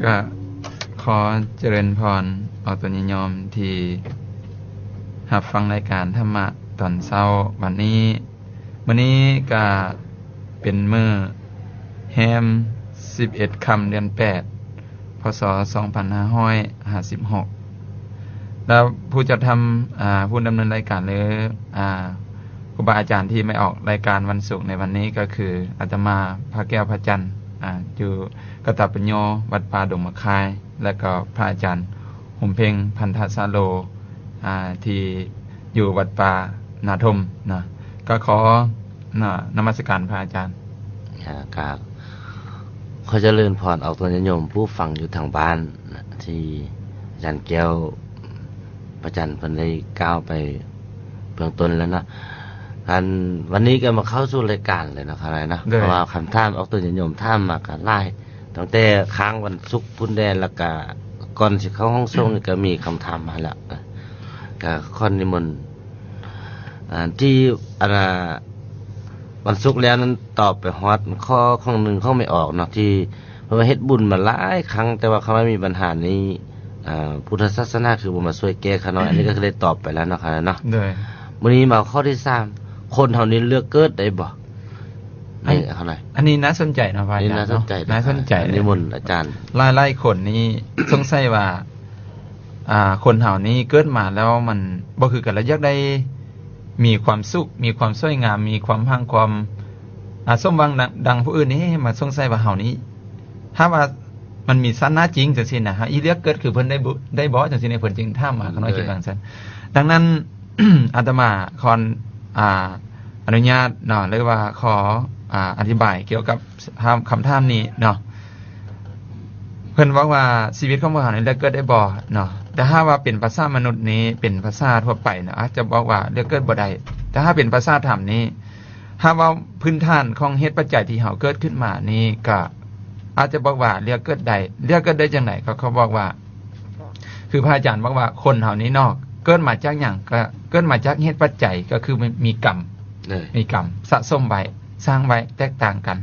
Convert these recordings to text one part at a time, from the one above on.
ກໍຂໍຈະເລີນພອນອອກຕົນຍາດໂຍມທີ່ຮັບຟັງລາຍການທຳມະຕອນເຊົ້າວັນນີ້. ມື້ນີ້ກໍເປັນມື້ແຮມສິບເອັດຄ່ຳ ເດືອນແປດ ພ.ສ. ສອງພັນຫ້າຮ້ອຍຫ້າສິບຫົກ ແລ້ວຜູ້ຈັດທຳ ອາ ຜູ້ດຳເນີນລາຍການ ຫຼື ອາ ຄູບາອາຈານທີ່ມາອອກລາຍການວັນສຸກໃນວັນນີ້ ກໍຄືອາດຕະມາ ພະແກ້ວ ພະຈັນ ອາ ຢູ່ກະຕະປັນໂຍ ວັດປ່າດົງໝາກຄາຍ ແລະກໍພະອາຈານ ຫົມເພັງ ພັນທະສາໂລ ອາ ທີ່ຢູ່ວັດປ່ານາທົມເນາະ. ກໍຂໍ ນະ ນະມັດສະການພະອາຈານ. ອາ ກໍຂໍຈະເລີນພອນອອກຕົນຍາດໂຍມຜູ້ຟັງຢູ່ທາງບ້ານນະ ທີ່ອາຈານແກ້ວ ພະຈັນ ເພິ່ນໄດ້ກ່າວໄປເບື້ອງຕົ້ນແລ້ວເນາະ. ອັນ ວັນນີ້ກໍມາເຂົ້າສູ່ລາຍການເລີຍເນາະ ເນາະ ໂດຍ ເພາະວ່າຄຳຖາມອອກຕົນຍາດໂຍມຖາມມາກໍຫຼາຍ ຕັ້ງແຕ່ຄ້າງວັນສຸກພຸ້ນແດ່ ແລ້ວກະກ່ອນຊິເຂົ້າຫ້ອງສົ່ງນີ້ກໍມີຄຳຖາມມາແລ້ວ. ກະຂໍນິມົນ ອາ ທີ່ ອັນ ວັນສຸກແລ້ວນັ້ນຕອບໄປຮອດຂໍ້ ຂໍ້ໜຶ່ງຂອງແມ່ອອກເນາະ ທີ່ເພິ່ນວ່າເຮັດບຸນມາຫຼາຍຄັ້ງ ແຕ່ວ່າຄຳວ່າມີບັນຫານີ້ ອາ ພຸດທະສາສະໜາຄືບໍ່ມາຊ່ວຍແກ້ຂະນ້ອຍ. ອັນນີ້ກໍຄືໄດ້ຕອບໄປແລ້ວເນາະ ເນາະ. ໂດຍ. ມື້ນີ້ມາຂໍ້ທີສາມ ຄົນເຮົານີ້ເລືອກເກີດໄດ້ບໍ່? ອັນ ນີ້ເທົ່າໃດ? ອັນນີ້ໜ້າສົນໃຈເນາະ ພະອາຈານເນາະ. ນີ້ໜ້າສົນໃຈເລີຍ. ໜ້າສົນໃຈເລີຍ. ນິມົນອາຈານ. ຫຼາຍໆຄົນນີ້ສົງໄສວ່າ ອາ ຄົນເຮົານີ້ເກີດມາແລ້ວມັນບໍ່ຄືກັນ ແລ້ວຢາກໄດ້ມີຄວາມສຸກ ມີຄວາມສວຍງາມ ມີຄວາມຮັ່ງຄວາມ ອາ ສົມຫວັງ ດັ່ງ ດັ່ງຜູ້ອື່ນນີ້ ມາສົງໄສວ່າເຮົານີ້ ຖ້າວ່າມັນມີຊາດໜ້າຈິງຈັ່ງຊີ້ນະ ເຮົາອີເລືອກເກີດຄືເພິ່ນໄດ້ບໍ່ ໄດ້ບໍ່ ຈັ່ງຊີ້ນະ ເພິ່ນຈຶ່ງຖາມມາ. ຂ້ານ້ອຍຄິດວ່າຈັ່ງຊັ້ນ. ດັ່ງນັ້ນ ອາດຕະມາຂໍ ອາ ອະນຸຍາດເນາະ ຫຼືວ່າຂໍ ອາ ອະທິບາຍກ່ຽວກັບ ຖາມ ຄຳຖາມນີ້ເນາະ. ເພິ່ນບອກວ່າ ຊີວິດຂອງພວກເຮົານີ້ເລືອກເກີດໄດ້ບໍ່ເນາະ? ແຕ່ຖ້າວ່າເປັນພາສາມະນຸດນີ້ ເປັນພາສາທົ່ວໄປເນາະ ອາດຈະບອກວ່າເລືອກເກີດບໍ່ໄດ້. ແຕ່ຖ້າເປັນພາສາທຳນີ້ ຖ້າເວົ້າພື້ນຖານຂອງເຫດປັດໄຈທີ່ເຮົາເກີດຂຶ້ນມານີ້ ກໍອາດຈະບອກວ່າເລືອກເກີດໄດ້. ເລືອກເກີດໄດ້ຈັ່ງໃດ? ກໍເຂົາບອກວ່າ ຄືພະອາຈານບອກວ່າ ຄົນເຮົານີ້ເນາະ ເກີດມາຈາກຫຍັງ? ກໍເກີດມາຈາກເຫດປັດໄຈ ກໍຄືມີ ມີກຳ ເອີ ມີກຳສະສົມໄວ້ ສ້າງໄວ້ແຕກຕ່າງກັນ.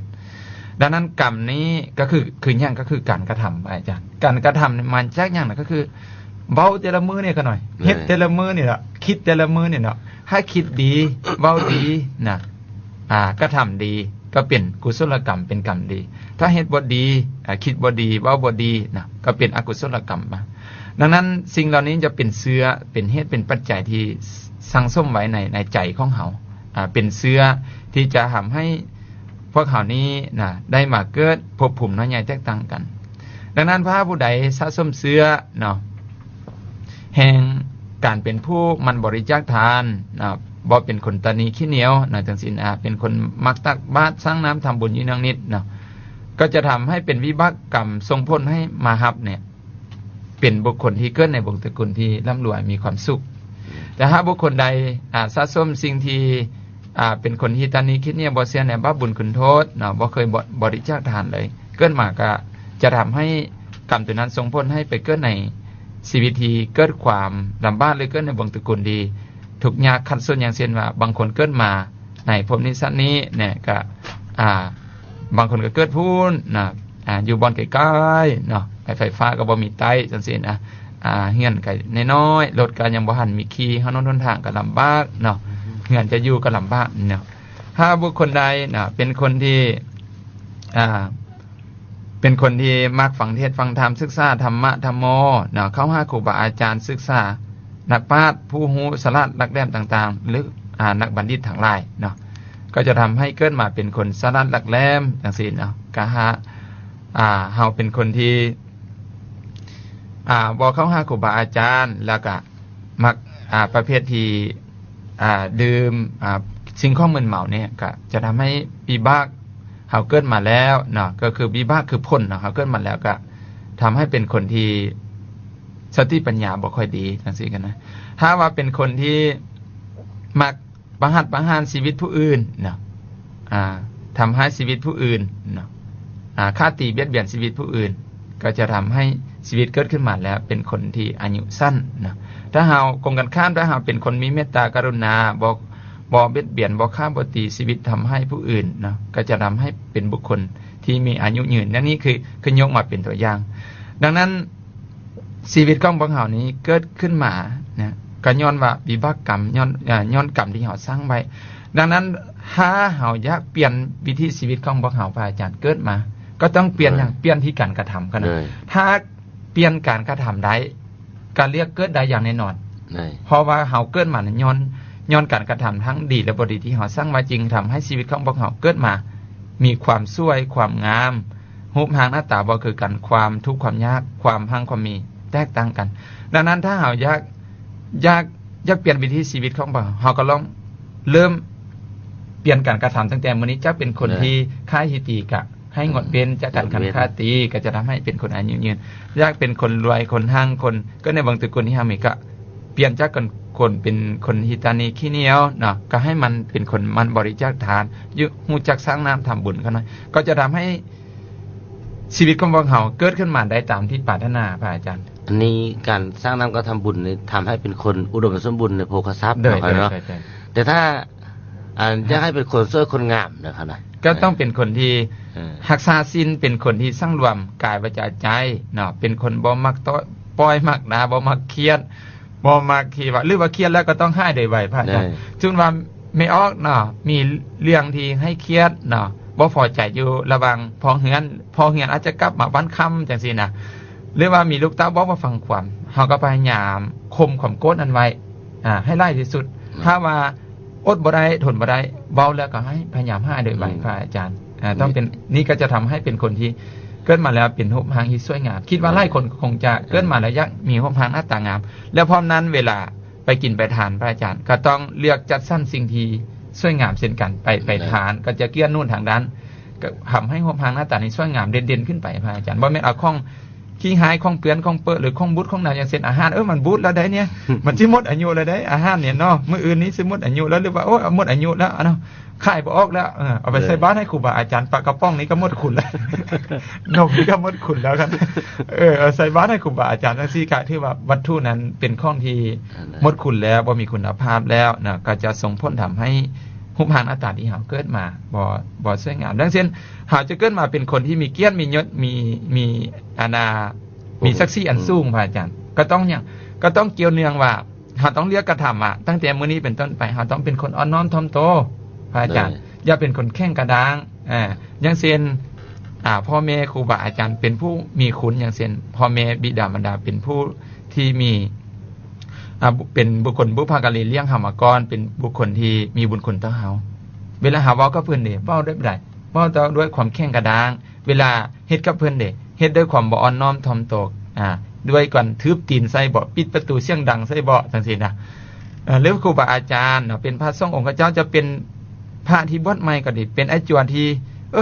ດັ່ງນັ້ນ ກຳນີ້ກໍຄື ຄືຫຍັງ? ກໍຄືການກະທຳ ອາຈານ. ການກະທຳນີ້ມາຈາກຫຍັງນະ? ກໍຄືເວົ້າແຕ່ລະມື້ນີ້ ຂະນ້ອຍ ເອີ ເຮັດແຕ່ລະມື້ນີ້ລະ ຄິດແຕ່ລະມື້ນີ້ເນາະ. ຖ້າຄິດດີ ເວົ້າດີນະ ອາ ກະທຳດີ ກໍເປັນກຸສົລະກຳ ເປັນກຳດີ. ຖ້າເຮັດບໍ່ດີ ອາ ຄິດບໍ່ດີ ເວົ້າບໍ່ດີນະ ກໍເປັນອະກຸສົລະກຳມາ. ດັ່ງນັ້ນ ສິ່ງເຫຼົ່ານີ້ຈະເປັນເຊື້ອ ເປັນເຫດ ເປັນປັດໄຈທີ່ ສ- ສັ່ງສົມໄວ້ໃນ ໃນໃຈຂອງເຮົາ ອາ ເປັນເຊື້ອທີ່ຈະທຳໃຫ້ພວກເຮົານີ້ນະ ໄດ້ມາເກີດພົບພູມນ້ອຍໃຫຍ່ແຕກຕ່າງກັນ. ດັ່ງນັ້ນ ຖ້າຜູ້ໃດສະສົມເຊື້ອເນາະ ແຫ່ງການເປັນຜູ້ໝັ່ນບໍລິຈາກທານນະ ບໍ່ເປັນຄົນຕະໜີຂີ້ໜຽວນະ ຈັ່ງຊີ້ນະ ເປັນຄົນມັກຕັກບາດ ສ້າງນ້ຳ ທຳບຸນຢູ່ເນືອງນິດເນາະ ກໍຈະທຳໃຫ້ເປັນວິບາກກຳ ສົ່ງຜົນໃຫ້ມາຮັບເນຍ ເປັນບຸກຄົນທີ່ເກີດໃນວົງຕະກຸນທີ່ລ່ຳລວຍ ມີຄວາມສຸກ. ແຕ່ຖ້າບຸກຄົນໃດ ອາ ສະສົມສິ່ງທີ່ ອາ ເປັນຄົນທີ່ຕະໜີຂີ້ໜຽວ ບໍ່ເຊື່ອໃນບາບບຸນຄຸນໂທດເນາະ ບໍ່ເຄີຍ ບໍ- ບໍລິຈາກທານເລີຍ ເກີດມາກໍຈະທຳໃຫ້ກຳຕົວນັ້ນສົ່ງຜົນໃຫ້ໄປເກີດໃນຊີວິດທີ່ເກີດຄວາມລຳບາກ ຫຼື ເກີດໃນວົງຕະກຸນທີ່ທຸກຍາກຂັດສົນ. ຢ່າງເຊັ່ນວ່າ ບາງຄົນເກີດມາໃນພົບນີ້ຊາດນີ້ເນຍ ກໍ ອາ ບາງຄົນກໍເກີດພຸ້ນນະ ອາ ຢູ່ບ່ອນໄກໆເນາະ ໄຟຟ້າກໍບໍ່ມີໃຕ້ ຈັ່ງຊີ້ນະ ອາ ເຮືອນກໍນ້ອຍໆ ລົດກໍຍັງບໍ່ທັນມີຂີ່ ຖະໜົນຫົນທາງກໍລຳບາກເນາະ ເຮືອນຈະຢູ່ກໍລຳບາກເນາະ. ຖ້າບຸກຄົນໃດນະ ເປັນຄົນທີ່ ອາ ເປັນຄົນທີ່ມັກຟັງເທດຟັງທຳ ສຶກສາທຳມະທຳໂມເນາະ ເຂົ້າຫາຄູບາອາຈານ ສຶກສານັກປາດ ຜູ້ຮູ້ສະຫຼາດຫຼັກແຫຼມຕ່າງໆ ຫຼື ອາ ນັກບັນດິດທັງຫຼາຍເນາະ ກໍຈະທຳໃຫ້ເກີດມາເປັນຄົນສະຫຼາດຫຼັກແຫຼມ ຈັ່ງຊີ້ເນາະ. ກະຫາ ອາ ເຮົາເປັນຄົນທີ່ ອາ ບໍ່ເຂົ້າຫາຄູບາອາຈານ ແລ້ວກະມັກ ອາ ປະເພດທີ່ ອາ ດື່ມ ອາ ສິ່ງຂອງມຶນເມົານີ້ ກະຈະທຳໃຫ້ວິບາກເຮົາເກີດມາແລ້ວເນາະ ກໍຄືວິບາກຄືຜົນເນາະ ເຮົາເກີດມາແລ້ວກະທຳໃຫ້ເປັນຄົນທີ່ສະຕິປັນຍາບໍ່ຄ່ອຍດີ ຈັ່ງຊີ້ກັນນະ. ຖ້າວ່າເປັນຄົນທີ່ມັກ ປະຫັດປະຫານຊີວິດຜູ້ອື່ນເນາະ ອາ ທຳຮ້າຍຊີວິດຜູ້ອື່ນເນາະ ອາ ຂ້າຕີບຽດບຽນຊີວິດຜູ້ອື່ນ ກໍຈະທຳໃຫ້ຊີວິດເກີດຂຶ້ນມາແລ້ວເປັນຄົນທີ່ອາຍຸສັ້ນເນາະ. ຖ້າເຮົາກົງກັນຂ້າມ ຖ້າເຮົາເປັນຄົນມີເມດຕາກະລຸນາ ບໍ່ ບໍ່ບຽດບຽນ ບໍ່ຂ້າບໍ່ຕີຊີວິດທຳຮ້າຍຜູ້ອື່ນເນາະ ກໍຈະທຳໃຫ້ເປັນບຸກຄົນທີ່ມີອາຍຸຍືນ. ອັນນີ້ຄື ຄືຍົກມາເປັນຕົວຢ່າງ. ດັ່ງນັ້ນ ຊີວິດຂອງພວກເຮົານີ້ເກີດຂຶ້ນມານະ ກໍຍ້ອນວ່າວິບາກກຳ ຍ້ອນ ເອີ ຍ້ອນກຳທີ່ເຮົາສ້າງໄວ້. ດັ່ງນັ້ນ ຖ້າເຮົາຢາກປ່ຽນວິຖີຊີວິດຂອງພວກເຮົາ ພະອາຈານ ເກີດມາກໍຕ້ອງປ່ຽນຫຍັງ? ເອີ ປ່ຽນທີ່ການກະທຳກັນນະ. ໂດຍ ຖ້າປ່ຽນການກະທຳໄດ້ ການເລືອກເກີດໄດ້ຢ່າງແນ່ນອນ. ໂດຍ ເພາະວ່າເຮົາເກີດມານັ້ນຍ້ອນ ຍ້ອນການກະທຳທັງດີ ແລະ ບໍ່ດີທີ່ເຮົາສ້າງໄວ້ ຈຶ່ງທຳໃຫ້ຊີວິດຂອງພວກເຮົາເກີດມາມີຄວາມສວຍ ຄວາມງາມ, ຮູບຮ່າງໜ້າຕາບໍ່ຄືກັນ, ຄວາມທຸກຄວາມຍາກ, ຄວາມຮັ່ງຄວາມມີແຕກຕ່າງກັນ. ດັ່ງນັ້ນ ຖ້າເຮົາຢາກ ຢາກ ຢາກປ່ຽນວິຖີຊີວິດຂອງພວກເຮົາ ເຮົາກໍລອງເລີ່ມປ່ຽນການກະທຳຕັ້ງແຕ່ມື້ນີ້. ຈາກເປັນຄົນ ເອີ ທີ່ຄ້າຍຮີຕີ ກະ ໃຫ້ງົດເວັ້ນຈາກການ ງົດເວັ້ນ ຄ້າຍຮີຕີ ກໍຈະທຳໃຫ້ເປັນຄົນອາຍຸຍືນ. ຢາກເປັນຄົນລວຍ ຄົນຮັ່ງ ຄົນເກີດໃນບັນທຶກກຸນທີ່ເຮົາມີ ກໍປ່ຽນຈາກຄົນ ຄົນເປັນຄົນຮີຕານີຂີ້ໜຽວເນາະ ກໍໃຫ້ມັນເປັນຄົນໝັ່ນບໍລິຈາກທານ ຢູ່ ຮູ້ຈັກສ້າງນ້ຳທຳບຸນເຂົາໜ້ອຍ ກໍຈະທຳໃຫ້ຊີວິດຂອງພວກເຮົາເກີດຂຶ້ນມາໄດ້ຕາມທີ່ປາດຖະໜາ ພະອາຈານ. ອັນນີ້ການສ້າງນ້ຳກັບທຳບຸນນີ້ ທຳໃຫ້ເປັນຄົນອຸດົມສົມບູນໃນໂພຄະຊັບ ໂດຍ ເນາະ ໂດຍ ໂດຍ ໂດຍ. ແຕ່ຖ້າ ອັນ ຢາກໃຫ້ເປັນຄົນສວຍຄົນງາມນະຄະນະ ກໍຕ້ອງເປັນຄົນທີ່ ເອີ ຮັກສາສິນ ເປັນຄົນທີ່ສັງລວມກາຍ ວາຈາ ໃຈເນາະ ເປັນຄົນບໍ່ມັກຕ້ອຍ ປ່ອຍມັກດ່າ ບໍ່ມັກຄຽດ ບໍ່ມັກທີ່ວ່າ ຫຼືວ່າຄຽດແລ້ວກໍຕ້ອງຫາຍໂດຍໄວ ພະອາຈານ. ໂດຍ ສົມມຸດວ່າແມ່ອອກເນາະ ມີເລື່ອງທີ່ໃຫ້ຄຽດເນາະ ບໍ່ພໍໃຈຢູ່ລະຫວ່າງພໍ່ເຮືອນ ພໍ່ເຮືອນອາດຈະກັບມາບ້ານຄ່ຳຈັ່ງຊີ້ນະ ຫຼືວ່າມີລູກເຕົ້າບໍ່ມາຟັງຄວາມ ເຮົາກໍພະຍາຍາມຂົ່ມຄວາມໂກດນັ້ນໄວ້ ອາ ໃຫ້ຫຼາຍທີ່ສຸດ. ອືມ ຖ້າວ່າອົດບໍ່ໄດ້ ທົນບໍ່ໄດ້ ເວົ້າແລ້ວກໍໃຫ້ພະຍາຍາມຫາຍໂດຍໄວ ອືມ ພະອາຈານ. ອາ ຕ້ອງເປັນ ນີ້ ນີ້ກໍຈະທຳໃຫ້ເປັນຄົນທີ່ເກີດມາແລ້ວເປັນຮູບຮ່າງທີ່ສວຍງາມ. ຄິດວ່າ ອືມ ຫຼາຍຄົນຄົງຈະ ເອີ ເກີດມາແລ້ວຢາກມີຮູບຮ່າງໜ້າຕາງາມ ແລ້ວພ້ອມນັ້ນເວລາໄປກິນໄປທານ ພະອາຈານ ກໍຕ້ອງເລືອກຈັດສັນສິ່ງທີ່ສວຍງາມເຊັ່ນກັນ ໄປ ໄປ ເອີ ທານ ກໍຈະເກື້ອໜູນທາງດ້ານ ກໍທຳໃຫ້ຮູບຮ່າງໜ້າຕານີ້ສວຍງາມເດັ່ນໆຂຶ້ນໄປ ພະອາຈານ. ບໍ່ແມ່ນເອົາຂອງ ຂີ້ຮ້າຍຂອງເປື້ອນຂອງເປິະ ຫຼືຂອງບູດຂອງໜາ ຢ່າງເຊັ່ນອາຫານ ເອີ ມັນບູດແລ້ວໃດ໋ນີ້ ມັນຊິໝົດອາຍຸແລ້ວໃດ໋ ອາຫານນີ້ເນາະ ມື້ອື່ນນີ້ຊິໝົດອາຍຸແລ້ວ ຫຼືວ່າ ໂອ້ຍ ໝົດອາຍຸແລ້ວເນາະ ຂາຍບໍ່ອອກແລ້ວ ເອີ ເອົາໄປໃສ່ບາດໃຫ້ຄູບາອາຈານ ປາກະປ໋ອງນີ້ກໍໝົດຄຸນແລ້ວ ນົມນີ້ກໍໝົດຄຸນແລ້ວກັນ ເອີ ເອົາໃສ່ບາດໃຫ້ຄູບາອາຈານ ຈັ່ງຊີ້ກໍຖືວ່າວັດຖຸນັ້ນເປັນຂອງທີ່ ອັນນັ້ນ ໝົດຄຸນແລ້ວ ບໍ່ມີຄຸນນະພາບແລ້ວເນາະ ກໍຈະສົ່ງຜົນທຳໃຫ້ຮູບຮ່າງໜ້າຕາທີ່ເຮົາເກີດມາບໍ່ ບໍ່ສວຍງາມ. ດັ່ງເຊັ່ນ ເຮົາຈະເກີດມາເປັນຄົນທີ່ມີກຽດ ມີຍົດ ມີ ມີ ອັນນ່າ ມີສັກສີອັນສູງ ອືມ ພະອາຈານ ກໍຕ້ອງຫຍັງ? ກໍຕ້ອງກ່ຽວເນື່ອງວ່າ ເຮົາຕ້ອງເລືອກກະທຳວ່າ ຕັ້ງແຕ່ມື້ນີ້ເປັນຕົ້ນໄປ ເຮົາຕ້ອງເປັນຄົນອ່ອນນ້ອມຖ່ອມໂຕ ພະອາຈານ ເອີ ຢ່າເປັນຄົນແຂງກະດ້າງ ອາ ຢ່າງເຊັ່ນ ອາ ພໍ່ແມ່ຄູບາອາຈານເປັນຜູ້ມີຄຸນ ຢ່າງເຊັ່ນ ພໍ່ແມ່ບິດາມານດາເປັນຜູ້ທີ່ມີ ອາ ເປັນບຸກຄົນບຸບພາກາລີລ້ຽງເຮົາມາກ່ອນ ເປັນບຸກຄົນທີ່ມີບຸນຄຸນຕໍ່ເຮົາ ເວລາເຮົາເວົ້າກັບເພິ່ນເດ ເວົ້າແບບໃດ? ເວົ້າແຕ່ດ້ວຍຄວາມແຂງກະດ້າງ ເວລາເຮັດກັບເພິ່ນເດ ເຮັດດ້ວຍຄວາມບໍ່ອ່ອນນ້ອມຖ່ອມໂຕ ອາ ດ້ວຍການທຶບຕີນໃສ່ບໍ ປິດປະຕູສຽງດັງໃສ່ບໍ ຈັ່ງຊີ້ນະ. ເອີ ຫຼືຄູບາອາຈານເນາະ ເປັນພະສົງອົງຄະເຈົ້າ ຈະເປັນພະທີ່ບວດໃໝ່ກໍດີ ເປັນອ້າຍຈວນທີ່ ເອີ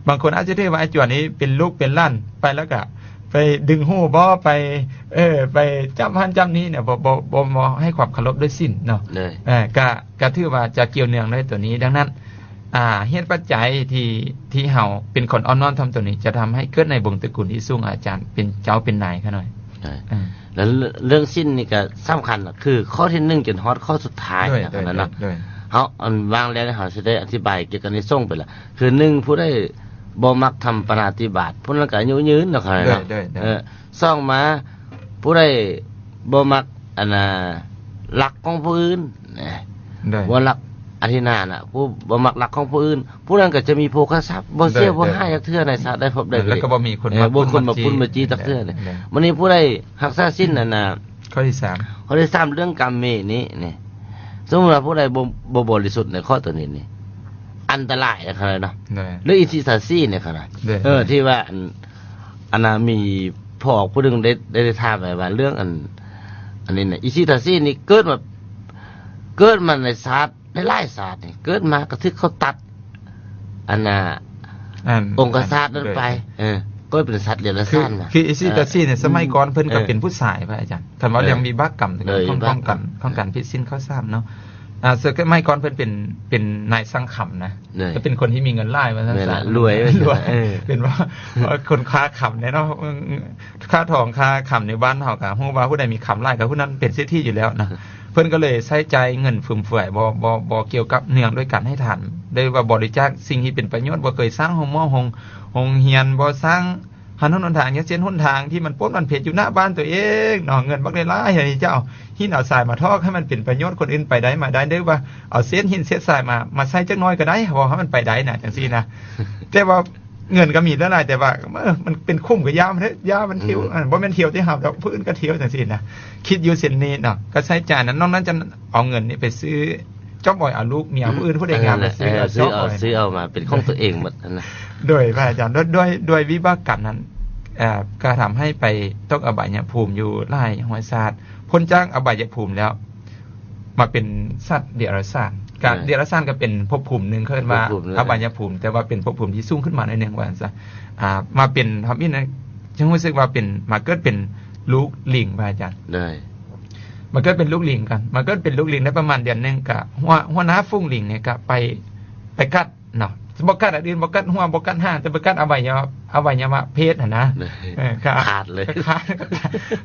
ບາງຄົນອາດຈະຖືວ່າອ້າຍຈວນນີ້ເປັນລູກເປັນຫຼານ ໄປແລ້ວກະໄປດຶງຫູບໍ ໄປ ເອີ ໄປຈັບຫັ້ນຈັບນີ້ເນຍ ບໍ່ ບໍ່ ບໍ່ ບໍ່ໃຫ້ຄວາມເຄົາລົບດ້ວຍສິນເນາະ ເອີ ກະ ກະຖືວ່າຈະກ່ຽວເນື່ອງດ້ວຍໂຕນີ້. ດັ່ງນັ້ນ ອາ ເຫດປັດໄຈທີ່ ທີ່ເຮົາເປັນຄົນອ່ອນນ້ອມຖ່ອມໂຕນີ້ ຈະທຳໃຫ້ເກີດໃນວົງຕະກຸນທີ່ສູງ ອາຈານເປັນເຈົ້າເປັນນາຍຂ້ານ້ອຍ. ເອີ ແລ້ວເລື່ອງສິນນີ້ກໍສຳຄັນ ຄືຂໍ້ທີໜຶ່ງຈົນຮອດຂໍ້ສຸດທ້າຍ ໂດຍ ນະ ໂດຍ ເນາະ ໂດຍ ເຮົາ ອັນ ວາງແລ້ວ ເຮົາຊິໄດ້ອະທິບາຍກ່ຽວກັບອານິສົງໄປລະ ຄືໜຶ່ງ ຜູ້ໃດບໍ່ມັກທຳປານາຕິບາດ ຜູ້ນັ້ນກໍອາຍຸຍືນເນາະ ໂດຍ ໂດຍ ໂດຍ ເອີ ສອງມາ ຜູ້ໃດບໍ່ມັກ ອັນນ່າ ລັກຂອງຜູ້ອື່ນ ໂດຍ ບໍ່ລັກອະທິນານະ ຜູ້ບໍ່ມັກລັກຂອງຜູ້ອື່ນ ຜູ້ນັ້ນກໍຈະມີໂພຄະຊັບ ບໍ່ເສຍ ໂດຍ ບໍ່ ໂດຍ ຫາຍຈັກເທື່ອໃນຊາດໃດພົບໃດ ແລ້ວກໍບໍ່ມີຄົນ ເອີ ມາ ບໍ່ຄົນມາປຸ້ນມາຈີ້ ໂດຍ ຈັກເທື່ອ ໂດຍ ໂດຍ ມື້ນີ້ຜູ້ໃດຮັກສາສິນ ອືມ ອັນນ່າ ຂໍ້ທີສາມ ຂໍ້ທີສາມ ເລື່ອງກາເມນີ້ ນີ້ ສົມມຸດວ່າຜູ້ໃດບໍ່ ບໍ່ບໍລິສຸດໃນຂໍ້ໂຕນີ້ນີ້ ອັນຕະລາຍນະ ໂດຍ ເລື່ອງອິດທິຕາສີນີ້ ໂດຍ ເອີ ທີ່ວ່າ ອັນ ອັນນ່າ ມີພໍ່ອອກຜູ້ໜຶ່ງໄດ້ ໄດ້ ໄດ້ຖາມໄວ້ວ່າ ເລື່ອງ ອັນ ອັນນີ້ນະ ອິດທິຕາສີນີ້ເກີດມາ ເກີດມາໃນຊາດ ຫຼາຍໆຊາດນີ້ ເກີດມາກໍຖືກເຂົາຕັດ ອັນນ່າ ອັນ ອົງຄະຊາດນັ້ນໄປ ໂດຍ ເອີ ກໍເປັນສັດເດຍລະສານນະ ຄື ຄືອິດທິຕາສີນີ້ ເອີ ສະໄໝກ່ອນເພິ່ນກໍ ເອີ ເປັນຜູ້ຊາຍ ພະອາຈານ ຄັນວ່າ ເອີ ເລື່ອງວິບາກກຳ ເອີ ຂອງ ຂອງການ ຂອງການຜິດສິນຂໍ້ສາມເນາະ ອາ ສະໄໝກ່ອນເພິ່ນເປັນ ເປັນນາຍສັງຄຳນະ ໂດຍ ກໍເປັນຄົນທີ່ມີເງິນຫຼາຍວ່າຊັ້ນ ແມ່ນລະ ຊະ ລວຍ ລວຍ ເອີ ເປັນວ່າ ເອີ ຄົນຄ້າຄຳແດ່ເນາະ ອືມ ອືມ ຄ້າທອງຄ້າຄຳໃນບ້ານເຮົາກໍຮູ້ວ່າ ຜູ້ໃດມີຄຳຫຼາຍກໍຜູ້ນັ້ນເປັນເສດຖີຢູ່ແລ້ວນະ ເພິ່ນກໍເລີຍໃຊ້ຈ່າຍເງິນຟຸມເຟືອຍ ບໍ່ ບໍ່ ບໍ່ກ່ຽວກັບເນື່ອງດ້ວຍການໃຫ້ທານ ໄດ້ວ່າບໍລິຈາກສິ່ງທີ່ເປັນປະໂຫຍດ ບໍ່ເຄີຍສ້າງໂຮງໝໍ ໂຮງ ໂຮງຮຽນ ບໍ່ສ້າງ ຖະໜົນຫົນທາງ ຢ່າງເຊັ່ນຫົນທາງທີ່ມັນປົນມັນເພດຢູ່ໜ້າບ້ານຕົວເອງເນາະ ເງິນບັກຫຼາຍໆ ໃຫ້ເຈົ້າ ຫີນເອົາຊາຍມາຖອກໃຫ້ມັນເປັນປະໂຫຍດ ຄົນອື່ນໄປໄດ້ມາໄດ້ ຫຼືວ່າເອົາເສັ້ນຫີນເສັ້ນຊາຍມາ ມາໃສ່ຈັກໜ້ອຍກໍໄດ້ ເພາະໃຫ້ມັນໄປໄດ້ນະ ຈັ່ງຊີ້ນະ. ແຕ່ວ່າເງິນກໍມີຫຼາຍໆ ແຕ່ວ່າ ເອີ ມັນເປັນຂຸມກໍຢ່າມັນເຖາະ ຢ່າມັນຖ້ຽວ ອືມ ອັນ ບໍ່ແມ່ນຖ້ຽວແຕ່ເຮົາດອກ ຜູ້ອື່ນກໍຖ້ຽວ ຈັ່ງຊີ້ນະ. ຄິດຢູ່ເຊັ່ນນີ້ເນາະ ກໍໃຊ້ຈ່າຍນັ້ນ ນອກນັ້ນຈະເອົາເງິນນີ້ໄປຊື້ຈອບອອຍ ເອົາລູກເມຍຜູ້ອື່ນ ຜູ້ໃດງາມ ໄປຊື້ເອົາ ເອີ ຊື້ເອົາ ຈອບອອຍ ຊື້ເອົາມາເປັນຂອງຕົວເອງໝົດຫັ້ນນະ. ໂດຍ ພະອາຈານ ໂດຍ ໂດຍ ໂດຍວິບາກກຳນັ້ນ ເອີ ກໍທຳໃຫ້ໄປຕົກອະບາຍຍະພູມຢູ່ຫຼາຍຮ້ອຍຊາດ ພົ້ນຈາກອະບາຍຍະພູມແລ້ວ ມາເປັນສັດເດຍລະສານ ກະ ເອີ ເດຍລະສານກໍເປັນພົບພູມໜຶ່ງ ເຂົາເອີ້ນວ່າ ພົບພູມ ອະບາຍຍະພູມ ແຕ່ວ່າເປັນພົບພູມທີ່ສູງຂຶ້ນມາໜ້ອຍໜຶ່ງວ່າຊັ້ນຊະ. ອ່າ ມາເປັນທຳອິດນະ ຈັ່ງຮູ້ສຶກວ່າເປັນ ມາເກີດເປັນລູກລິງ ພະອາຈານ. ໂດຍ ມາເກີດເປັນລູກລິງກັນ ມາເກີດເປັນລູກລິງໄດ້ປະມານເດືອນໜຶ່ງ ກະຫົວ ຫົວໜ້າຝູງລິງນີ້ກະໄປ ໄປກັດ ເນາະ ບໍ່ກັດອັນອື່ນ ບໍ່ກັດຫົວ ບໍ່ກັດຫາງ ແຕ່ໄປກັດອະໄວຍະວະ ອະໄວຍະວະເພດຫັ້ນນະ. ໂດຍ ເອີ ຂາດເລີຍ ຂາດ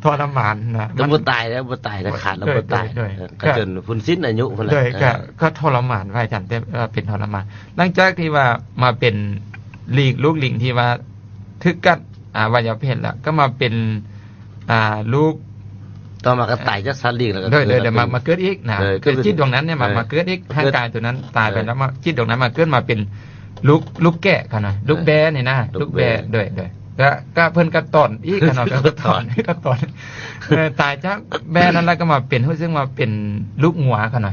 ທໍລະມານນະ ມັນບໍ່ຕາຍແລ້ວ ບໍ່ຕາຍແລ້ວ ຂາດແລ້ວບໍ່ຕາຍ ໂດຍ ໂດຍ ເອີ ກໍຈົນພຸ້ນສິ້ນອາຍຸພຸ້ນແຫຼະ. ໂດຍ ເອີ ກໍ ກໍທໍລະມານ ພະອາຈານ ແຕ່ ເອີ ເປັນທໍລະມານ. ຫຼັງຈາກທີ່ວ່າມາເປັນລີກ ລູກລິງທີ່ວ່າຖືກກັດ ອະໄວຍະວະເພດແລ້ວ ກໍມາເປັນ ອ່າ ລູກ ຕໍ່ມາກໍຕາຍຈາກສັດລີກແລ້ວກໍ ໂດຍ ໂດຍ ມາ ມາເກີດອີກນະ ໂດຍ ຄືຈິດດວງນັ້ນນີ້ມາ ເອີ ມາເກີດອີກ ເອີ ຮ່າງກາຍຕົວນັ້ນຕາຍໄປແລ້ວ ເອີ ມາ ຈິດດວງນັ້ນມາເກີດມາເປັນລູກ ລູກແກະເຂົານະ ລູກແບ້ນີ້ນະ ລູກແບ້ ລູກແບ້ ໂດຍ ໂດຍ ແລ້ວກໍເພິ່ນກໍຕອນອີກເນາະ ກໍຕອນ ກໍຕອນ ເອີ ຕາຍຈາກແບ້ນັ້ນແລ້ວກໍມາເປັນ ຮູ້ສຶກວ່າເປັນລູກງົວເຂົານະ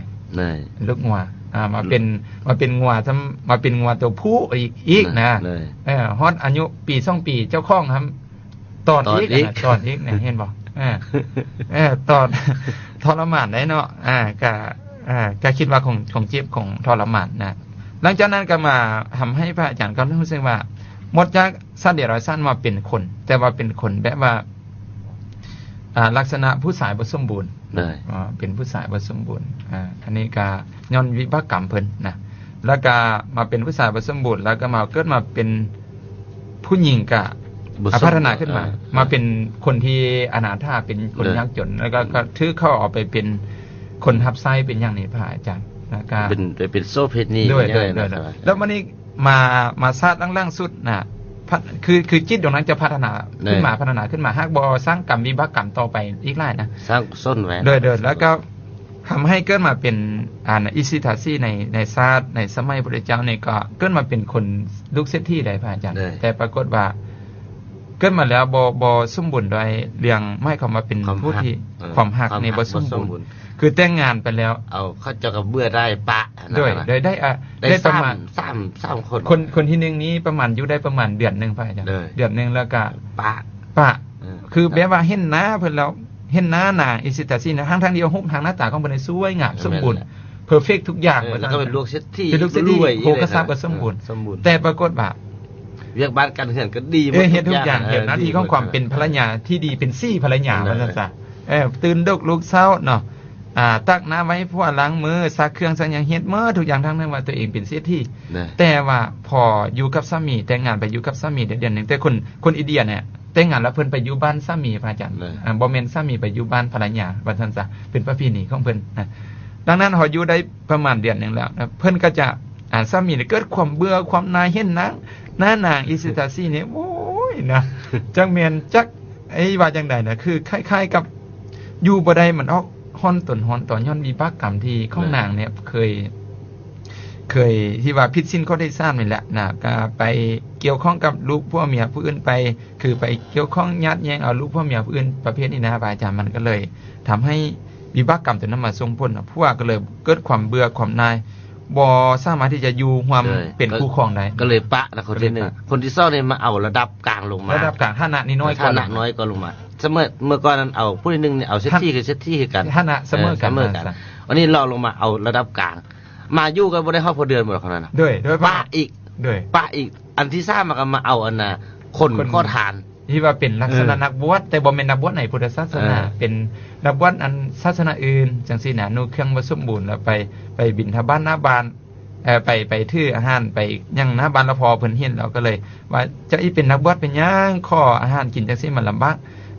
ລູກງົວ ອ່າ ມາເປັນ ມາເປັນງົວ ມາເປັນງົວຕົວຜູ້ອີກ ອີກນະ ເອີ ຮອດອາຍຸປີສອງປີ ເຈົ້າຂອງ ຕອນອີກ ຕອນອີກ ຕອນອີກນະ ເຫັນບໍ່? ເອີ ເອີ ຕອນ ທໍລະມານໄດ໋ເນາະ ອ່າ ກະ ອ່າ ກະຄິດວ່າຄົງ ຄົງເຈັບ ຄົງທໍລະມານນະ. ຫຼັງຈາກນັ້ນກໍມາທຳໃຫ້ພະອາຈານກໍຮູ້ສຶກວ່າ ໝົດຈາກສັດເດຍລະສານມາເປັນຄົນ ແຕ່ວ່າເປັນຄົນແບບວ່າ ອ່າ ລັກສະນະຜູ້ຊາຍບໍ່ສົມບູນ ເປັນຜູ້ຊາຍບໍ່ສົມບູນ ອ່າ ອັນນີ້ກໍຍ້ອນວິບາກກຳເພິ່ນນະ ແລ້ວກໍມາເປັນຜູ້ຊາຍບໍ່ສົມບູນ ແລ້ວກໍມາເກີດມາເປັນ ຜູ້ຍິງກະ ອາ ພັດທະນາຂຶ້ນມາ ເອີ ມາເປັນຄົນທີ່ອະນາຖາ ເປັນຄົນຍາກຈົນ ແລ້ວກໍ ກໍຖືກເຂົາເອົາໄປເປັນຄົນຮັບໃຊ້ ເປັນຫຍັງນີ້ ພະອາຈານ ແລ້ວກໍເປັນ ໄປເປັນໂສເພນີ ໂດຍ ໂດຍ ໂດຍ ແລ້ວບັດນີ້ມາ ມາຊາດຫຼັງໆສຸດນະ ຄື ຄືຈິດດວງນັ້ນຈະພັດທະນາຂຶ້ນມາ ພັດທະນາຂຶ້ນມາ ຫາກບໍ່ສ້າງກຳວິບາກກຳຕໍ່ໄປອີກຫຼາຍນະ ສ້າງກຸສົນໄວ້ ໂດຍ ໂດຍ ແລ້ວກໍ ທຳໃຫ້ເກີດມາເປັນ ອັນ ອິດສະດາຊີ ໃນ ໃນຊາດ ໃນສະໄໝພຸດທະເຈົ້ານີ້ ກໍເກີດມາເປັນຄົນລູກເສດຖີໄດ້ ພະອາຈານ ແຕ່ປາກົດວ່າເກີດມາແລ້ວບໍ່ ບໍ່ສົມບູນດ້ວຍເລື່ອງ ໝາຍຄວາມວ່າເປັນຜູ້ທີ່ ຄວາມຮັກ ເອີ ຄວາມຮັກນີ້ບໍ່ສົມບູນ ຄືແຕ່ງງານໄປແລ້ວ ເອົາ ເຂົາເຈົ້າກໍເບື່ອໄດ້ປະ ໂດຍ ໄດ້ ໄດ້ ໄດ້ປະມານສາມ ສາມຄົນ ຄົນ ຄົນທີໜຶ່ງນີ້ປະມານ ຢູ່ໄດ້ປະມານເດືອນໜຶ່ງ ພະອາຈານ ເດືອນໜຶ່ງແລ້ວກໍປະ ປະ ເອີ ຄືແບບວ່າເຫັນໜ້າເພິ່ນແລ້ວ ເຫັນໜ້ານາງອິດສະດາຊີນະ ທັງໆທີ່ຮູບຮ່າງໜ້າຕາຂອງເພິ່ນນີ້ສວຍງາມ ສົມບູນ ເພີເຟັກທຸກຢ່າງ ເອີ ວ່າຊັ້ນ ເປັນລູກເສດຖີ ເປັນລູກເສດຖີ ໂພກະຊັບກໍສົມບູນ ເອີ ສົມບູນ ແຕ່ປາກົດວ່າ ວຽກບ້ານການເຮືອນກໍດີໝົດ ເຮັດທຸກຢ່າງ ເຮັດໜ້າທີ່ຂອງຄວາມເປັນພັນລະຍາທີ່ດີ ເປັນສີ່ພັນລະຍາ ເອີ ວ່າຊັ້ນຊະ ເອີ ຕື່ນດົກລຸກເຊົ້າເນາະ ອ່າ ຕັກນ້ຳໄວ້ໃຫ້ຜົວ ລ້າງມື ຊັກເຄື່ອງຊັກຫຍັງ ເຮັດໝົດທຸກຢ່າງ ທັງທີ່ວ່າຕົວເອງເປັນເສດຖີ ແຕ່ວ່າພໍຢູ່ກັບສາມີ ແຕ່ງງານໄປຢູ່ກັບສາມີໄດ້ເດືອນໜຶ່ງ ແຕ່ຄົນ ຄົນອິນເດຍນີ້ ແຕ່ງງານແລ້ວເພິ່ນໄປຢູ່ບ້ານສາມີ ພະອາຈານ ເອີ ອ່າ ບໍ່ແມ່ນສາມີໄປຢູ່ບ້ານພັນລະຍາ ວ່າຊັ້ນຊະ ເປັນປະເພນີຂອງເພິ່ນນະ. ດັ່ງນັ້ນ ພໍຢູ່ໄດ້ປະມານເດືອນໜຶ່ງແລ້ວນະ ເພິ່ນກໍຈະ ອ່າ ສາມີນີ້ເກີດຄວາມເບື່ອຄວາມໜ່າຍ ເຫັນນາງ ໜ້ານາງອິດສະດາຊີນີ້ ໂອ້ຍນະ ຈັກແມ່ນຈັກ ເອີ ວ່າຈັ່ງໃດນະ ຄືຄ້າຍໆກັບຢູ່ບໍ່ໄດ້ ມັນອອກຮ້ອນຕົນຮ້ອນຕົວ ຍ້ອນວິບາກກຳທີ່ຂອງນາງນີ້ເຄີຍ ເຄີຍທີ່ວ່າຜິດສິນຂໍ້ທີສາມນີ້ແຫຼະນະ ກໍໄປກ່ຽວຂ້ອງກັບລູກຜົວເມຍຜູ້ອື່ນໄປ ຄືໄປກ່ຽວຂ້ອງຍາດແຍ່ງເອົາລູກຜົວເມຍຜູ້ອື່ນປະເພດນີ້ນະ ພະອາຈານ ມັນກໍເລີຍທຳໃຫ້ວິບາກກຳຕົວນັ້ນມາສົ່ງຜົນ ຜົວກໍເລີຍເກີດຄວາມເບື່ອຄວາມໜ່າຍ ບໍ່ສາມາດທີ່ຈະຢູ່ຮ່ວມເປັນຄູ່ຄອງໄດ້ ກໍເລີຍປະນະ ຄົນທີໜຶ່ງ ຄົນທີສອງນີ້ມາເອົາລະດັບກາງລົງມາ ລະດັບກາງ ຖານະນີ້ນ້ອຍກວ່າ ຖານະນ້ອຍກວ່າລົງມາ ສະເໝີ ເມື່ອກ່ອນນັ້ນເອົາຜູ້ທີໜຶ່ງນີ້ເອົາເສດຖີ ຄືເສດຖີຄືກັນ ຖານະສະເໝີກັນ ເອີ ສະເໝີກັນ ອັນນີ້ລອງລົງມາເອົາລະດັບກາງ ມາຢູ່ກໍບໍ່ໄດ້ຮອດພໍເດືອນບໍ່ດອກ ເທົ່ານັ້ນນະ ໂດຍ ໂດຍ ປະອີກ ໂດຍ ປະອີກ ອັນທີສາມມັນກໍມາເອົາອັນນ່າ ຄົນຂໍທານ ທີ່ວ່າເປັນລັກສະນະ ເອີ ນັກບວດ ແຕ່ບໍ່ແມ່ນນັກບວດໃນພຸດທະສາສະໜາ ເອີ ເປັນນັກບວດອັນສາສະໜາອື່ນ ຈັ່ງຊີ້ນະ ນຸ່ງເຄື່ອງບໍ່ສົມບູນ ແລ້ວໄປ ໄປບິນທະບາດໜ້າບ້ານ ເອີ ໄປ ໄປຖືອາຫານ ໄປຫຍັງໜ້າບ້ານ ແລ້ວພໍເພິ່ນເຫັນ ແລ້ວກໍເລີຍວ່າ ເຈົ້າອີ່ເປັນນັກບວດເປັນຫຍັງ ຂໍອາຫານກິນຈັ່ງຊີ້ມັນລຳບາກ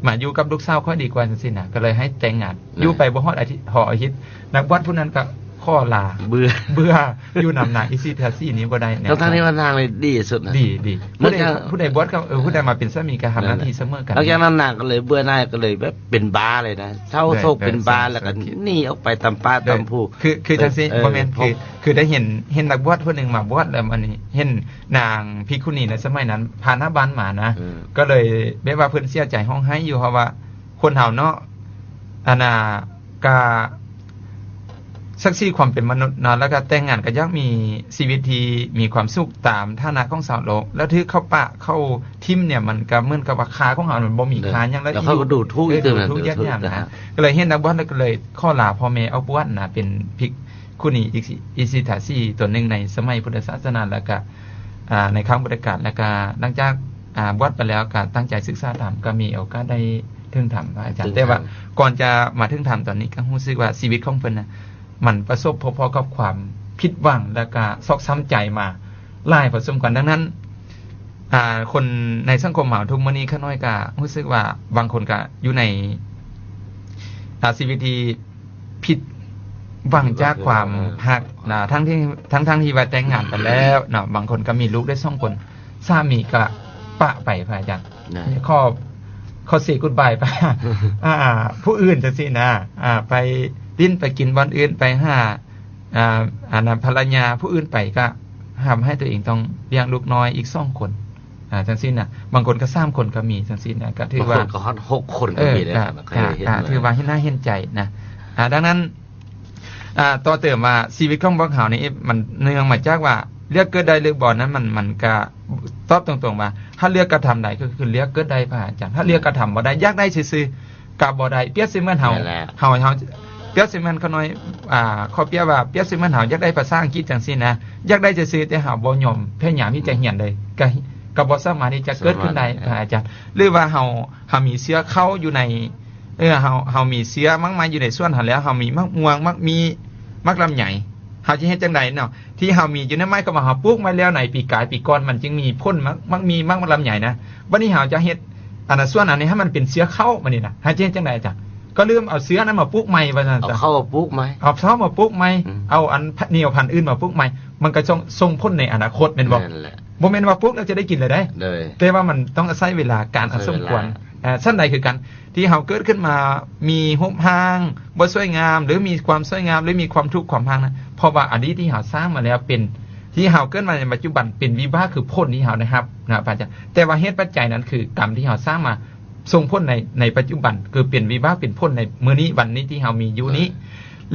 ມາຢູ່ກັບລູກສາວຂ້ອຍດີກວ່າ ຈັ່ງຊີ້ນະ ກໍເລີຍໃຫ້ແຕ່ງງານ ເອີ ຢູ່ໄປບໍ່ຮອດອາທິດ ຮອດອາທິດ ນັກບວດຜູ້ນັ້ນກໍ ຂໍລາ ເບື່ອ ເບື່ອຢູ່ນຳນາງອິຊິທາສີນີ້ບໍ່ໄດ້ນະ ທັງໆທີ່ວ່ານາງນີ້ດີທີ່ສຸດນະ ດີ ດີ ຜູ້ໃດ ຜູ້ໃດບວດກໍ ເອີ ຜູ້ໃດມາເປັນສາມີກໍຮັບໜ້າທີ່ສະເໝີກັນ ຫຼັງຈາກນັ້ນນາງກໍເລີຍເບື່ອໜ່າຍ ກໍເລີຍແບບເປັນບ້າເລີຍນະ ເຊົາໂສກເປັນບ້າ ແລ້ວກໍໜີອອກໄປຕາມປ່າຕາມພູ ຄື ຄືຈັ່ງຊີ້ ບໍ່ແມ່ນ ຄື ຄືໄດ້ເຫັນ ເຫັນນັກບວດຜູ້ໜຶ່ງມາບວດ ແລ້ວອັນນີ້ເຫັນນາງພິກຂຸນີໃນສະໄໝນັ້ນຜ່ານໜ້າບ້ານມານະ ກໍເລີຍແບບວ່າເພິ່ນເສຍໃຈຮ້ອງໄຫ້ຢູ່ ເພາະວ່າຄົນເຮົາເນາະ ອັນນ່າ ກະສັກສີຄວາມເປັນມະນຸດເນາະ ແລ້ວກະແຕ່ງງານກະຢາກມີຊີວິດທີ່ມີຄວາມສຸກຕາມຖານະຂອງຊາວໂລກ ແລ້ວຖືກເຂົາປະເຂົາຖິ້ມເນ່ຍ ມັນກະເໝືອນກັບວ່າຄ່າຂອງເຮົາມັນບໍ່ມີຄ່າຫຍັງແລ້ວ ແລ້ວເຂົາກໍດູຖູກອີກ ເອີ ດູຖູກຢຽດຫຍາມນະ ກະເລີຍເຫັນນັກບວດ ແລ້ວກະເລີຍຂໍລາພໍ່ແມ່ອອກບວດນະ ເປັນພິກຂຸນີອິຊິທາສີຕົນໜຶ່ງໃນສະໄໝພຸດທະສາສະໜາ ແລ້ວກະ ອ່າ ໃນຄັ້ງພຸດທະການ ແລ້ວກະຫຼັງຈາກ ອ່າ ບວດໄປແລ້ວກະຕັ້ງໃຈສຶກສາທຳ ກະມີໂອກາດໄດ້ເຖິງທຳ ພະອາຈານ ເຖິງທຳ ແຕ່ວ່າກ່ອນຈະມາເຖິງທຳຕອນນີ້ ກະຮູ້ສຶກວ່າຊີວິດຂອງເພິ່ນນະ ມັນປະສົບພົບພໍ້ກັບຄວາມຜິດຫວັງ ແລ້ວກະຊອກຊ້ຳໃຈມາຫຼາຍພໍສົມຄວນ. ດັ່ງນັ້ນ ອ່າ ຄົນໃນສັງຄົມເຮົາທຸກມື້ນີ້ ຂ້ານ້ອຍກະຮູ້ສຶກວ່າບາງຄົນກະຢູ່ໃນ ອ່າ ຊີວິດທີ່ ຜິດຫວັງຈາກຄວາມຮັກນະ ທັງທີ່ ທັງໆທີ່ວ່າແຕ່ງງານກັນແລ້ວເນາະ ບາງຄົນກໍມີລູກໄດ້ສອງຄົນ ສາມີກໍປະໄປ ພະອາຈານ ຂໍ ຂໍເຊກຸດບາຍໄປ ອ່າ ຜູ້ອື່ນຈັ່ງຊີ້ນະ ອ່າ ໄປຫຼິ້ນໄປກິນບ່ອນອື່ນ ໄປຫາ ອ່າ ອັນນັ້ນ ພັນລະຍາຜູ້ອື່ນໄປ ກໍທຳໃຫ້ຕົວເອງຕ້ອງລ້ຽງລູກນ້ອຍອີກສອງຄົນ ອ່າ ຈັ່ງຊີ້ນະ ບາງຄົນກໍສາມຄົນກໍມີ ຈັ່ງຊີ້ນະ ກໍຖືວ່າ ບາງຄົນກໍຮອດຫົກຄົນກໍມີເດ້ ເອີ ກໍ ກໍ ກໍຖືວ່າໜ້າເຫັນໃຈນະ ອ່າ ດັ່ງນັ້ນ ອ່າ ຕໍ່ເຕີມວ່າຊີວິດຂອງພວກເຮົານີ້ ມັນເນື່ອງມາຈາກວ່າເລືອກເກີດໄດ້ຫຼືບໍ່ນັ້ນ ມັນ ມັນກະຕອບຕົງໆວ່າ ຖ້າເລືອກກະທຳໄດ້ກໍຄືເລືອກເກີດໄດ້ ພະອາຈານ ຖ້າເລືອກກະທຳບໍ່ໄດ້ ຢາກໄດ້ຊື່ໆ ກະບໍ່ໄດ້ ປຽບສະເໝືອນເຮົາ ແມ່ນແລ້ວ ເຮົາ ເຮົາ ປຽບສະເໝືອນຂ້ານ້ອຍ ອ່າ ຂໍປຽບວ່າ ປຽບສະເໝືອນເຮົາຢາກໄດ້ພາສາອັງກິດຈັ່ງຊີ້ນະ ຢາກໄດ້ຊື່ໆ ແຕ່ເຮົາບໍ່ຍອມພະຍາຍາມທີ່ຈະຮຽນເລີຍ ກະ ກະບໍ່ສາມາດທີ່ຈະເກີດຂຶ້ນໄດ້ ພະອາຈານ ຫຼືວ່າເຮົາ ເຮົາມີເຊື້ອເຄົ້າຢູ່ໃນ ເອີ ເຮົາ ເຮົາມີເຊື້ອໝາກໄມ້ຢູ່ໃນສວນເຮົາແລ້ວ ເຮົາມີໝາກມ່ວງ ໝາກມີ້ ໝາກລຳໄຍ ເຮົາຈະເຮັດຈັ່ງໃດເນາະ ທີ່ເຮົາມີຢູ່ໃນໄມ້ ກໍວ່າເຮົາປູກໄວ້ແລ້ວໃນປີກາຍປີກ່ອນ ມັນຈຶ່ງມີຜົນໝາກ ໝາກມີ້ ໝາກລຳໄຍນະ ບັດນີ້ເຮົາຈະເຮັດ ອັນນະ ສວນອັນນີ້ໃຫ້ມັນເປັນເຊື້ອເຂົ້າ ບັດນີ້ນະ ເຮົາຈະເຮັດຈັ່ງໃດອາຈານ? ກໍລືມເອົາເຊື້ອນັ້ນມາປູກໃໝ່ ວ່າຊັ້ນ ເອົາເຂົ້າມາປູກໃໝ່ ເອົາເຂົ້າມາປູກໃໝ່ ອືມ ເອົາອັນ ແນວພັນອື່ນມາປູກໃໝ່ ມັນກໍສົ່ງ ສົ່ງຜົນໃນອະນາຄົດແມ່ນບໍ່? ແມ່ນແຫຼະ ບໍ່ແມ່ນວ່າປູກແລ້ວຈະໄດ້ກິນເລີຍໄດ໋ ໂດຍ ແຕ່ວ່າມັນຕ້ອງອາໄສເວລາ ການອັນສົມຄວນ ເອີ ຊັ້ນໃດຄືກັນ ທີ່ເຮົາເກີດຂຶ້ນມາມີຮູບຮ່າງບໍ່ສວຍງາມ ຫຼື ມີຄວາມສວຍງາມ ຫຼື ມີຄວາມທຸກຄວາມຍາກນະ ເພາະວ່າອະດີດທີ່ເຮົາສ້າງມາແລ້ວ ເປັນ ທີ່ເຮົາເກີດມາໃນປັດຈຸບັນ ເປັນວິບາກ ຄືຜົນທີ່ເຮົາໄດ້ຮັບນະ ພະອາຈານ ແຕ່ວ່າເຫດປັດໄຈນັ້ນ ຄືກຳທີ່ເຮົາສ້າງມາ ສົ່ງຜົນໃນ ໃນປັດຈຸບັນ ຄືເປັນວິບາກ ເປັນຜົນໃນມື້ນີ້ ວັນນີ້ທີ່ເຮົາມີຢູ່ນີ້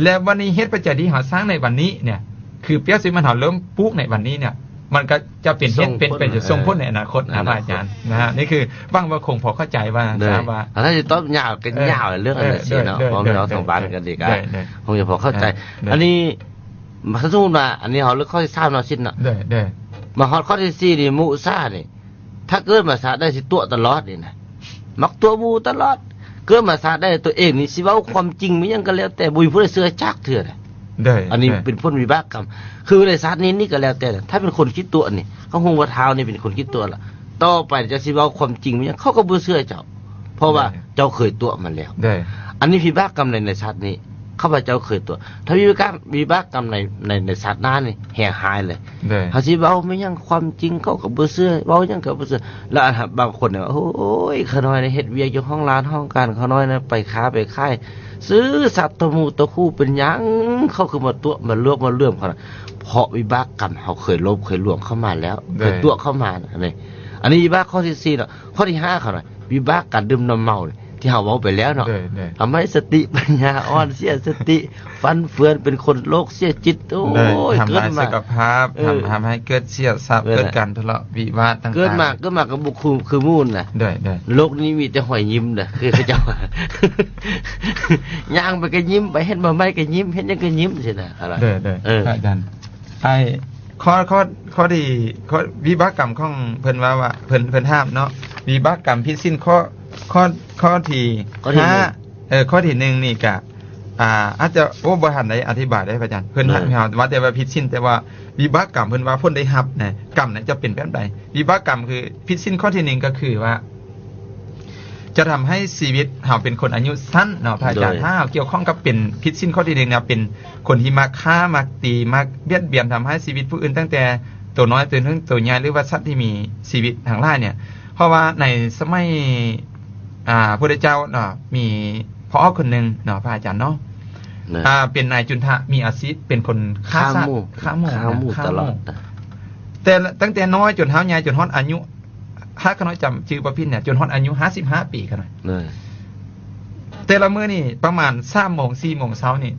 ແລະ ວັນນີ້ເຫດປັດໄຈທີ່ເຮົາສ້າງໃນວັນນີ້ເນ່ຍ ຄືປຽບສະເໝືອນເຮົາເລີ່ມປູກໃນວັນນີ້ເນ່ຍ ມັນກໍຈະເປັນເຫດເປັນ ສົ່ງຜົນ ເປັນ ເອີ ສົ່ງຜົນໃນອະນາຄົດນະ ອະນາຄົດ ພະອາຈານນະ ນີ້ຄືຫວັງວ່າຄົງພໍເຂົ້າໃຈວ່າ ໂດຍ ວ່າ ອັນນັ້ນຊິຕອບຍາວ ກໍຍາວເລື່ອງອັນນີ້ເນາະ ເພາະເຮົາທາງບ້ານກັນດີກະ ໂດຍ ຄົງຈະພໍເຂົ້າໃຈ ໂດຍ ອັນນີ້ ຖ້າສົມມຸດວ່າ ອັນນີ້ເຮົາເລືອກຂໍ້ທີສາມເນາະ ສິນເນາະ ໂດຍ ໂດຍ ມາຮອດຂໍ້ທີສີ່ນີ້ ມຸສານີ້ ຖ້າເກີດມາຊາດໃດຊິຕົວະຕະຫຼອດນີ້ນະ ມັກຕົວະໝູ່ຕະຫຼອດ ເກີດມາຊາດໃດຕົວເອງນີ້ຊິເວົ້າຄວາມຈິງມີຫຍັງກໍແລ້ວແຕ່ ບໍ່ມີຜູ້ໃດເຊື່ອຈັກເທື່ອນະ ໂດຍ ອັນນີ້ ໂດຍ ເປັນຜົນວິບາກກຳ ຄືໃນຊາດນີ້ນີ້ກໍແລ້ວແຕ່ ຖ້າເປັນຄົນຂີ້ຕົວະນີ້ ເຂົາຮູ້ວ່າທ້າວນີ້ເປັນຄົນຂີ້ຕົວະລະ ຕໍ່ໄປເຈົ້າຊິເວົ້າຄວາມຈິງມີຫຍັງ ເຂົາກໍບໍ່ເຊື່ອເຈົ້າ ເພາະວ່າ ໂດຍ ເຈົ້າເຄີຍຕົວະມາແລ້ວ ໂດຍ ອັນນີ້ວິບາກກຳໃນ ໃນຊາດນີ້ ຂ້າພະເຈົ້າເຄີຍຕົວະ ຖ້າວິບາກ ວິບາກກຳໃນ ໃນ ໃນຊາດໜ້ານີ້ແຮງຮ້າຍເລີຍ ໂດຍ ເຮົາຊິເວົ້າແມ່ນຫຍັງຄວາມຈິງ ເຂົາກໍບໍ່ເຊື່ອ ເວົ້າຫຍັງກໍບໍ່ເຊື່ອ ແລ້ວອັນ ບາງຄົນນີ້ ໂອ້ຍ ຂ້ານ້ອຍນະເຮັດວຽກຢູ່ຫ້ອງລານຫ້ອງການ ຂ້ານ້ອຍນະໄປຄ້າໄປຂາຍ ຊື່ສັດຕໍ່ໝູ່ຕໍ່ຄູ່ ເປັນຫຍັງເຂົາຄືມາຕົວະມາລວບມາເຫຼື້ອມເຂົານະ ເພາະວິບາກກຳເຮົາເຄີຍໂລບເຄີຍຫຼວງເຂົ້າມາແລ້ວ ໂດຍ ເຄີຍຕົວະເຂົ້າມານະ ອັນນີ້ ອັນນີ້ວິບາກຂໍ້ທີສີ່ເນາະ ຂໍ້ທີຫ້າເຂົານະ ວິບາກການດື່ມນ້ຳເມົານີ້ ທີ່ເຮົາເວົ້າໄປແລ້ວເນາະ ໂດຍ ໂດຍ ທຳໃຫ້ສະຕິປັນຍາອ່ອນ ເສຍສະຕິ ຟັ່ນເຟືອນ ເປັນຄົນໂລກເສຍຈິດ ໂອ້ຍ ໂດຍ ທຳລາຍສຸຂະພາບ ເອີ ທຳ ທຳໃຫ້ເກີດເສຍຊັບ ເອີ ເກີດການທະເລາະວິວາດຕ່າງໆ ເກີດມາ ເກີດມາກໍບໍ່ຄື ຄືໝູ່ນະ ໂດຍ ໂດຍ ໂລກນີ້ມີແຕ່ຮອຍຍິ້ມນະ ຄືເຂົາເຈົ້າວ່າ ຍ່າງໄປກໍຍິ້ມ ໄປເຫັນໝໍ້ໄມ້ກໍຍິ້ມ ເຫັນຫຍັງກໍຍິ້ມຊີ້ນະ ໂດຍ ໂດຍ ເອີ ພະອາຈານ ໄອ້ ຂໍ້ ຂໍ້ ຂໍ້ທີ່ ຂໍ້ ວິບາກກຳຂອງເພິ່ນວ່າ ວ່າ ເພິ່ນ ເພິ່ນຖາມເນາະ ວິບາກກຳຜິດສິນຂໍ້ ຂໍ້ ຂໍ້ທີ ຂໍ້ທີຫ້າ ໜຶ່ງ ເອີ ຂໍ້ທີໜຶ່ງນີ້ກະ ອ່າ ອາດຈະ ໂອ້ ບໍ່ທັນໄດ້ອະທິບາຍເດ້ພະອາຈານ ເພິ່ນ ໂດຍ ເຮົາວ່າແຕ່ວ່າຜິດສິນ ແຕ່ວ່າວິບາກກຳເພິ່ນວ່າຜົນໄດ້ຮັບນະ ກຳນັ້ນຈະເປັນແບບໃດ ວິບາກກຳຄືຜິດສິນຂໍ້ທີໜຶ່ງ ກໍຄືວ່າ ຈະທຳໃຫ້ຊີວິດເຮົາເປັນຄົນອາຍຸສັ້ນເນາະ ພະອາຈານ. ໂດຍ ຖ້າເຮົາກ່ຽວຂ້ອງກັບເປັນຜິດສິນຂໍ້ທີໜຶ່ງນະ ເປັນຄົນທີ່ມັກຂ້າ ມັກຕີ ມັກບຽດບຽນ ທຳຮ້າຍຊີວິດຜູ້ອື່ນ ຕັ້ງແຕ່ໂຕນ້ອຍຈົນເຖິງໂຕໃຫຍ່ ຫຼືວ່າສັດທີ່ມີຊີວິດທັງຫຼາຍນີ້. ເພາະວ່າໃນສະໄໝ ອ່າ ພຸດທະເຈົ້າເນາະ ມີພໍ່ອອກຄົນໜຶ່ງເນາະ ພະອາຈານເນາະ ແມ່ນ ອ່າ ເປັນນາຍຈຸນທະ ມີອາຊີບເປັນຄົນຂ້າສັດ ຂ້າໝູ ຂ້າໝູ ຂ້າໝູຕະຫຼອດ. ແຕ່ຕັ້ງແຕ່ນ້ອຍຈົນເຖົ້າໃຫຍ່ ຈົນຮອດອາຍຸ ຖ້າຂ້ານ້ອຍຈຳຊື່ບໍ່ຜິດນີ້ ຈົນຮອດອາຍຸຫ້າສິບຫ້າປີ ຂ້ານ້ອຍ ແຕ່ລະມື້ນີ້ປະມານສາມໂມງ ສີ່ໂມງເຊົ້ານີ້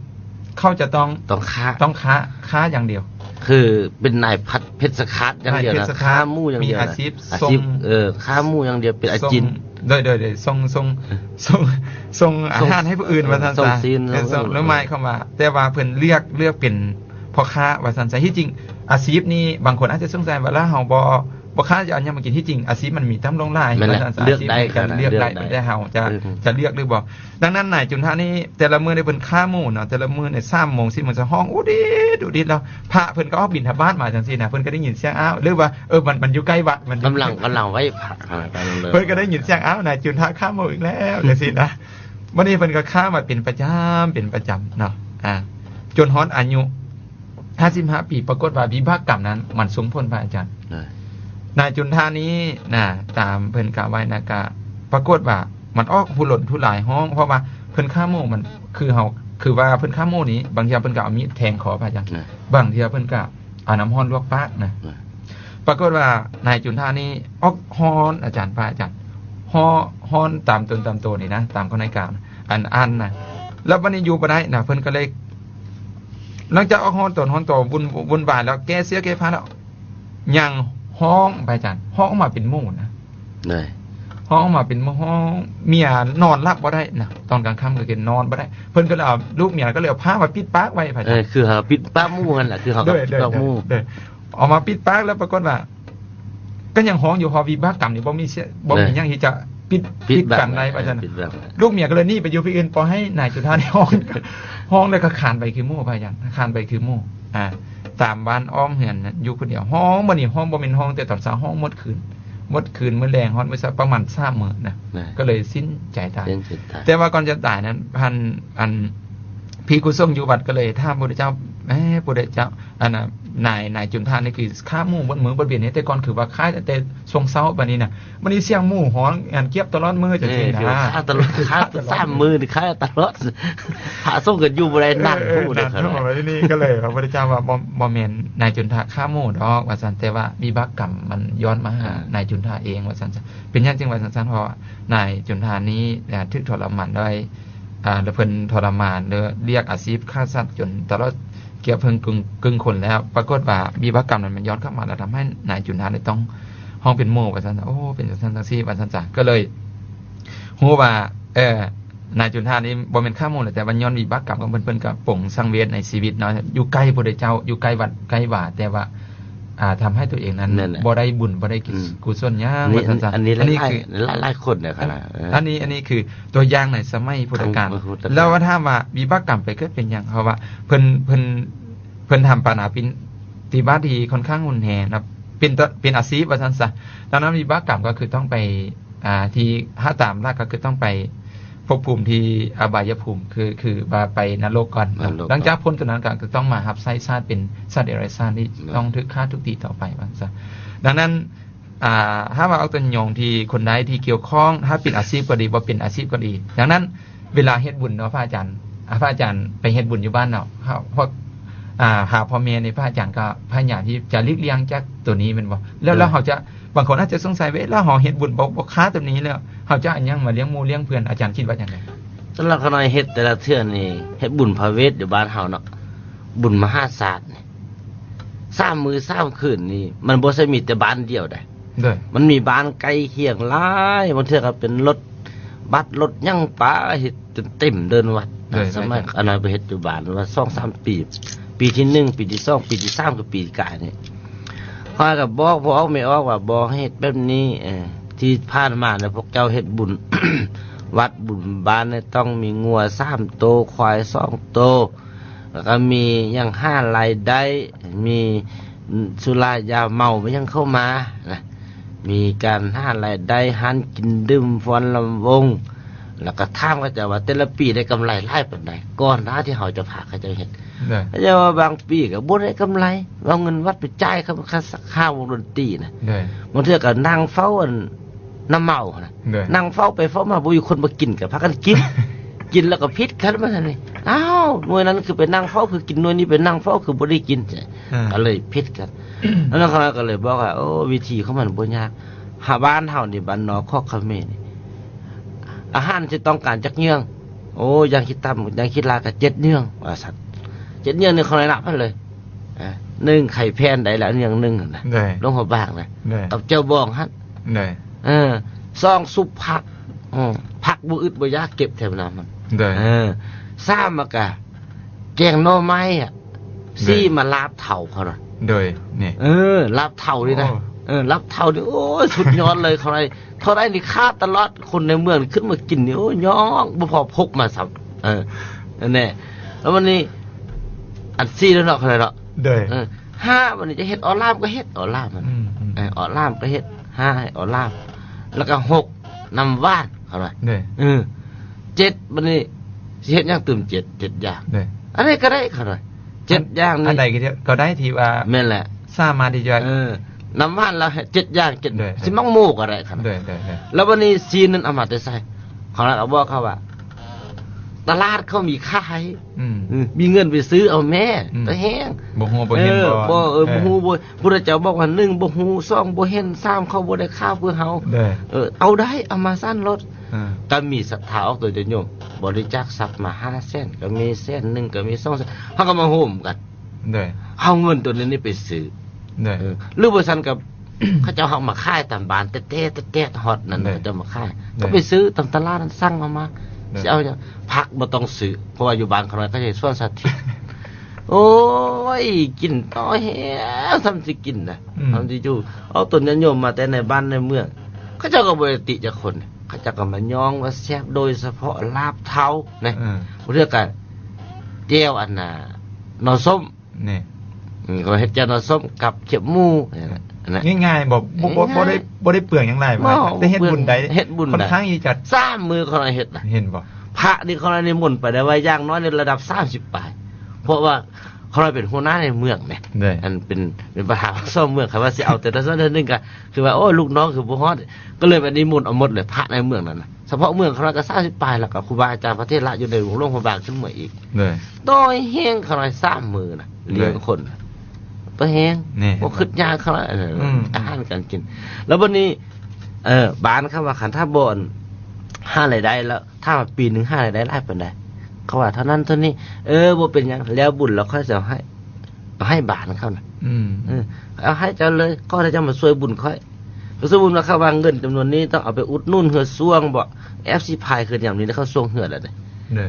ເຂົາຈະຕ້ອງ ຕ້ອງຂ້າ ຕ້ອງຂ້າ ຂ້າຢ່າງດຽວ ຄືເປັນນາຍພັນເພັດສະຄາດຢ່າງດຽວນະ ຂ້າໝູຢ່າງດຽວນະ ມີອາຊີບ ອາຊີບ ເອີ ຂ້າໝູຢ່າງດຽວ ເປັນອາຈິນ ໂດຍ ໂດຍ ໂດຍ ສົ່ງ ສົ່ງ ສົ່ງ ສົ່ງອາຫານໃຫ້ຜູ້ອື່ນ ວ່າຊັ້ນຊະ ເອີ ສົ່ງຊີ້ນ ເອີ ສົ່ງ ນັ້ນໝາຍຄວາມວ່າ ແຕ່ວ່າເພິ່ນເລືອກ ເລືອກເປັນພໍ່ຄ້າ ວ່າຊັ້ນຊະ. ທີ່ຈິງອາຊີບນີ້ ບາງຄົນອາດຈະສົງໄສວ່າ ລະເຮົາບໍ່ ບໍ່ຄ້າຈະເອົາຫຍັງມາກິນ? ທີ່ຈິງອາຊີບມັນມີຕັ້ງຫຼວງຫຼາຍ ແມ່ນແຫຼະ ວ່າຊັ້ນຊະ ເລືອກໄດ້ ອາຊີບນີ້ກໍເລືອກໄດ້ ເລືອກໄດ້ ແຕ່ເຮົາຈະ ເອີ ຈະເລືອກຫຼືບໍ່. ດັ່ງນັ້ນນາຍຈຸນທະນີ້ ແຕ່ລະມື້ນີ້ເພິ່ນຂ້າໝູເນາະ ແຕ່ລະມື້ນີ້ສາມໂມງ ສີ່ໂມງ ຈະຮ້ອງອຸດອິດອຸດອິດ ແລ້ວພະເພິ່ນກໍອອກບິນທະບາດມາຈັ່ງຊີ້ນະ ເພິ່ນກໍໄດ້ຍິນສຽງ ອ້າວ ຫຼືວ່າ ເອີ ມັນ ມັນຢູ່ໃກ້ວັດ ມັນ ກຳລັງ ກຳລັງໄຫວ້ພະ ເພິ່ນກໍໄດ້ຍິນສຽງ ອ້າວ ນາຍຈຸນທະຂ້າໝູອີກແລ້ວ ຈັ່ງຊີ້ນະ. ບັດນີ້ເພິ່ນກໍຂ້າມາເປັນປະຈຳ ເປັນປະຈຳເນາະ ອ່າ ຈົນຮອດອາຍຸ ຫ້າສິບຫ້າປີ ປາກົດວ່າວິບາກກຳນັ້ນມັນສົ່ງຜົນ ພະອາຈານ. ນາຍຈຸນທານີ້ນະ ຕາມເພິ່ນກ່າວໄວ້ນະ ກະປາກົດວ່າມັນອອກຮຸລົນທຸລາຍຮ້ອງ ເພາະວ່າເພິ່ນຂ້າໝູ ມັນ ຄືເຮົາ ຄືວ່າເພິ່ນຂ້າໝູນີ້ ບາງເທື່ອເພິ່ນກະເອົາມີດແທງຄໍ ພະອາຈານ ບາງເທື່ອເພິ່ນກະເອົານ້ຳຮ້ອນລວກປາກນະ. ປາກົດວ່ານາຍຈຸນທານີ້ອອກຮ້ອນ ອາຈານ ພະອາຈານ ຮ້ອນ ຮ້ອນຕາມຕົນຕາມໂຕນີ້ນະ ຕາມຄຳໃຫ້ການ ອັນ ອັນນະ ແລ້ວບັດນີ້ຢູ່ບໍ່ໄດ້ນະ ເພິ່ນກໍເລີຍ ຫຼັງຈາກອອກຮ້ອນຕົນຮ້ອນໂຕ ວຸ່ນ ວຸ່ນວາຍແລ້ວ ແກ້ເສື້ອແກ້ຜ້າແລ້ວ ຍັງຮ້ອງ ພະອາຈານ ຮ້ອງອອກມາເປັນໝູນະ ຮ້ອງອອກມາເປັນໝູ ຮ້ອງ ເມຍນອນຫຼັບບໍ່ໄດ້ນະ ຕອນກາງຄ່ຳກໍຄືນອນບໍ່ໄດ້ ເພິ່ນກໍເລີຍເອົາ ລູກເມຍກໍເລີຍເອົາຜ້າມາປິດປາກໄວ້ ພະອາຈານ ເອີ ຄືເຮົາປິດປາກໝູຫັ້ນລະ ຄືເຮົາກໍປິດປາກໝູ ເອີ ເອົາມາປິດປາກ ແລ້ວປາກົດວ່າ ກໍຍັງຮ້ອງຢູ່ ເພາະວິບາກກຳນີ້ບໍ່ມີ ບໍ່ມີຫຍັງທີ່ຈະປິດ ປິດກັ້ນໄດ້ ວ່າຊັ້ນ. ລູກເມຍກໍເລີຍໜີໄປຢູ່ທີ່ອື່ນ ປ່ອຍໃຫ້ນາຍຈຸນທານີ້ຮ້ອງ ຮ້ອງແລ້ວກໍຄານໄປຄືໝູ ພະອາຈານ ຄານໄປຄືໝູ ອ່າ ຕາມບ້ານອ້ອມເຮືອນຢູ່ຄົນດຽວ ຮ້ອງ ບັດນີ້ຮ້ອງ ບໍ່ແມ່ນຮ້ອງແຕ່ຕອນເຊົ້າ ຮ້ອງໝົດຄືນ ໝົດຄືນ ມື້ແລງຮອດມື້ເຊົ້າ ປະມານສາມມື້ນະ ກໍເລີຍສິ້ນໃຈຕາຍ. ແຕ່ວ່າກ່ອນຈະຕາຍນັ້ນ ທ່ານ ອັນ ພິກຂຸສົງຢູ່ວັດກໍເລີຍຖາມພະພຸດທະເຈົ້າ ເອີ ພະພຸດທະເຈົ້າ ອັນນະ ນາຍ ນາຍຈຸນທານີ້ຄືຂ້າໝູໝົດມື້ໝົດເວັນນີ້ ແຕ່ກ່ອນຄືວ່າຂ້າແຕ່ຊ່ວງເຊົ້າ ບັດນີ້ນະ ບັດນີ້ສຽງໝູຮ້ອງ ອັນ ກຽບຕະຫຼອດມື້ ຈັ່ງຊີ້ນະ ຂ້າຕະຫຼອດ ຂ້າສາມມື້ນີ້ ຂ້າຕະຫຼອດ ພະສົງກໍຢູ່ບໍ່ໄດ້ ນັ່ງ ເອີ ນັ່ງ ຢູ່ເດ້ ບັດນີ້ກໍເລີຍ ພະພຸດທະເຈົ້າວ່າ ບໍ່ ບໍ່ແມ່ນນາຍຈຸນທາຂ້າໝູດອກ ວ່າຊັ້ນ ແຕ່ວ່າວິບາກກຳມັນຍ້ອນມາຫານາຍຈຸນທາເອງ ວ່າຊັ້ນ. ເປັນຫຍັງຈຶ່ງວ່າຊັ້ນ? ເພາະວ່ານາຍຈຸນທານີ້ ອ່າ ຖືກທໍລະມານດ້ວຍ ອ່າ ແລ້ວເພິ່ນທໍລະມານ ແລ້ວລຽກອາຊີບຂ້າສັດຈົນຕະຫຼອດ ເກືອບເຄິ່ງ ເຄິ່ງຄົນແລ້ວ ປາກົດວ່າວິບາກກຳນັ້ນມັນຍ້ອນກັບມາ ແລ້ວທຳໃຫ້ນາຍຈຸນທານີ້ຕ້ອງຮ້ອງເປັນໝູ ວ່າຊັ້ນ. ໂອ້ ເປັນຈັ່ງຊັ້ນຈັ່ງຊີ້ ວ່າຊັ້ນຊະ ກໍເລີຍຮູ້ວ່າ ເອີ ນາຍຈຸນທານີ້ບໍ່ແມ່ນຂ້າໝູແລ້ວ ແຕ່ວ່າຍ້ອນວິບາກກຳຂອງເພິ່ນ ເພິ່ນກໍປົງສັງເວດໃນຊີວິດເນາະ ຢູ່ໃກ້ພະພຸດທະເຈົ້າ ຢູ່ໃກ້ວັດໃກ້ວາ ແຕ່ວ່າ ອ່າ ທຳໃຫ້ຕົວເອງນັ້ນ ນັ້ນແຫຼະ ບໍ່ໄດ້ບຸນ ບໍ່ໄດ້ ອືມ ກຸສົນຫຍັງ ນີ້ ວ່າຊັ້ນຊະ. ອັນນີ້ ອັນນີ້ ຫຼາຍ ຄື ຫຼາຍ ຫຼາຍຄົນເດ້ ອືມ ຂະໜາດ ເອີ ອັນນີ້ ອັນນີ້ຄືຕົວຢ່າງໃນສະໄໝພຸດທະການ ແລ້ວວ່າຖາມວ່າວິບາກກຳໄປເກີດເປັນຫຍັງ ເພາະວ່າເພິ່ນ ເພິ່ນ ເພິ່ນທຳປານາຕິບາດທີ່ຄ່ອນຂ້າງຮຸນແຮງນະ ເປັນ ເປັນອາຊີບ ວ່າຊັ້ນຊະ. ດັ່ງນັ້ນວິບາກກຳກໍຄືຕ້ອງໄປ ອ່າ ທີ່ ຖ້າຕາມຫຼັກກໍຄືຕ້ອງໄປພົບພູມທີ່ອະບາຍະພູມ ຄື ຄືວ່າໄປນະລົກກ່ອນ ນະລົກ ຫຼັງຈາກພົ້ນຕົວນັ້ນກໍຄືຕ້ອງມາຮັບໃຊ້ຊາດ ເປັນສັດເດຍລະສານທີ່ ເນາະ ຕ້ອງຖືກຂ້າທຸກຕີຕໍ່ໄປ ວ່າຊັ້ນຊະ. ດັ່ງນັ້ນ ອ່າ ຖ້າວ່າເອົາຕົວຢ່າງທີ່ຄົນໃດທີ່ກ່ຽວຂ້ອງ ຖ້າເປັນອາຊີບກໍດີ ບໍ່ເປັນອາຊີບກໍດີ ດັ່ງນັ້ນ ເວລາເຮັດບຸນເນາະ ພະອາຈານ ອ່າ ພະອາຈານໄປເຮັດບຸນຢູ່ບ້ານເນາະ ພວກ ອ່າ ພະພໍ່ແມ່ນີ້ ພະອາຈານກໍພະຍາຍາມທີ່ຈະຫຼີກລ່ຽງຈາກໂຕນີ້ແມ່ນບໍ່? ແລ້ວ ແລ້ວເຮົາຈະ ບາງຄົນອາດຈະສົງໄສວ່າ ເອີ ແລ້ວເຮົາເຮັດບຸນບໍ່ ບໍ່ຂ້າໂຕນີ້ແລ້ວ ເຮົາຈະເອົາຫຍັງມາລ້ຽງໝູລ້ຽງເພື່ອນ? ອາຈານຄິດວ່າຈັ່ງໃດ? ສຳລັບຂ້ານ້ອຍເຮັດແຕ່ລະເທື່ອນີ້ ເຮັດບຸນພະເວດຢູ່ບ້ານເຮົາເນາະ ບຸນມະຫາສາດນີ້ ສາມມື້ສາມຄືນນີ້ ມັນບໍ່ໃຊ່ມີແຕ່ບ້ານດຽວໃດ ໂດຍ ມັນມີບ້ານໃກ້ຄຽງຫຼາຍ ບາງເທື່ອກໍເປັນລົດບັດລົດຫຍັງໄປ ເຮັດຈົນເຕັມເດີ່ນວັດ. ໂດຍ ສະໄໝ ໂດຍ ອັນນັ້ນໄປເຮັດຢູ່ບ້ານວ່າສອງສາມປີ ປີທີໜຶ່ງ ປີທີສອງ ປີທີສາມ ຄືປີກາຍນີ້ ຂ້ອຍກໍບອກພໍ່ອອກແມ່ອອກວ່າ ບໍ່ໃຫ້ເຮັດແບບນີ້ ເອີ ທີ່ຜ່ານມານະ ພວກເຈົ້າເຮັດບຸນວັດບຸນບ້ານນີ້ ຕ້ອງມີງົວສາມໂຕ ຄວາຍສອງໂຕ ແລ້ວກໍມີຫຍັງຫາລາຍໄດ້ ມີສຸລາຢາເມົາ ມີຫຍັງເຂົ້າມານະ ມີການຫາລາຍໄດ້ ຮ້ານກິນດື່ມຟ້ອນລຳວົງ ແລ້ວກໍຖາມເຂົາເຈົ້າວ່າ ແຕ່ລະປີໄດ້ກຳໄລຫຼາຍປານໃດ ກ່ອນໜ້າທີ່ເຮົາຈະພາເຂົາເຈົ້າເຮັດ. ເຈົ້າວ່າບາງປີກໍບໍ່ໄດ້ກຳໄລ ເອົາເງິນວັດໄປຈ່າຍຄ່າສັກຂາວົງດົນຕີນະ. ບາງເທື່ອກໍນັ່ງເຝົ້າອັນ ນ້ຳເມົານະ ນັ່ງເຝົ້າໄປເຝົ້າມາ ບໍ່ມີຄົນມາກິນ ກໍພາກັນກິນ ກິນແລ້ວກໍຜິດກັນບາດນີ້. ອ້າວ ໜ່ວຍນັ້ນຄືໄປນັ່ງເຝົ້າຄືກິນ ໜ່ວຍນີ້ໄປນັ່ງເຝົ້າຄືບໍ່ໄດ້ກິນ ກໍເລີຍຜິດກັນ. ແລ້ວເຂົາກໍເລີຍບອກວ່າ ໂອ້ ວິທີຂອງມັນບໍ່ຍາກ ຫາ ບ້ານເຮົານີ້ ບ້ານນອກຄອກຂະເໝນນີ້ ອາຫານຊິຕ້ອງການຈັກເຍືອງ? ໂອ້ ຢ່າງຄິດຕ່ຳ ຢ່າງຄິດຫຼາຍກໍເຈັດເຍືອງ ວ່າຊັ້ນ. ເຈັດເຍືອງນີ້ ຂ້ານ້ອຍນັບໃຫ້ເລີຍ ອາ ໜຶ່ງ ໄຂ່ແຜ່ນໄດ້ລະ ເຍືອງໜຶ່ງຫັ້ນນະ ລົງຫົວບາງນະ ກັບແຈ່ວບອງຫັ້ນ. ເອີ ສອງ ຊຸບຜັກ ອື ຜັກບໍ່ອຶດບໍ່ຢາກ ເກັບແຖວນຳມັນ. ເອີ ສາມ ມາກະແກງໜໍ່ໄມ້ອະ. ສີ່ ມາລາບເທົາເຂົານະ. ໂດຍ ນີ້ ເອີ ລາບເທົານີ້ນະ. ເອີ ລາບເທົານີ້ ໂອ້ຍ ສຸດຍອດເລີຍ ເຂົາໄດ້ ເທົ່າໃດນີ້ຂາດຕະຫຼອດ ຄົນໃນເມືອງຂຶ້ນມາກິນນີ້ ໂອ້ຍ ຍ້ອງບໍ່ພໍພົກມາຊ້ຳ. ເອີ ອັນແນ່ ແລ້ວບັດນີ້ ອັນສີ່ແລ້ວເນາະ ເຂົາໄດ້ເນາະ. ໂດຍ ເອີ ຫ້າ ບັດນີ້ຈະເຮັດເອົາລາບກໍເຮັດເອົາລາບ ອືມ ເອີ ເອົາລາບກໍເຮັດ ຫ້າ ໃຫ້ເອົາລາບ ແລ້ວກໍຫົກ ນ້ຳຫວານເຂົາວ່າ. ເອີ ເຈັດ ບັດນີ້ຊິເຮັດຫຍັງຕື່ມເຈັດ ເຈັດຢ່າງ. ອັນໃດກໍໄດ້ເຂົາວ່າ ເຈັດຢ່າງນີ້ ອັນໃດກໍໄດ້ທີ່ວ່າ ແມ່ນແຫຼະ ສາມາດທີ່ຈະ ເອີ ນ້ຳຫວານລາວເຮັດເຈັດຢ່າງ ເຈັດ ຊິໝາກໂມກໍໄດ້ເຂົາວ່າ. ແລ້ວບັດນີ້ຊີ້ນນັ້ນເອົາມາແຕ່ໃສ? ເຂົາກໍບອກເຂົາວ່າ ຕະຫຼາດເຂົາມີຂາຍ ອືມ ເອີ ມີເງິນໄປຊື້ເອົາແມ້ ອືມ ຕາແຮງ ບໍ່ຮູ້ບໍ່ເຫັນ ເອີ ບໍ່ ບໍ່ ເອີ ເອີ ບໍ່ຮູ້ບໍ່ ພຸດທະເຈົ້າບອກວ່າ ໜຶ່ງ ບໍ່ຮູ້ ສອງ ບໍ່ເຫັນ ສາມ ເຂົາບໍ່ໄດ້ຂ່າວຄືເຮົາ ເອີ ເອົາໄດ້ ເອົາມາຊັ້ນໂລດ. ເອີ ກໍມີສັດທາອອກຕົນຍາດໂຍມ ບໍລິຈາກຊັບມາຫ້າແສນ ກໍມີແສນໜຶ່ງ ກໍມີສອງແສນ ເຮົາກໍມາໂຮມກັນ ເຮົາເອົາເງິນຕົວນີ້ໄປຊື້ ເອີ ຫຼືບໍ່ຊັ້ນກໍ ເຂົາເຈົ້າເອົາມາຂາຍຕາມບ້ານແຕ່ໆ ແຕ່ໆ ຮອດນັ້ນ ເຂົາເຈົ້າມາຂາຍ ກໍໄປຊື້ຕາມຕະຫຼາດນັ້ນ ສັ່ງເອົາມາ. ຊິເອົາຫຍັງ? ຜັກບໍ່ຕ້ອງຊື້ ເພາະວ່າຢູ່ບ້ານຂ້ານ້ອຍເຂົາເຮັດສວນສາທິດ. ໂອ້ຍ ກິນຕໍ່ແຮງ ສ່ຳຊິກິນນະ ສ່ຳຊິຢູ່. ອອກຕົນຍາດໂຍມມາແຕ່ໃນບ້ານໃນເມືອງ ເຂົາເຈົ້າກໍບໍ່ໄດ້ຕິຈັກຄົນ ເຂົາເຈົ້າກໍມາຍ້ອງວ່າແຊບ ໂດຍສະເພາະລາບເທົານະ ບາງເທື່ອກໍແຈ່ວອັນນ່າ ໜໍ່ສົ້ມ ນີ້ ອືມ ເຂົາເຮັດແຈ່ວໜໍ່ສົ້ມກັບຂຽບໝູ ງ່າຍໆ ບໍ່ ບໍ່ ບໍ່ໄດ້ ບໍ່ໄດ້ເປືອງຫຍັງຫຼາຍ ແຕ່ເຮັດບຸນໄດ້ ເຮັດບຸນ ຂ້ອນຂ້າງທີ່ຈະ ສາມມື້ຂ້ານ້ອຍເຮັດນະ ເຫັນບໍ່? ພະນີ້ຂ້ານ້ອຍນິມົນໄປໄດ້ວ່າຢ່າງໜ້ອຍນີ້ລະດັບສາມສິບປາຍ ເພາະວ່າຂ້ານ້ອຍເປັນຫົວໜ້າໃນເມືອງເດ້ ອັນເປັນ ເປັນປະທານປະຊາເມືອງ ຄັນວ່າຊິເອົາແຕ່ລະສ່ວນໜຶ່ງກໍຄືວ່າ ໂອ້ຍ ລູກນ້ອງຄືບໍ່ຮອດ ກໍເລີຍໄປນິມົນເອົາໝົດເລີຍ ພະໃນເມືອງນັ້ນນະ. ສະເພາະເມືອງຂ້ານ້ອຍກໍສາມສິບປາຍ ແລ້ວກໍຄູບາອາຈານພະເຖລະຢູ່ໃນຫຼວງພະບາງຂຶ້ນເມືອງອີກ ໂດຍ ຕໍ່ແຮງຂ້ານ້ອຍສາມມື້ນະ ລ້ຽງຄົນ ຕໍ່ແຮງ ບໍ່ຄຶດຍາກຂ້ານ້ອຍ ອືມ ອາຫານການກິນ. ແລ້ວບັດນີ້ ເອີ ບ້ານເຂົາວ່າ ຄັນຖ້າບໍ່ ອັນ ຫາລາຍໄດ້ແລ້ວ ຖາມວ່າປີໜຶ່ງຫາລາຍໄດ້ຫຼາຍປານໃດ? ເຂົາວ່າເທົ່ານັ້ນເທົ່ານີ້. ເອີ ບໍ່ເປັນຫຍັງ ແລ້ວບຸນແລ້ວຂ້ອຍຊິເອົາໃຫ້ ເອົາໃຫ້ບ້ານເຂົານະ ອືມ ເອີ ເອົາໃຫ້ເຈົ້າເລີຍ ຂໍໃຫ້ເຈົ້າມາຊ່ວຍບຸນຂ້ອຍ. ສົມມຸດວ່າເຂົາວ່າເງິນຈຳນວນນີ້ຕ້ອງເອົາໄປອຸດໜູນເຮືອຊ່ວງບໍ ແອຟຊີພາຍຄືຍາມນີ້ເຂົາຊ່ວງເຮືອແລ້ວເດ້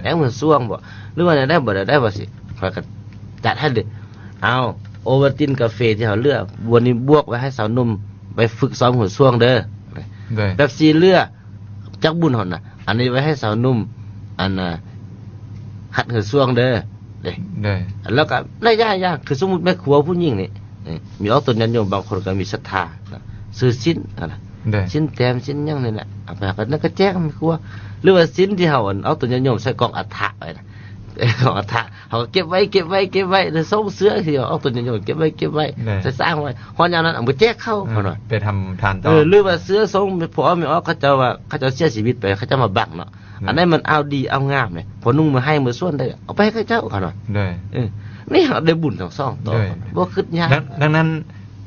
ແອຟເຮືອຊ່ວງບໍ ຫຼືວ່າແນວໃດບໍ່ ແນວໃດບໍ່ຊິ ຂ້ອຍກໍຈັດໃຫ້ເລີຍ. ເອົາ ໂອວັນຕິນກາເຟທີ່ເຮົາເຫຼືອ ບວນນີ້ບວກໄວ້ໃຫ້ຊາວໜຸ່ມໄປຝຶກຊ້ອມເຮືອຊ່ວງເດີ ແປັບຊີເຫຼືອ ຈັກບຸນຫັ້ນນະ ອັນນີ້ໄວ້ໃຫ້ຊາວໜຸ່ມ ອັນນ່າ ຫັດເຮືອຊ່ວງເດີ ເດ້ ແລ້ວກໍຫຼາຍຢ່າງ ຄືສົມມຸດແມ່ຄົວຜູ້ຍິງນີ້ ມີອອກຕົນຍາດໂຍມບາງຄົນກໍມີສັດທາ ຊື້ສິ້ນຫັ້ນນະ ສິ້ນແຕ້ມ ສິ້ນຫຍັງນີ້ແຫຼະ ເອົາໄປ ກໍນັ້ນກໍແຈກແມ່ຄົວ ຫຼືວ່າສິ້ນທີ່ເຮົາ ອັນ ອອກຕົນຍາດໂຍມໃສ່ກ່ອງອັດຖະໄວ້ນະ ກ່ອງອັດຖະ ເຮົາກໍເກັບໄວ້ ເກັບໄວ້ ເກັບໄວ້ ແລ້ວສົ່ງເຊື້ອທີ່ອອກຕົນຍາດໂຍມ ເກັບໄວ້ ເກັບໄວ້ ໃສ່ສ້າງໄວ້ ຮອດຍາມນັ້ນເອົາໄປແຈກເຂົາ ເອີ ເນາະ ໄປທຳທານຕໍ່ ເອີ ຫຼືວ່າເຊື້ອສົ່ງພໍ່ແມ່ອອກ ເຂົາເຈົ້າວ່າ ເຂົາເຈົ້າເສຍຊີວິດໄປ ເຂົາເຈົ້າມາບັງເນາະ ອັນນັ້ນມັນອາວດີອາວງາມເດ ພໍນຸ່ງມາໃຫ້ມາສວນໄດ້ ເອົາໄປໃຫ້ເຂົາເຈົ້າ ເຂົາເນາະ ເອີ ນີ້ເຮົາໄດ້ບຸນທັງສອງຕໍ່ ບໍ່ຄຶດຍາກ ດັ່ງນັ້ນ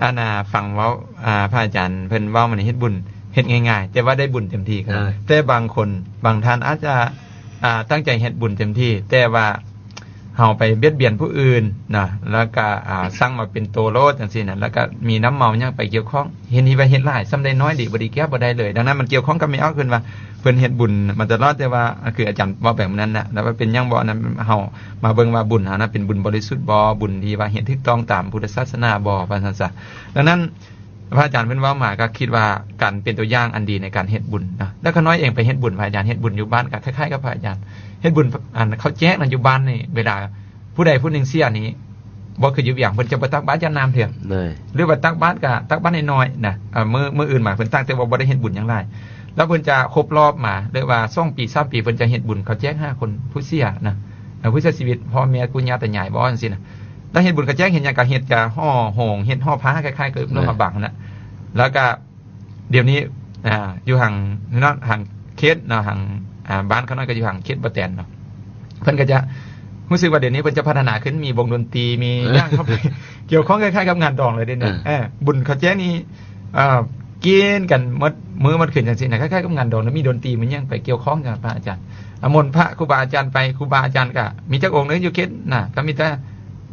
ອັນນ່າ ຟັງເວົ້າ ອ່າ ພະອາຈານເພິ່ນເວົ້າມານີ້ ເຮັດບຸນເຮັດງ່າຍໆ ແຕ່ວ່າໄດ້ບຸນເຕັມທີ່ ແຕ່ບາງຄົນ ບາງທ່ານອາດຈະ ອ່າ ຕັ້ງໃຈເຮັດບຸນເຕັມທີ່ ແຕ່ວ່າ ເຮົາໄປບຽດບຽນຜູ້ອື່ນນະ ແລ້ວກະ ອ່າ ສັ່ງມາເປັນໂຕໂລດຈັ່ງຊີ້ນະ ແລ້ວກະມີນ້ຳເມົາຫຍັງໄປກ່ຽວຂ້ອງ ເຫັນທີ່ວ່າເຮັດຫຼາຍ ສ່ຳໄດ້ໜ້ອຍດີບໍ່ດີ ແກ້ບໍ່ໄດ້ເລີຍ. ດັ່ງນັ້ນມັນກ່ຽວຂ້ອງກັບແມ່ອອກ ເພິ່ນວ່າເພິ່ນເຮັດບຸນມາຕະຫຼອດ ແຕ່ວ່າ ຄືອາຈານເວົ້າໄປມື້ນັ້ນນະ ແລ້ວວ່າເປັນຫຍັງບໍ່ ອັນນັ້ນເຮົາມາເບິ່ງວ່າບຸນເຮົານະ ເປັນບຸນບໍລິສຸດບໍ່ ບຸນທີ່ວ່າເຮັດຖືກຕ້ອງຕາມພຸດທະສາສະໜາບໍ່ ວ່າຊັ້ນຊະ. ດັ່ງນັ້ນ ພະອາຈານເພິ່ນເວົ້າມາ ກໍຄິດວ່າການເປັນຕົວຢ່າງອັນດີໃນການເຮັດບຸນເນາະ ແລ້ວຂ້ານ້ອຍເອງໄປເຮັດບຸນ ພະອາຈານເຮັດບຸນຢູ່ບ້ານ ກໍຄ້າຍໆ ກັບພະອາຈານເຮັດບຸນ ອັນເຂົ້າແຈກນັ້ນ ຢູ່ບ້ານນີ້ ເວລາຜູ້ໃດຜູ້ໜຶ່ງເສຍນີ້ ບໍ່ຄືຢູ່ວຽງ ເພິ່ນຈະບໍ່ຕັກບາດຢາດນ້ຳເທື່ອ ໂດຍ ຫຼືວ່າຕັກບາດກະຕັກບາດນ້ອຍໆນະ ເອີ ມື້ ມື້ອື່ນມາເພິ່ນຕັກ ແຕ່ວ່າບໍ່ໄດ້ເຮັດບຸນຫຍັງຫຼາຍ. ແລ້ວເພິ່ນຈະຄົບລອບມາ ຫຼືວ່າສອງປີ ສາມປີ ເພິ່ນຈະເຮັດບຸນເຂົ້າແຈກຫາຄົນຜູ້ເສຍນະ ເອີ ຜູ້ເສຍຊີວິດ ພໍ່ແມ່ ປູ່ຍ່າຕາຍາຍບໍ ຈັ່ງຊີ້ນະ. ແລ້ວເຮັດບຸນເຂົ້າແຈກເຮັດຫຍັງ ກະເຮັດຈະຫໍ່ໂຮງ ເຮັດຫໍ່ພາ ຄ້າຍໆກັບ ເອີ ໂຮງພະບາງຫັ້ນນະ. ແລ້ວກະ ດຽວນີ້ ອ່າ ຢູ່ທາງເນາະ ທາງເຂດເນາະ ທາງ ອ່າ ບ້ານຂ້ານ້ອຍກໍຢູ່ທາງເຂດບໍ່ແຕນເນາະ ເພິ່ນກໍຈະຮູ້ສຶກວ່າດຽວນີ້ເພິ່ນຈະພັດທະນາຂຶ້ນ ມີວົງດົນຕີ ມີຫຍັງເຂົ້າໄປກ່ຽວຂ້ອງ ຄ້າຍໆກັບງານດອງເລີຍເດ້ເນາະ. ເອີ ເອີ ບຸນເຂົ້າແຈກນີ້ ເອີ ກິນກັນໝົດມື້ໝົດຄືນຈັ່ງຊີ້ນະ ຄ້າຍໆກັບງານດອງ ແລ້ວມີດົນຕີ ມີຫຍັງໄປກ່ຽວຂ້ອງກັບພະອາຈານ. ອາ ມົນພະຄູບາອາຈານໄປ ຄູບາອາຈານກໍມີຈັກອົງເດີຢູ່ເຂດນະ ກໍມີແຕ່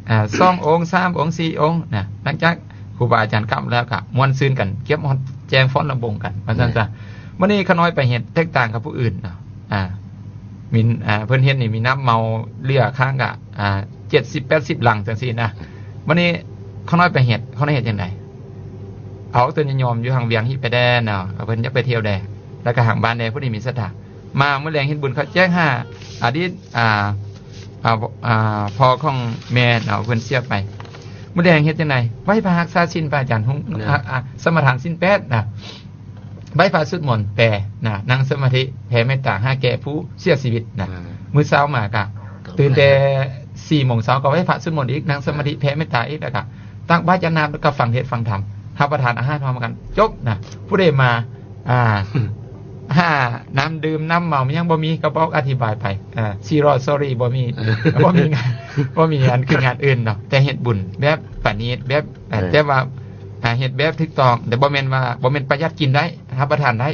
ອ່າ ສອງອົງ ສາມອົງ ສີ່ອົງນະ. ຫຼັງຈາກຄູບາອາຈານກັບແລ້ວກໍມ່ວນຊື່ນກັນ ກຽມຮອດແຈ້ງຟ້ອນລຳວົງກັນ ວ່າຊັ້ນຊະ. ມື້ນີ້ຂ້ານ້ອຍໄປເຮັດແຕກຕ່າງກັບຜູ້ອື່ນເນາະ ອ່າ ມີ ອ່າ ເພິ່ນເຮັດນີ້ມີນ້ຳເມົາເຫຼືອຄ້າງກະ ອ່າ ເຈັດສິບແປດສິບຫຼັງຈັ່ງຊີ້ນະ. ມື້ນີ້ຂ້ານ້ອຍໄປເຮັດ ຂ້ານ້ອຍເຮັດຈັ່ງໃດ? ເອົາຕົວຍອມໆຢູ່ທາງວຽງຮີໄປແດ່ເນາະ ເພິ່ນຢາກໄປທ່ຽວແດ່ ແລ້ວກໍທາງບ້ານແດ່ ຜູ້ໃດມີສັດທາ ມາມື້ແລງເຮັດບຸນເຂົ້າແຈກຫາອະດີດ ອ່າ ອ່າ ພໍ່ຂອງແມ່ເນາະ ເພິ່ນເສຍໄປ. ມື້ແລງເຮັດຈັ່ງໃດ? ໄຫວ້ພະຮັກສາສິນ ພະອາຈານຮຸ່ງ ເນາະ ອາ ສະມາທານສິນແປດນະ ໄຫວ້ພະ ສວດມົນ ແປນະ ນັ່ງສະມາທິ ແຜ່ເມດຕາຫາແກ່ຜູ້ເສຍຊີວິດນະ. ອືມ ມື້ເຊົ້າມາກະຕື່ນແຕ່ສີ່ໂມງເຊົ້າ ກໍໄຫວ້ພະ ສວດມົນອີກ ນັ່ງສະມາທິ ແຜ່ເມດຕາອີກ ແລ້ວກະຕັກບາດຢາດນ້ຳ ແລ້ວກໍຟັງເທດຟັງທຳ ຮັບປະທານອາຫານພ້ອມກັນ ຈົບນະ. ຜູ້ໃດມາ ອ່າ ຫານ້ຳດື່ມນ້ຳເມົາ ມັນຍັງບໍ່ມີ ກໍບອກອະທິບາຍໄປ ອ່າ ຊີລໍ ຊໍຣີ ບໍ່ມີ ບໍ່ມີງານ ບໍ່ມີອັນຄືງານອື່ນເນາະ ແຕ່ເຮັດບຸນແບບປານີດ ແບບ ເອີ ແຕ່ວ່າ ອ່າ ເຮັດແບບຖືກຕ້ອງ ແຕ່ບໍ່ແມ່ນວ່າ ບໍ່ແມ່ນປະຢັດ ກິນໄດ້ ຮັບປະທານໄດ້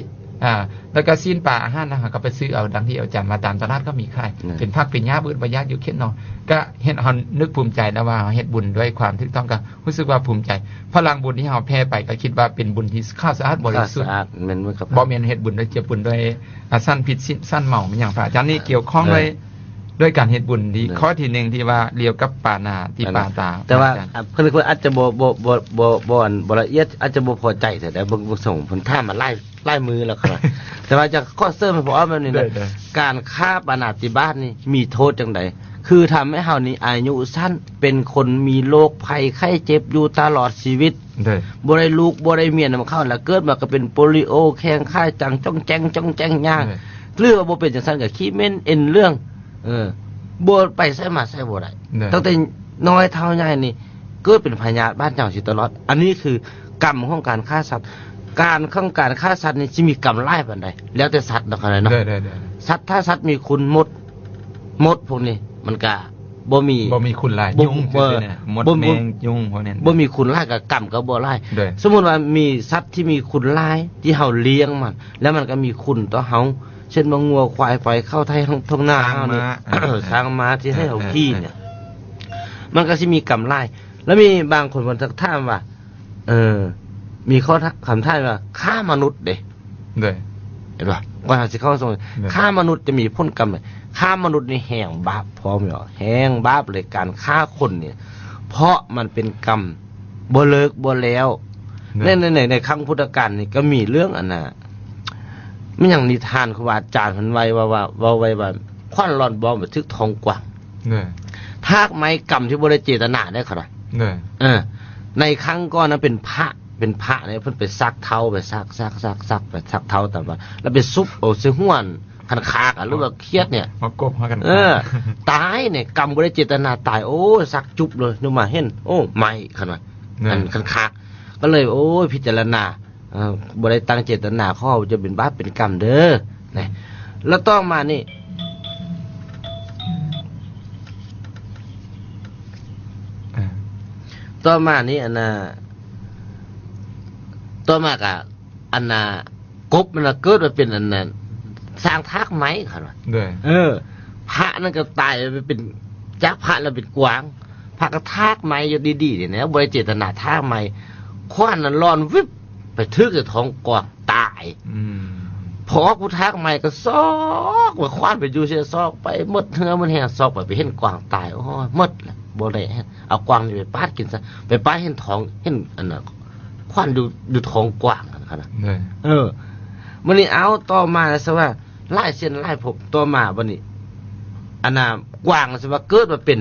ອ່າ ແລ້ວກໍຊີ້ນປາອາຫານນະ ເຮົາກໍໄປຊື້ເອົາ ດັ່ງທີ່ອາຈານວ່າ ຕາມຕະຫຼາດກໍມີຂາຍ ເອີ ເປັນຜັກເປັນຫຍ້າ ບຶດໃບຫຍ້າຢູ່ເຂດເນາະ ກໍເຮັດ ເຮົານຶກພູມໃຈແລ້ວວ່າ ເຮົາເຮັດບຸນດ້ວຍຄວາມຖືກຕ້ອງ ກໍ ຮູ້ສຶກວ່າພູມໃຈ ພະລັງບຸນທີ່ເຮົາແຜ່ໄປ ກໍຄິດວ່າເປັນບຸນທີ່ຂາວສະອາດບໍລິສຸດ ຂາວສະອາດ ແມ່ນບໍ່ຄັບ ບໍ່ແມ່ນເຮັດບຸນດ້ວຍເຈືອປົນດ້ວຍ ອາ ສັນພິດ ສັນເມົາ ແມ່ນຫຍັງ ພະອາຈານ ນີ້ ເອີ ກ່ຽວຂ້ອງ ເອີ ດ້ວຍ ດ້ວຍການເຮັດບຸນທີ່ ເອີ ຂໍ້ທີໜຶ່ງ ທີ່ວ່າລຽວກັບປານາຕິປາຕາ ແຕ່ວ່າ ອາຈານ ເພິ່ນ ເພິ່ນອາດຈະບໍ່ ບໍ່ ບໍ່ ບໍ່ ບໍ່ ບໍ່ລະອຽດ ອາດຈະບໍ່ພໍໃຈ ແຕ່ເບິ່ງ ເບິ່ງຊົງ ເພິ່ນຖາມມາຫຼາຍ ຫຼາຍມື້ແລ້ວ ແຕ່ວ່າຈະຂໍເສີມໃຫ້ພໍ່ອ້ອມແບບນີ້ນະ ໂດຍ ໂດຍ ການຂ້າປານາຕິບາດນີ້ມີໂທດຈັ່ງໃດ? ຄືທຳໃຫ້ເຮົານີ້ອາຍຸສັ້ນ ເປັນຄົນມີໂລກໄພໄຂ້ເຈັບຢູ່ຕະຫຼອດຊີວິດ ໂດຍ ບໍ່ໄດ້ລູກບໍ່ໄດ້ເມຍນຳເຂົາ ແລ້ວເກີດມາກໍເປັນໂປລິໂອ ແຂ້ງຂາຈັງ ຈ້ອງແຈ້ງ ຈ້ອງແຈ້ງຍ່າງ ໂດຍ ຫຼືວ່າບໍ່ເປັນຈັ່ງຊັ້ນກໍຂີ້ເໝັນເອັນເລື່ອງ ເອີ ບໍ່ໄປໃສມາໃສບໍ່ໄດ້ ໂດຍ ຕັ້ງແຕ່ນ້ອຍເທົ່າໃຫຍ່ນີ້ ເກີດເປັນພະຍາດບ້ານຈັງຊີ້ຕະຫຼອດ. ອັນນີ້ຄືກຳຂອງການຂ້າສັດ. ການຂອງການຂ້າສັດນີ້ຊິມີກຳຫຼາຍປານໃດ ແລ້ວແຕ່ສັດເນາະ ເນາະ ໂດຍ ໂດຍ ໂດຍ ສັດ ຖ້າສັດມີຄຸນ ມົດ ມົດພວກນີ້ມັນກະບໍ່ມີ ບໍ່ມີຄຸນຫຼາຍ ຍຸງ ເອີ ມົດ ບໍ່ ແມງ ຍຸງພວກນີ້ ບໍ່ມີຄຸນຫຼາຍ ກະກຳກໍບໍ່ຫຼາຍ ໂດຍ ສົມມຸດວ່າມີສັດທີ່ມີຄຸນຫຼາຍ ທີ່ເຮົາລ້ຽງມັນ ແລ້ວມັນກໍມີຄຸນຕໍ່ເຮົາ ເຊັ່ນວ່າງົວຄວາຍໄປເຂົ້າໄຖທົ່ງນາເຮົານີ້ ຊ້າງມ້າ ເອີ ຊ້າງມ້າທີ່ໃຫ້ເຮົາ ເອີ ຂີ່ ເອີ ເອີ ນີ້ ມັນກໍຊິມີກຳຫຼາຍ. ແລ້ວມີບາງຄົນເພິ່ນທັກຖາມວ່າ ເອີ ມີຂໍ້ ຄຳຖາມວ່າ ຄ້າມະນຸດເດ ໂດຍ ເຫັນບໍ່? ກ່ອນເຮົາຊິເຂົ້າສູ່ ໂດຍ ຄ້າມະນຸດຈະມີຜົນກຳ ຄ້າມະນຸດນີ້ແຮງບາບ ພ້ອມຢູ່ ແຮງບາບເລີຍ ການຂ້າຄົນນີ້ ເພາະມັນເປັນກຳບໍ່ເລີກບໍ່ແລ້ວ ໂດຍ ໃນ ໃນ ໃນ ໃນຄັ້ງພຸດທະການນີ້ກໍມີເລື່ອງອັນນ່າ ແມ່ນຫຍັງ ນິທານຄູບາອາຈານເພິ່ນໄວ້ວ່າ ວ່າ ເວົ້າໄວ້ວ່າ ຂວັນລອນບອມໄປຖືກທ້ອງກວາງ ໂດຍ ທາກໄມ້ກຳທີ່ບໍ່ໄດ້ເຈດຕະນາເດ້ ເຂົາວ່າ ໂດຍ ເອີ ໃນຄັ້ງກ່ອນນັ້ນເປັນພະ ເປັນພະນີ້ ເພິ່ນໄປສັກເທົາ ໄປສັກ ສັກ ສັກ ສັກ ໄປສັກເທົາຕາມວ່າ ແລ້ວໄປຊຸບເອົາໃສ່ຫົວຄັນຄາກ ຫຼືວ່າຂຽດນີ້ ມາກົບຫາກັນ ເອີ ຕາຍນີ້ ກຳບໍ່ໄດ້ເຈດຕະນາຕາຍ ໂອ້ຍ ສັກຈຸບເລີຍ ນຶກມາເຫັນ ໂອ້ ໄໝ້ ເຂົາວ່າ ໂດຍ ອັນຄັນຄາກ ກໍເລີຍ ໂອ້ຍ ພິຈາລະນາ ເອີ ບໍ່ໄດ້ຕັ້ງເຈດຕະນາ ຂໍຈະເປັນບາບເປັນກຳເດີ ນະ ແລ້ວຕໍ່ມານີ້ ອ່າ ຕໍ່ມານີ້ ອັນນ່າ ຕໍ່ມາກະ ອັນນ່າ ກົບມັນນະເກີດມາເປັນອັນນັ້ນ ສ້າງທາກໄມ້ ເຂົາວ່າ ໂດຍ ເອີ ພະນັ້ນກໍຕາຍໄປເປັນ ຈາກພະແລ້ວເປັນກວາງ ພະກໍທາກໄມ້ຢູ່ດີໆນີ້ນະ ບໍ່ໄດ້ເຈດຕະນາທາກໄມ້ ຂວານນັ້ນລ່ອນວິບ ໄປຖືກໃສ່ທ້ອງກວາງຕາຍ ອືມ ພໍອອກຜູ້ທາກໄມ້ກໍຊອກວ່າຂວານໄປຢູ່ເສຍ ຊອກໄປໝົດເຫື່ອໝົດແຮງ ຊອກໄປ ໄປເຫັນກວາງຕາຍ ໂອ້ຍ ໝົດລະ ບໍ່ໄດ້ ເອົາກວາງນີ້ໄປປາດກິນຊະ ໄປປາດເຫັນທ້ອງ ເຫັນອັນນ່າ ຂວັນຢູ່ ຢູ່ທ້ອງກວາງຫັ້ນນະ ເອີ ເອີ ມື້ນີ້ເອົາຕໍ່ມາຊະວ່າ ຫຼາຍເຊັ່ນຫຼາຍພົບຕໍ່ມາ ບັດນີ້ ອັນນ່າ ກວາງຊະວ່າເກີດມາເປັນ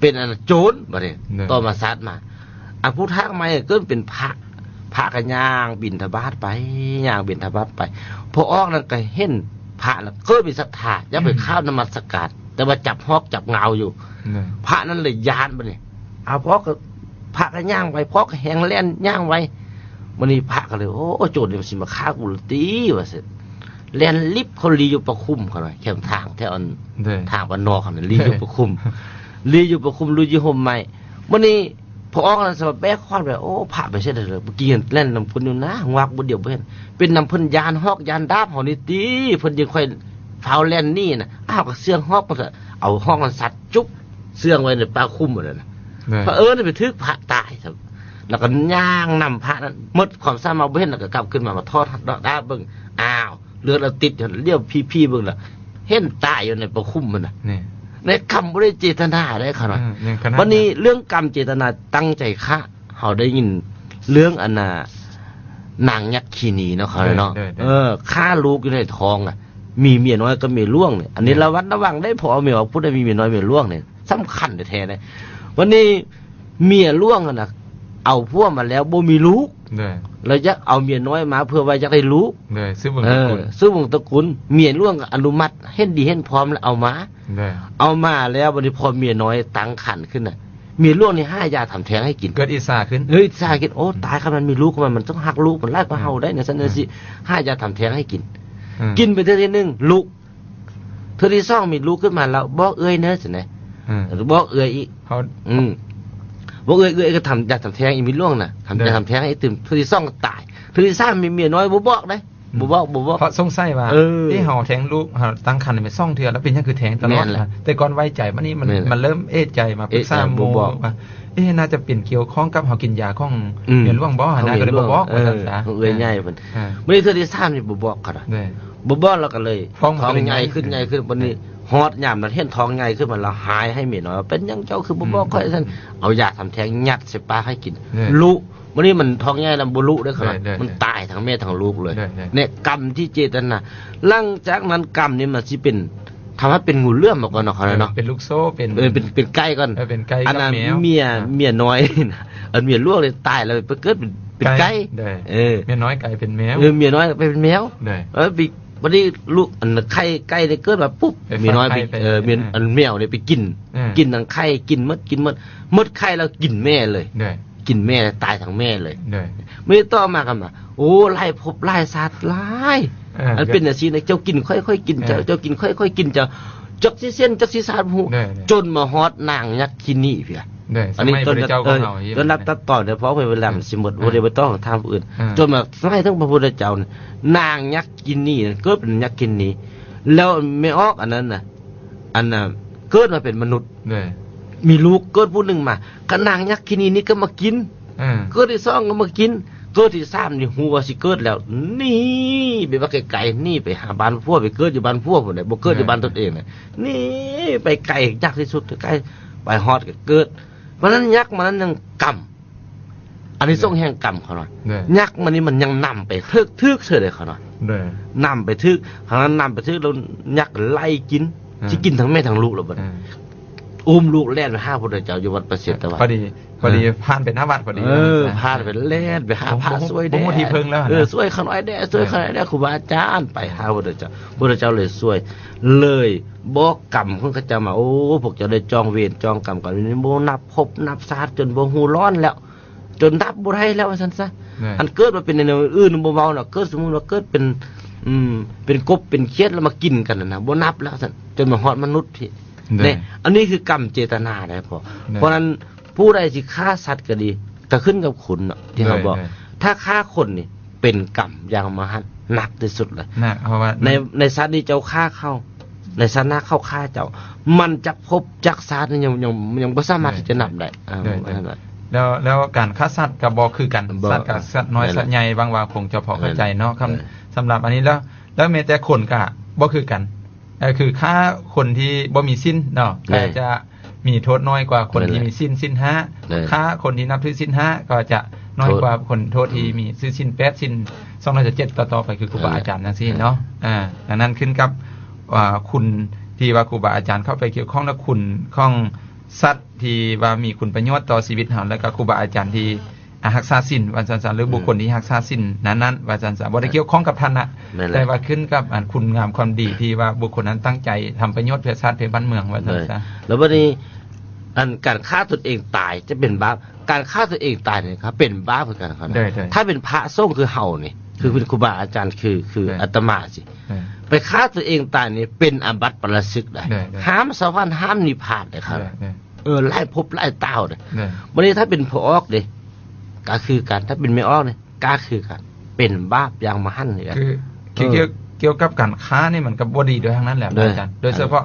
ເປັນອັນໂຈນບາດນີ້ ເອີ ຕໍ່ມາຊາດມາ ອັນຜູ້ທາງໃໝ່ເກີດເປັນພະ ພະກໍຍ່າງບິນທະບາດໄປ ຍ່າງບິນທະບາດໄປ ພໍອອກນັ້ນກໍເຫັນພະແລ້ວເກີດມີສັດທາ ຢາກໄປ ອືມ ຄາບນະມັດສະການ ແຕ່ວ່າຈັບຮອກຈັບງາວຢູ່ ເອີ ພະນັ້ນເລີຍຢ້ານບາດນີ້ ເອົາ ພໍກໍ ພະກໍຍ່າງໄວ ພໍກໍແຮ່ງແລ່ນຍ່າງໄວ ບາດນີ້ພະກໍເລີຍ ໂອ້ ໂຈນນີ້ມັນຊິມາຂ້າກູລະຕິ ວ່າຊັ້ນ ແລ່ນລິບເຂົ້າລີຢູ່ປະຄຸມ ເຂົາວ່າ ແຄມທາງແຖວອັນ ເອີ ທາງບ້ານນອກຫັ້ນນະ ລີຢູ່ປະຄຸມ ລີຢູ່ປະຄຸມ ລີຢູ່ຮົ່ມໄມ້ ບາດນີ້ ພໍອອກນັ້ນສະແບກຂວານໄປ ໂອ້ ພະໄປໃສແລ້ວ ເມື່ອກີ້ແລ່ນນຳເພິ່ນຢູ່ນາ ຫວັບບໍ່ດຽວບໍ່ເຫັນ ເປັນນຳເພິ່ນຢ້ານຮອກຢ້ານດາບເຮົານີ້ຕິ ເພິ່ນຈຶ່ງຄ່ອຍຟ້າວແລ່ນໜີນະ ເອົາ ກໍເຊື່ອງຮອກ ເອົາຮອກນັ້ນສັດຈຸບ ເຊື່ອງໄວ້ໃນປາຄຸມຫັ້ນນະ ເອີ ພະເອີນໄປຖືກພະຕາຍຊ້ຳ ແລ້ວກໍຍ່າງນຳພະນັ້ນ ໝົດຄວາມສາມາດ ບໍ່ເຫັນ ແລ້ວກໍກັບຂຶ້ນມາ ມາຖອດດາບເບິ່ງ ອ້າວ ເລືອດລະຕິດຢູ່ຫັ້ນ ຫຼຽວພີໆເບິ່ງລະ ເຫັນຕາຍຢູ່ໃນປະຄຸມຫັ້ນນະ ໃນກຳບໍ່ໄດ້ເຈດຕະນາເດ້ເຂົາເນາະ ເອີ ຍັງຂະໜາດ ບາດນີ້ເລື່ອງກຳເຈດຕະນາຕັ້ງໃຈຂ້າ ເຮົາໄດ້ຍິນເລື່ອງອັນນ່າ ນາງຍັກຄີນີເນາະ ເຂົາເນາະ ເອີ ຂ້າລູກຢູ່ໃນທ້ອງນະ ມີເມຍນ້ອຍກັບເມຍຫຼວງນີ້ ອັນນີ້ລະວັດລະວັງເດ້ ເພາະວ່າເມຍ ຜູ້ໃດມີເມຍນ້ອຍເມຍຫຼວງນີ້ ສຳຄັນແທ້ໆເດ້ ບາດນີ້ເມຍຫຼວງຫັ້ນນະ ເອົາຜົວມາແລ້ວບໍ່ມີລູກ ແລ້ວຢາກເອົາເມຍນ້ອຍມາເພື່ອວ່າຢາກໄດ້ລູກ ເອີ ສືບວົງຕະກຸນ ເອີ ສືບວົງຕະກຸນ ເມຍຫຼວງກໍອະນຸມັດ ເຫັນດີເຫັນພ້ອມແລ້ວເອົາມາ ເອົາມາແລ້ວ ບາດນີ້ພໍເມຍນ້ອຍຕັ້ງຄັນຂຶ້ນນະ ເມຍຫຼວງນີ້ຫາຢາທຳແທ້ງໃຫ້ກິນ ເກີດອິດສາຂຶ້ນ ເອີ ອິດສາກິນ ໂອ້ ຕາຍ ຄັນມັນມີລູກ ມັນ ມັນຕ້ອງຮັກລູກມັນຫຼາຍກວ່າເຮົາໄດ໋ ຈັ່ງຊັ້ນ ເອີ ຈັ່ງຊີ້ ຫາຢາທຳແທ້ງໃຫ້ກິນ ເອີ ກິນໄປເທື່ອທີໜຶ່ງ ລູກ ເທື່ອທີສອງມີລູກຂຶ້ນມາແລ້ວ ບອກເອື້ອຍເນີ ຊັ້ນເດ ເອີ ບອກເອື້ອຍອີກ ເຮົາ ອືມ ບອກເອື້ອຍ ເອື້ອຍກໍທຳ ຢາກທຳແທ້ງອີ່ເມຍຫຼວງນະ ທຳ ຢາກທຳແທ້ງໃຫ້ຕື່ມ ເທື່ອທີສອງກໍຕາຍ ເທື່ອທີສາມມີເມຍນ້ອຍ ບໍ່ບອກເດ້ ອືມ ບໍ່ບອກ ບໍ່ບອກ ເພາະສົງໄສວ່າ ເອີ ເອີ ເຮົາແທ້ງລູກ ເຮົາຕັ້ງຄັນໄປສອງເທື່ອແລ້ວ ເປັນຫຍັງຄືແທ້ງຕະຫຼອດ ແມ່ນແຫຼະ ແຕ່ກ່ອນໄວ້ໃຈ ບາດນີ້ມັນ ແມ່ນແຫຼະ ມັນເລີ່ມເອກໃຈ ມາປຶກສາ ເອກໃຈ ໝູ່ ບໍ່ບອກ ວ່າ ເອ ໜ້າຈະເປັນກ່ຽວຂ້ອງກັບເຮົາກິນຢາຂອງ ອືມ ເມຍຫຼວງບໍ່ ຂອງເມຍຫຼວງ ນາກໍເລີຍບໍ່ບອກ ເອີ ວ່າຊັ້ນຊະ ຂອງເອື້ອຍໃຫຍ່ເພິ່ນ ເອີ ມື້ເທື່ອທີສາມນີ້ບໍ່ບອກເຂົານະ ເອີ ບໍ່ບອກ ແລ້ວກໍເລີຍທ້ອງ ທ້ອງໃຫຍ່ຂຶ້ນ ໃຫຍ່ຂຶ້ນ ບາດນີ້ ເອີ ຮອດຍາມນັ້ນເຫັນທ້ອງໃຫຍ່ຂຶ້ນມາແລ້ວ ຮ້າຍໃຫ້ເມຍນ້ອຍວ່າ ເປັນຫຍັງເຈົ້າຄືບໍ່ບອກຂ້ອຍ ອືມ ຊັ້ນ ເອົາຢາທຳແທ້ງຍັດໃສ່ປາກໃຫ້ກິນ ເອີ ລຸ ບາດນີ້ມັນທ້ອງໃຫຍ່ແລ້ວບໍ່ລຸເດ້ເຂົານະ ມັນຕາຍທັງແມ່ທັງລູກເລີຍ ເນາະ ກຳທີ່ເຈດຕະນາ ຫຼັງຈາກນັ້ນກຳນີ້ມັນຊິເປັນ ທຳໃຫ້ເປັນງູເຫຼື້ອມມາກ່ອນເນາະ ເຂົາເນາະ ເປັນລູກໂສ້ ເປັນ ເປັນ ເປັນໄກ່ກ່ອນ ເອີ ເປັນໄກ່ ອັນນັ້ນ ກັບແມວ ເມຍ ເອີ ເມຍນ້ອຍ ອັນເມຍຫຼວງນີ້ຕາຍແລ້ວໄປເກີດເປັນ ເປັນໄກ່ ເອີ ເມຍນ້ອຍກາຍເປັນແມວ ເອີ ເມຍນ້ອຍໄປເປັນແມວ ເອີ ບາດນີ້ລູກ ອັນໄຂ່ໄກ່ນີ້ເກີດມາປຸບ ເມຍນ້ອຍໄປ ເອີ ອັນແມວນີ້ໄປກິນ ເອີ ກິນທັງໄຂ່ ກິນໝົດ ກິນໝົດ ໝົດໄຂ່ແລ້ວກິນແມ່ເລີຍ ກິນແມ່ ຕາຍທັງແມ່ເລີຍ ມື້ຕໍ່ມາກໍມາ ໂອ້ ຫຼາຍພົບຫຼາຍຊາດຫຼາຍ ເອີ ອັນເປັນຈັ່ງຊີ້ນະ ເຈົ້າກິນຂ້ອຍ ຂ້ອຍກິນເຈົ້າ ເອີ ເຈົ້າກິນຂ້ອຍ ຂ້ອຍກິນເຈົ້າ ຈັກຊິເຊັ່ນຈັກຊິຊາດບໍ່ຮູ້ ຈົນມາຮອດນາງຍັກຄີນີພີ້ ອັນນີ້ ສະໄໝພະພຸດທະເຈົ້າຂອງເຮົາ ເອີ ຕອນນັບຕັດຕອນເດີ ເພາະເວລາມັນຊິໝົດ ເອີ ບໍ່ໄດ້ໄປຕໍ່ທາງຜູ້ອື່ນ ເອີ ຈົນມາສະໄໝທັງພະພຸດທະເຈົ້າ ນາງຍັກຄີນີເກີດເປັນຍັກຄີນີ ແລ້ວແມ່ອອກອັນນັ້ນນະ ອັນນ່າ ເກີດມາເປັນມະນຸດ ເອີ ມີລູກເກີດຜູ້ໜຶ່ງມາ ກະນາງຍັກຄີນີນີ້ກໍມາກິນ ເອີ ເກີດທີສອງກໍມາກິນ ເກີດທີສາມນີ້ຮູ້ວ່າຊິເກີດແລ້ວ ໜີໄປວ່າໄກໆ ໜີໄປຫາບ້ານຜົວ ໄປເກີດຢູ່ບ້ານຜົວພຸ້ນແຫຼະ ບໍ່ເກີດຢູ່ ເອີ ບ້ານຕົນເອງນະ ໜີໄປໄກ ຍາກທີ່ສຸດ ໄກ ໄປຮອດກໍເກີດ ເພາະນັ້ນຍັກມັນນັ້ນຍັງກຳ ອານິສົງແຫ່ງກຳເຂົານະ ຍັກມັນນີ້ມັນຍັງນຳໄປຖືກ ຖືກເສີຍເດ້ເຂົານະ ນຳໄປຖືກ ເຂົານະນຳໄປຖືກ ແລ້ວຍັກໄລ່ກິນ ຊິກິນທັງແມ່ທັງລູກແລ້ວບັດນີ້ ອຸ້ມລູກແລ່ນໄປຫາພະພຸດທະເຈົ້າຢູ່ວັດປະເຊຕະວັນ ພໍດີ ພໍດີ ເອີ ຜ່ານໄປໜ້າວັດພໍດີ ເອີ ຜ່ານໄປແລ່ນໄປຫາພະຊ່ວຍແດ່ ບໍ່ມີທີ່ເພິ່ງແລ້ວ ເອີ ຊ່ວຍຂ້ານ້ອຍແດ່ ຊ່ວຍຂ້ານ້ອຍແດ່ ຄູບາອາຈານ ໄປຫາພະພຸດທະເຈົ້າ ພະພຸດທະເຈົ້າເລີຍຊ່ວຍ ເລີຍບອກກຳຂອງເຂົາເຈົ້າມາ ໂອ້ ພວກເຈົ້າໄດ້ຈອງເວນຈອງກຳກັນ ບໍ່ນັບພົບນັບຊາດ ຈົນບໍ່ຮູ້ລ້ອນແລ້ວ ຈົນນັບບໍ່ໄດ້ແລ້ວວ່າຊັ້ນຊະ ອັນເກີດມາເປັນແນວອື່ນບໍ່ເວົ້າເນາະ ເກີດ ສົມມຸດວ່າເກີດເປັນ ອືມ ເປັນກົບເປັນຂຽດແລ້ວມາກິນກັນນະ ບໍ່ນັບແລ້ວຊັ້ນ ຈົນມາຮອດມະນຸດພີ້ ແນ່ ອັນນີ້ຄືກຳເຈຕະນາໄດ໋ພໍ່ ເພາະນັ້ນ ຜູ້ໃດຊິຂ້າສັດກໍດີ ກໍຂຶ້ນກັບຄຸນເນາະ ທີ່ເຮົາບອກ ຖ້າຂ້າຄົນນີ້ເປັນກຳຢ່າງມະຫານ ໜັກທີ່ສຸດເລີຍ ໜັກ ເພາະວ່າ ໃນ ໃນຊາດນີ້ເຈົ້າຂ້າເຂົາ ໃນຊາດໜ້າເຂົາຂ້າເຈົ້າ ມັນຈັກພົບຈັກຊາດນີ້ຍັງ ຍັງ ຍັງບໍ່ສາມາດທີ່ຈະນັບໄດ້ ເອີ ແລ້ວ ແລ້ວການຂ້າສັດກໍບໍ່ຄືກັນ ສັດກໍສັດນ້ອຍສັດໃຫຍ່ ຫວັງວ່າຄົງຈະພໍເຂົ້າໃຈເນາະ ສຳລັບອັນນີ້ແລ້ວ ແລ້ວແມ້ແຕ່ຄົນກໍບໍ່ຄືກັນ ກໍຄືຂ້າຄົນທີ່ບໍ່ມີສິນເນາະ ກໍຈະ ມີໂທດນ້ອຍກວ່າຄົນທີ່ມີສິນ ສິນຫ້າ ຂ້າຄົນທີ່ນັບຖືສິນຫ້າກໍຈະນ້ອຍກວ່າຄົນ ໂທດທີ່ມີຖືສິນແປດ ສິນສອງຮ້ອຍຊາວເຈັດ ຕໍ່ໆໄປ ຄືຄູບາອາຈານຈັ່ງຊີ້ເນາະ ອັນນັ້ນຂຶ້ນກັບ ອ່າ ຄຸນທີ່ວ່າຄູບາອາຈານເຂົ້າໄປກ່ຽວຂ້ອງ ແລະ ຄຸນຂອງ ສັດທີ່ວ່າມີຄຸນປະໂຫຍດຕໍ່ຊີວິດເຮົາ ແລ້ວກໍຄູບາອາຈານທີ່ ອາ ຮັກສາສິນວ່າຊັ້ນຊະ ຫຼື ແມ່ນ ບຸກຄົນທີ່ຮັກສາສິນນັ້ນໆ ວ່າຊັ້ນຊະ ບໍ່ໄດ້ ແມ່ນ ກ່ຽວຂ້ອງກັບຖານະ ແມ່ນແລ້ວ ແຕ່ວ່າຂຶ້ນກັບອັນຄຸນງາມຄວາມດີທີ່ວ່າບຸກຄົນນັ້ນຕັ້ງໃຈທຳປະໂຫຍດເພື່ອຊາດເພື່ອບ້ານເມືອງວ່າຊັ້ນຊະ. ແລ້ວບັດນີ້ ອັນການຂ້າຕົນເອງຕາຍຈະເປັນບາບ ການຂ້າຕົນເອງຕາຍນີ້ກໍເປັນບາບຄືກັນເນາະ. ໂດຍໆ ຖ້າເປັນພະສົງຄືເຮົານີ້ ຄື ໂດຍ ເປັນຄູບາອາຈານ ຄື ຄື ໂດຍ ອາດຕະມາຊີ້ ໂດຍ ໄປຂ້າຕົນເອງຕາຍນີ້ເປັນອາບັດປາລະຊຶກໄດ໋. ໂດຍໆ ຫ້າມສະຫວັນ ຫ້າມນິບພານເດ້ ໂດຍໆ ເອີ ຫຼາຍພົບຫຼາຍຕາວເດ້. ໂດຍ ບັດນີ້ຖ້າເປັນພໍ່ອອກເດ້ ກໍຄືກັນ ຖ້າເປັນແມ່ອອກນີ້ກໍຄືກັນ ເປັນບາບຢ່າງມະຫັນເລີຍ. ຄື ເອີ ກ່ຽວ ກ່ຽວກັບການຂ້ານີ້ມັນກໍບໍ່ດີໂດຍທາງນັ້ນແຫຼະ ໂດຍ ອາຈານ ໂດຍສະເພາະ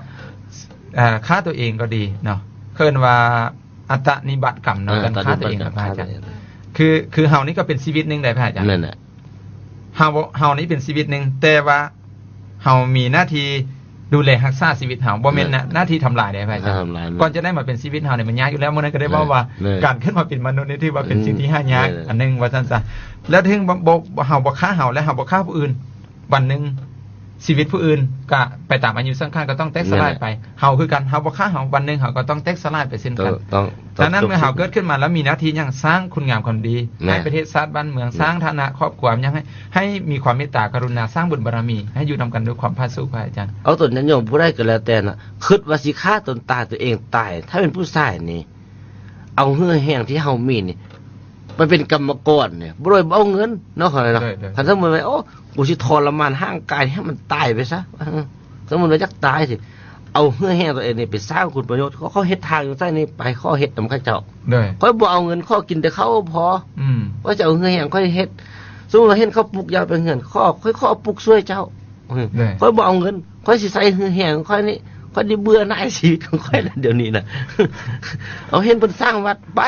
ເອີ ອາ ຂ້າຕົວເອງກໍດີເນາະ ເອີ້ນວ່າອັດຕະນິບາດກຳເນາະ ເອີ ການຂ້າຕົວເອງ ອາຈານ ຄື ຄືເຮົານີ້ກໍເປັນຊີວິດໜຶ່ງໄດ໋ ພະອາຈານ ແມ່ນແຫຼະ ເຮົາ ເຮົານີ້ເປັນຊີວິດໜຶ່ງ ແຕ່ວ່າ ເຮົາມີໜ້າທີ່ດູແລຮັກສາຊີວິດເຮົາ ບໍ່ແມ່ນ ແມ່ນ ໜ້າ ໜ້າທີ່ທຳລາຍເດ້ ພະອາຈານ. ທຳລາຍ ກ່ອນຈະໄດ້ມາເປັນຊີວິດເຮົານີ້ມັນຍາກຢູ່ແລ້ວ. ມື້ນັ້ນກໍໄດ້ເວົ້າວ່າ ແມ່ນ ການເກີດມາເປັນມະນຸດນີ້ຖືວ່າເປັນ ແມ່ນ ສິ່ງທີ່ຫາຍາກ ແມ່ນ ອັນໜຶ່ງວ່າຊັ້ນຊະ. ແລ້ວເຖິງບໍ່ ບໍ່ ເຮົາບໍ່ຂ້າເຮົາ ແລະ ເຮົາບໍ່ຂ້າຜູ້ອື່ນ ວັນໜຶ່ງຊີວິດຜູ້ອື່ນກໍໄປຕາມອາຍຸສັງຂານ ກໍຕ້ອງແຕກສະຫຼາຍໄປ. ແມ່ນແຫຼະ ເຮົາຄືກັນ ເຮົາບໍ່ຂ້າເຮົາ ວັນໜຶ່ງເຮົາກໍຕ້ອງແຕກສະຫຼາຍໄປເຊັ່ນກັນ. ຕ້ອງ ຕ້ອງ ດັ່ງນັ້ນ ຕ້ອງ ເມື່ອເຮົາເກີດຂຶ້ນມາແລ້ວມີໜ້າທີ່ຫຍັງ ສ້າງຄຸນງາມຄວາມດີ ແມ່ນ ໃຫ້ປະເທດຊາດບ້ານເມືອງ ແມ່ນ ສ້າງຖານະຄອບຄົວຫຍັງ ໃຫ້ ໃຫ້ມີຄວາມເມດຕາກະລຸນາ ສ້າງບຸນບາລະມີ ໃຫ້ຢູ່ນຳກັນດ້ວຍຄວາມຜາສຸກ ພະອາຈານ. ເອົາຕົນຍາດໂຍມຜູ້ໃດກໍແລ້ວແຕ່ນະ ຄິດວ່າຊິຂ້າຕົນຕາຍ ຕົວເອງຕາຍ ຖ້າເປັນຜູ້ຊາຍນີ້ ເອົາເຫື່ອແຮງທີ່ເຮົາມີນີ້ ໄປເປັນກຳມະກອນນີ້ ບໍ່ໄດ້ ບໍ່ເອົາເງິນເນາະ ເຂົາເນາະ. ໂດຍ ໂດຍ ຄັນສົມມຸດວ່າ ໂອ້ ກູຊິທໍລະມານຮ່າງກາຍໃຫ້ມັນຕາຍໄປຊະ ເອີ ສົມມຸດວ່າຢາກຕາຍຊິ ເອົາເຫື່ອແຮງຕົວເອງນີ້ໄປສ້າງຄຸນປະໂຫຍດ. ເຂົາ ເຂົາເຮັດທາງຢູ່ໃສນີ້ ໄປຂໍເຮັດນຳເຂົາເຈົ້າ. ໂດຍ ຂ້ອຍບໍ່ເອົາເງິນ ຂໍກິນແຕ່ເຂົ້າພໍ. ອືມ ຂ້ອຍຈະເອົາເຫື່ອແຮງຂ້ອຍເຮັດ. ສົມມຸດວ່າເຫັນເຂົາປູກຢາງເປັນເຮືອນ ຂໍ ຂ້ອຍຂໍປູກຊ່ວຍເຈົ້າ. ໂດຍ ຂ້ອຍບໍ່ເອົາເງິນ ຂ້ອຍຊິໃຊ້ເຫື່ອແຮງຂ້ອຍນີ້ ຂ້ອຍໄດ້ເບື່ອໜ່າຍຊີວິດຂອງຂ້ອຍແລ້ວດຽວນີ້ນະ. ເອົາ ເຫັນເພິ່ນສ້າງວັດ ໄປ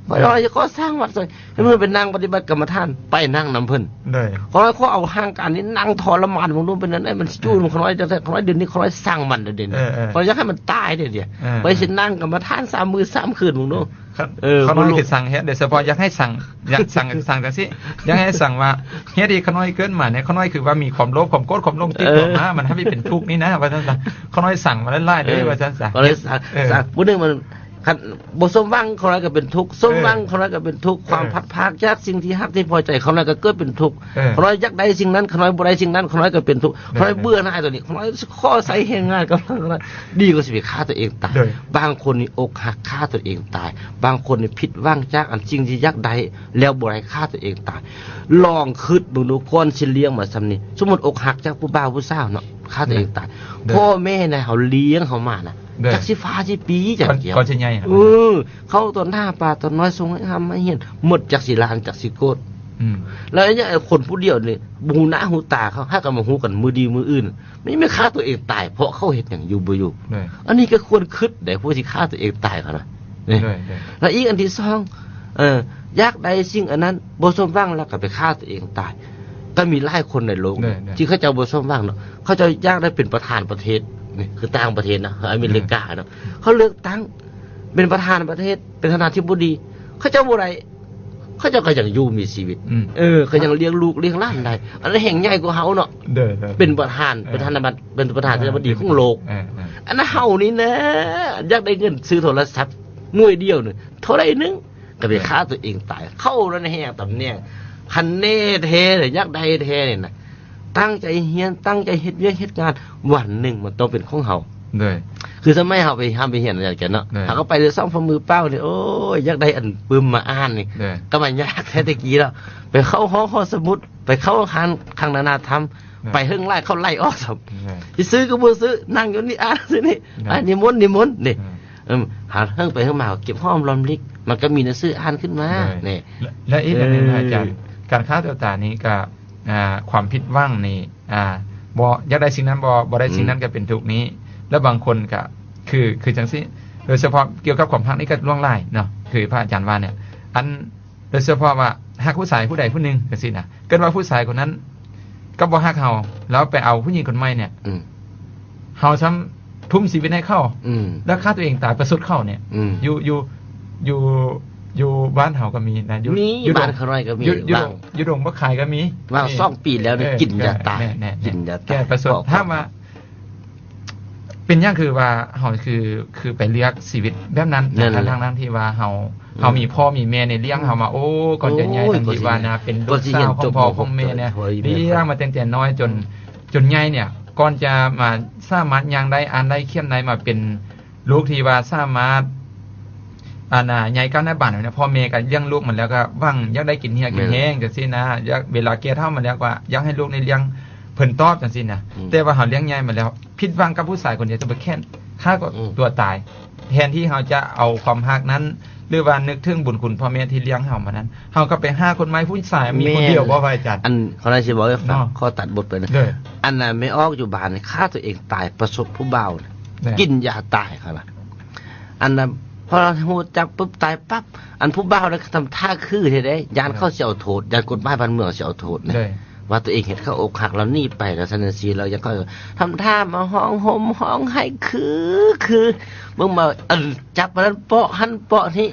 ຂ້ອຍວ່າຈະຂໍສ້າງວັດຊ່ອຍ ໃຫ້ເພິ່ນໄປນັ່ງປະຕິບັດກຳມະຖານ ໄປນັ່ງນຳເພິ່ນ. ໂດຍ ຂ້ອຍຂໍເອົາຮ່າງກາຍນີ້ນັ່ງທໍລະມານເບິ່ງດູ ເປັນແນວໃດ ມັນຊິຢູ່ນຳຂ້ານ້ອຍຈັ່ງໃດ. ຂ້ານ້ອຍດຽວນີ້ຂ້ານ້ອຍຊັງມັນເດ້ ເອີ ເອີ ຂ້ານ້ອຍຢາກໃຫ້ມັນຕາຍເດ້ ເອີ ຂ້ານ້ອຍຊິນັ່ງກຳມະຖານສາມມື້ສາມຄືນເບິ່ງດູ. ເອີ ຂ້ານ້ອຍຄືຊັງແຮງ ໂດຍສະເພາະຢາກໃຫ້ຊັງ ຢາກຊັງ ຊັງຈັ່ງຊີ້ ຢາກໃຫ້ຊັງວ່າ ເຮັດໃຫ້ຂ້ານ້ອຍເກີດມານີ້ ຂ້ານ້ອຍຄືວ່າມີຄວາມໂລບ ຄວາມໂກດ ຄວາມຫຼົງຕິດ ເອີ ຕົວມາ ມັນທຳໃຫ້ເປັນທຸກນີ້ນະ ວ່າຊັ້ນຊະ. ຂ້ານ້ອຍຊັງມາຫຼາຍໆເລີຍ ເອີ ວ່າຊັ້ນຊະ. ຂ້ານ້ອຍ ເອີ ຊັງ ມື້ໜຶ່ງມັນ ຄັນບໍ່ສົມຫວັງ ຂ້ານ້ອຍກໍເປັນທຸກ ສົມຫວັງ ເອີ ຂ້ານ້ອຍກໍເປັນທຸກ ເອີ ຄວາມພັດພາກຈາກສິ່ງທີ່ຮັກທີ່ພໍໃຈ ຂ້ານ້ອຍກໍເກີດເປັນທຸກ. ເອີ ຂ້ານ້ອຍຢາກໄດ້ສິ່ງນັ້ນ ຂ້ານ້ອຍບໍ່ໄດ້ສິ່ງນັ້ນ ຂ້ານ້ອຍກໍເປັນທຸກ. ເອີ ຂ້ານ້ອຍເບື່ອໜ່າຍຕົວນີ້ ຂ້ານ້ອຍຂໍໃຊ້ແຮງງານກຳລັງ ຂ້ານ້ອຍ ດີກວ່າຊິໄປຂ້າຕົວເອງຕາຍ. ໂດຍ ບາງຄົນນີ້ອົກຫັກຂ້າຕົວເອງຕາຍ ບາງຄົນນີ້ຜິດຫວັງຈາກອັນສິ່ງທີ່ຢາກໄດ້ ແລ້ວບໍ່ໄດ້ຂ້າຕົວເອງຕາຍ. ລອງຄິດເບິ່ງດູ ກ່ອນຊິລ້ຽງມາສ່ຳນີ້ ສົມມຸດອົກຫັກຈາກຜູ້ບ່າວຜູ້ສາວເນາະ ຂ້າຕົວເອງຕາຍ. ໂດຍ ພໍ່ແມ່ນະ ເຮົາລ້ຽງເຮົາມານະ ໂດຍ ຈັກຊິຟ້າຊິປີຈັກກ່ຽວ ກ່ອນຊິໃຫຍ່ ເອີ ເຂົ້າຕອນໜ້າປາຕອນນ້ອຍ ສົ່ງໃຫ້ຮ່ຳໃຫ້ຮຽນ ໝົດຈັກຊິລ້ານຈັກຊິໂກດ. ອືມ ແລ້ວອັນນີ້ຄົນຜູ້ດຽວນີ້ ບໍ່ຮູ້ໜ້າຮູ້ຕາເຂົາ ຫາກໍມາຮູ້ກັນມື້ດີມື້ອື່ນ ມັນຍັງໄປຂ້າຕົວເອງຕາຍ ເພາະເຂົາເຮັດຫຍັງຢູ່ບໍ່ຢູ່. ໂດຍ ອັນນີ້ກໍຄວນຄິດໄດ໋ ຜູ້ທີ່ຂ້າຕົວເອງຕາຍເຂົານະ. ໂດຍ ໂດຍ ແລະ ອີກອັນທີສອງ ເອີ ຢາກໄດ້ສິ່ງອັນນັ້ນ ບໍ່ສົມຫວັງແລ້ວກໍໄປຂ້າຕົວເອງຕາຍ. ກໍມີຫຼາຍຄົນໃນໂລກ ໂດຍ ໂດຍ ທີ່ເຂົາເຈົ້າບໍ່ສົມຫວັງເນາະ ເຂົາເຈົ້າຢາກໄດ້ເປັນປະທານປະເທດ ນີ້ຄືຕ່າງປະເທດນະ ອາເມລິກາເນາະ ເຂົາເລືອກຕັ້ງເປັນປະທານປະເທດ ເປັນປະທານາທິບໍດີ ເຂົາເຈົ້າບໍ່ໄດ້ ເຂົາເຈົ້າກໍຍັງຢູ່ມີຊີວິດ ອືມ ເອີ ກໍຍັງລ້ຽງລູກລ້ຽງຫຼານໄດ້ ອັນນັ້ນແຮ່ງໃຫຍ່ກວ່າເຮົາເນາະ. ໂດຍ ໂດຍ ເປັນປະທານ ເອີ ເປັນປະທານາທິບໍດີຂອງໂລກ ເອີ ເອີ ອັນເຮົານີ້ນະ ຢາກໄດ້ເງິນຊື້ໂທລະສັບໜ່ວຍດຽວໜຶ່ງ ເທົ່າໃດໜຶ່ງ ກໍໄປຂ້າຕົວເອງຕາຍ ເຂົ້ານັ້ນແຮ່ງຕຳແໜ່ງ ຄັນແນ່ແທ້ ຢາກໄດ້ແທ້ນີ້ນະ ຕັ້ງໃຈຮຽນ ຕັ້ງໃຈເຮັດວຽກເຮັດງານ ວັນໜຶ່ງມັນຕ້ອງເປັນຂອງເຮົາ. ໂດຍ ຄືສະໄໝເຮົາໄປຮ່ຳໄປຮຽນນຳກັນເນາະ ໂດຍ ເຮົາກໍໄປແຕ່ສອງຝ່າມືເປົ່ານີ້ ໂອ້ຍ ຢາກໄດ້ອັນປຶ້ມມາອ່ານນີ້ ໂດຍ ກໍມາຍາກແທ້ແຕ່ກີ້ເນາະ ໄປເຂົ້າຫ້ອງຫໍສະໝຸດ ໄປເຂົ້າຮ້ານຄັງນານາທຳ ໂດຍ ໄປເຖິງຫຼາຍເຂົາໄລ່ອອກຊ້ຳ ໂດຍ ຊິຊື້ກໍບໍ່ຊື້ ນັ່ງຢູ່ນີ້ອ່ານຊື່ນີ້ ໂດຍ ອ່ານນິມົນ ນິມົນນີ້ ໂດຍ ເອີ ຫາເຖິງໄປເຖິງມາເກັບຫອມລອມລິກ ມັນກໍມີໜັງສືອ່ານຂຶ້ນມາ ໂດຍ ນີ້ ແລະ ແລະ ອີກອັນໜຶ່ງ ເອີ ອາຈານ ການຂ້າຕົວຕາຍນີ້ກໍ ອ່າ ຄວາມຜິດຫວັງນີ້ ອ່າ ບໍ່ ຢາກໄດ້ສິ່ງນັ້ນບໍ່ ບໍ່ໄດ້ສິ່ງນັ້ນ ອືມ ກໍເປັນທຸກນີ້ ແລ້ວບາງຄົນກໍຄື ຄືຈັ່ງຊີ້ ໂດຍສະເພາະກ່ຽວກັບຄວາມຮັກນີ້ກໍຫຼວງຫຼາຍເນາະ ຄືພະອາຈານວ່ານີ້ ອັນ ໂດຍສະເພາະວ່າຮັກຜູ້ຊາຍຜູ້ໃດຜູ້ໜຶ່ງຈັ່ງຊີ້ນະ ເກີດວ່າຜູ້ຊາຍຄົນນັ້ນກໍບໍ່ຮັກເຮົາ ແລ້ວໄປເອົາຜູ້ຍິງຄົນໃໝ່ນີ້ ອືມ ເຮົາຊ້ຳທຸ່ມຊີວິດໃຫ້ເຂົາ ອືມ ແລ້ວຂ້າຕົວເອງຕາຍປະຊົດເຂົານີ້ ອືມ ຢູ່ ຢູ່ ຢູ່ ຢູ່ບ້ານເຮົາກໍມີນະ ຢູ່ ມີ ຢູ່ດົງ ບ້ານຂ້ານ້ອຍກໍມີ ຢູ່ ຢູ່ດົງ ຢູ່ດົງບັກຄາຍກໍມີ ວ່າ ນີ້ ສອງປີແລ້ວນີ້ ເອີ ກິນຢາຕາຍ ແມ່ນໆໆ ກິນຢາຕາຍ ແກ້ປະຊົດ ເພາະ ຖາມວ່າ ປັນຫຍັງຄືວ່າເຮົາຄື ຄືໄປເລືອກຊີວິດແບບນັ້ນ ແມ່ນແຫຼະ ທັງໆທີ່ວ່າເຮົາ ອືມ ເຮົາມີພໍ່ມີແມ່ໃນລ້ຽງເຮົາມາ ໂອ້ ກ່ອນຈະໃຫຍ່ ໂອ້ຍ ທັງທີ່ວ່ານະ ເປັນລູກສາວຂອງພໍ່ຂອງແມ່ນີ້ ລ້ຽງມາຕັ້ງແຕ່ນ້ອຍຈົນ ອືມ ຈົນໃຫຍ່ນີ້ ກ່ອນຈະມາສາມາດຍ່າງໄດ້ ອ່ານໄດ້ ຂຽນໄດ້ ມາເປັນລູກທີ່ວ່າສາມາດ ອັນນ່າ ໃຫຍ່ກ້າວໜ້າບານແລ້ວ ພໍ່ແມ່ກໍລ້ຽງລູກມາແລ້ວ ກໍຫວັງຢາກໄດ້ກິນເຫື່ອກິນແຮງ ແມ່ນ ຈັ່ງຊີ້ນະ ຢາກ ເວລາແກ່ເຖົ້າມາແລ້ວ ກໍຢາກໃຫ້ລູກໄດ້ລ້ຽງເພິ່ນຕອບ ຈັ່ງຊີ້ນະ ອືມ ແຕ່ວ່າເຮົາລ້ຽງໃຫຍ່ມາແລ້ວ ຜິດຫວັງກັບຜູ້ຊາຍຄົນດຽວ ຈະໄປແຄ້ນຂ້າ ອືມ ຕົວຕາຍ ແທນທີ່ເຮົາຈະເອົາຄວາມຮັກນັ້ນ ຫຼືວ່ານຶກເຖິງບຸນຄຸນພໍ່ແມ່ທີ່ລ້ຽງເຮົາມານັ້ນ ເຮົາກໍໄປຫາຄົນໃໝ່ ຜູ້ຊາຍມີຄົນດຽວ ແມ່ນ ບໍ່ ພະອາຈານ? ອັນ ຂໍອະນຸຍາດຊິເວົ້າໃຫ້ຟັງ ເນາະ ຂໍຕັດບົດໄປນະ ໂດຍ ອັນນ່າ ແມ່ອອກຢູ່ບ້ານຂ້າຕົວເອງຕາຍ ປະສົບຜູ້ບ່າວ ແມ່ນ ກິນຢາຕາຍ ເຂົາວ່າ ອັນນ່າ ພໍຮູ້ຈັກປຶບຕາຍປັບ ອັນຜູ້ບ່າວນັ້ນກໍທຳທ່າຄືແທ້ເດ້ ຢ້ານ ໂດຍ ເຂົາຊິເອົາໂທດ ຢ້ານກົດໝາຍບ້ານເມືອງຊິເອົາໂທດນະ ໂດຍ ວ່າຕົວເອງເຮັດເຂົາອົກຫັກ ລາວໜີໄປ ລາວຊັ້ນຈັ່ງຊີ້ ລາວຢາກເຂົາ ທຳທ່າມາຮ້ອງໂຮມຮ້ອງໄຫ້ຄື ຄື ເບິ່ງມາ ອັນ ຈັບອັນນັ້ນເປາະຫັ້ນເປາະນີ້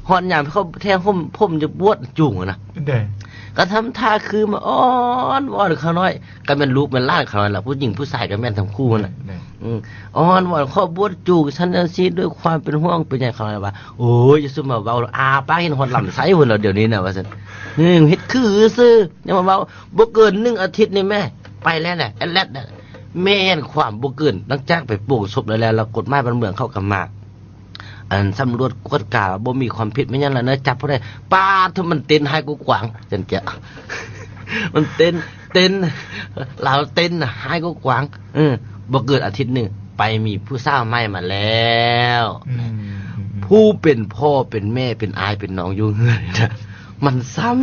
ຮອດຍາມເຂົາແທງຫົ່ມ ຜົມຈະບວດຈູງຫັ້ນນະ ໂດຍ ກໍທຳທ່າຄືມາອ້ອນວອນຂ້ານ້ອຍ ກໍແມ່ນລູກແມ່ນຫຼານຂ້ານ້ອຍລະ ຜູ້ຍິງຜູ້ຊາຍກໍແມ່ນທັງຄູ່ຫັ້ນແຫຼະ ໂດຍ ອືມ ອ້ອນວອນຂໍບວດຈູງຊັ້ນຈັ່ງຊີ້ ດ້ວຍຄວາມເປັນຫ່ວງເປັນໃຍ ຂ້ານ້ອຍວ່າ ໂອ້ຍ ຢ່າສູ່ມາເວົ້າ ອ້າປາກເຫັນຮອດລຳໄສ້ພຸ້ນແລ້ວ ດຽວນີ້ນະ ວ່າຊັ້ນ ເຮັດຄືຊື່ ຢ່າມາເວົ້າ ບໍ່ເກີນໜຶ່ງອາທິດນີ້ແມ່ ໄປແລ້ວແຫຼະ ແອດແລັດແຫຼະ ແມ່ນຄວາມ ບໍ່ເກີນ ຫຼັງຈາກໄປໂປງສົບແລ້ວ ແລ້ວກົດໝາຍບ້ານເມືອງເຂົາກໍມາ ອັນສຳຫຼວດກວດກາ ບໍ່ມີຄວາມຜິດແມ່ນຫຍັງລະເນີ ຈັບຜູ້ໃດ ປາດໂທ້ ມັນເຕັ້ນຮ້າຍກວ່າກວາງ ຈັ່ງຊີ້ ມັນເຕັ້ນ ເຕັ້ນ ລາວເຕັ້ນຮ້າຍກວ່າກວາງ ເອີ ບໍ່ເກີນອາທິດໜຶ່ງ ໄປມີຜູ້ສາວໃໝ່ມາແລ້ວ ອືມ ອືມ ອືມ ຜູ້ເປັນພໍ່ເປັນແມ່ເປັນອ້າຍເປັນນ້ອງຢູ່ເຮືອນນະ ມັນຊ້ຳ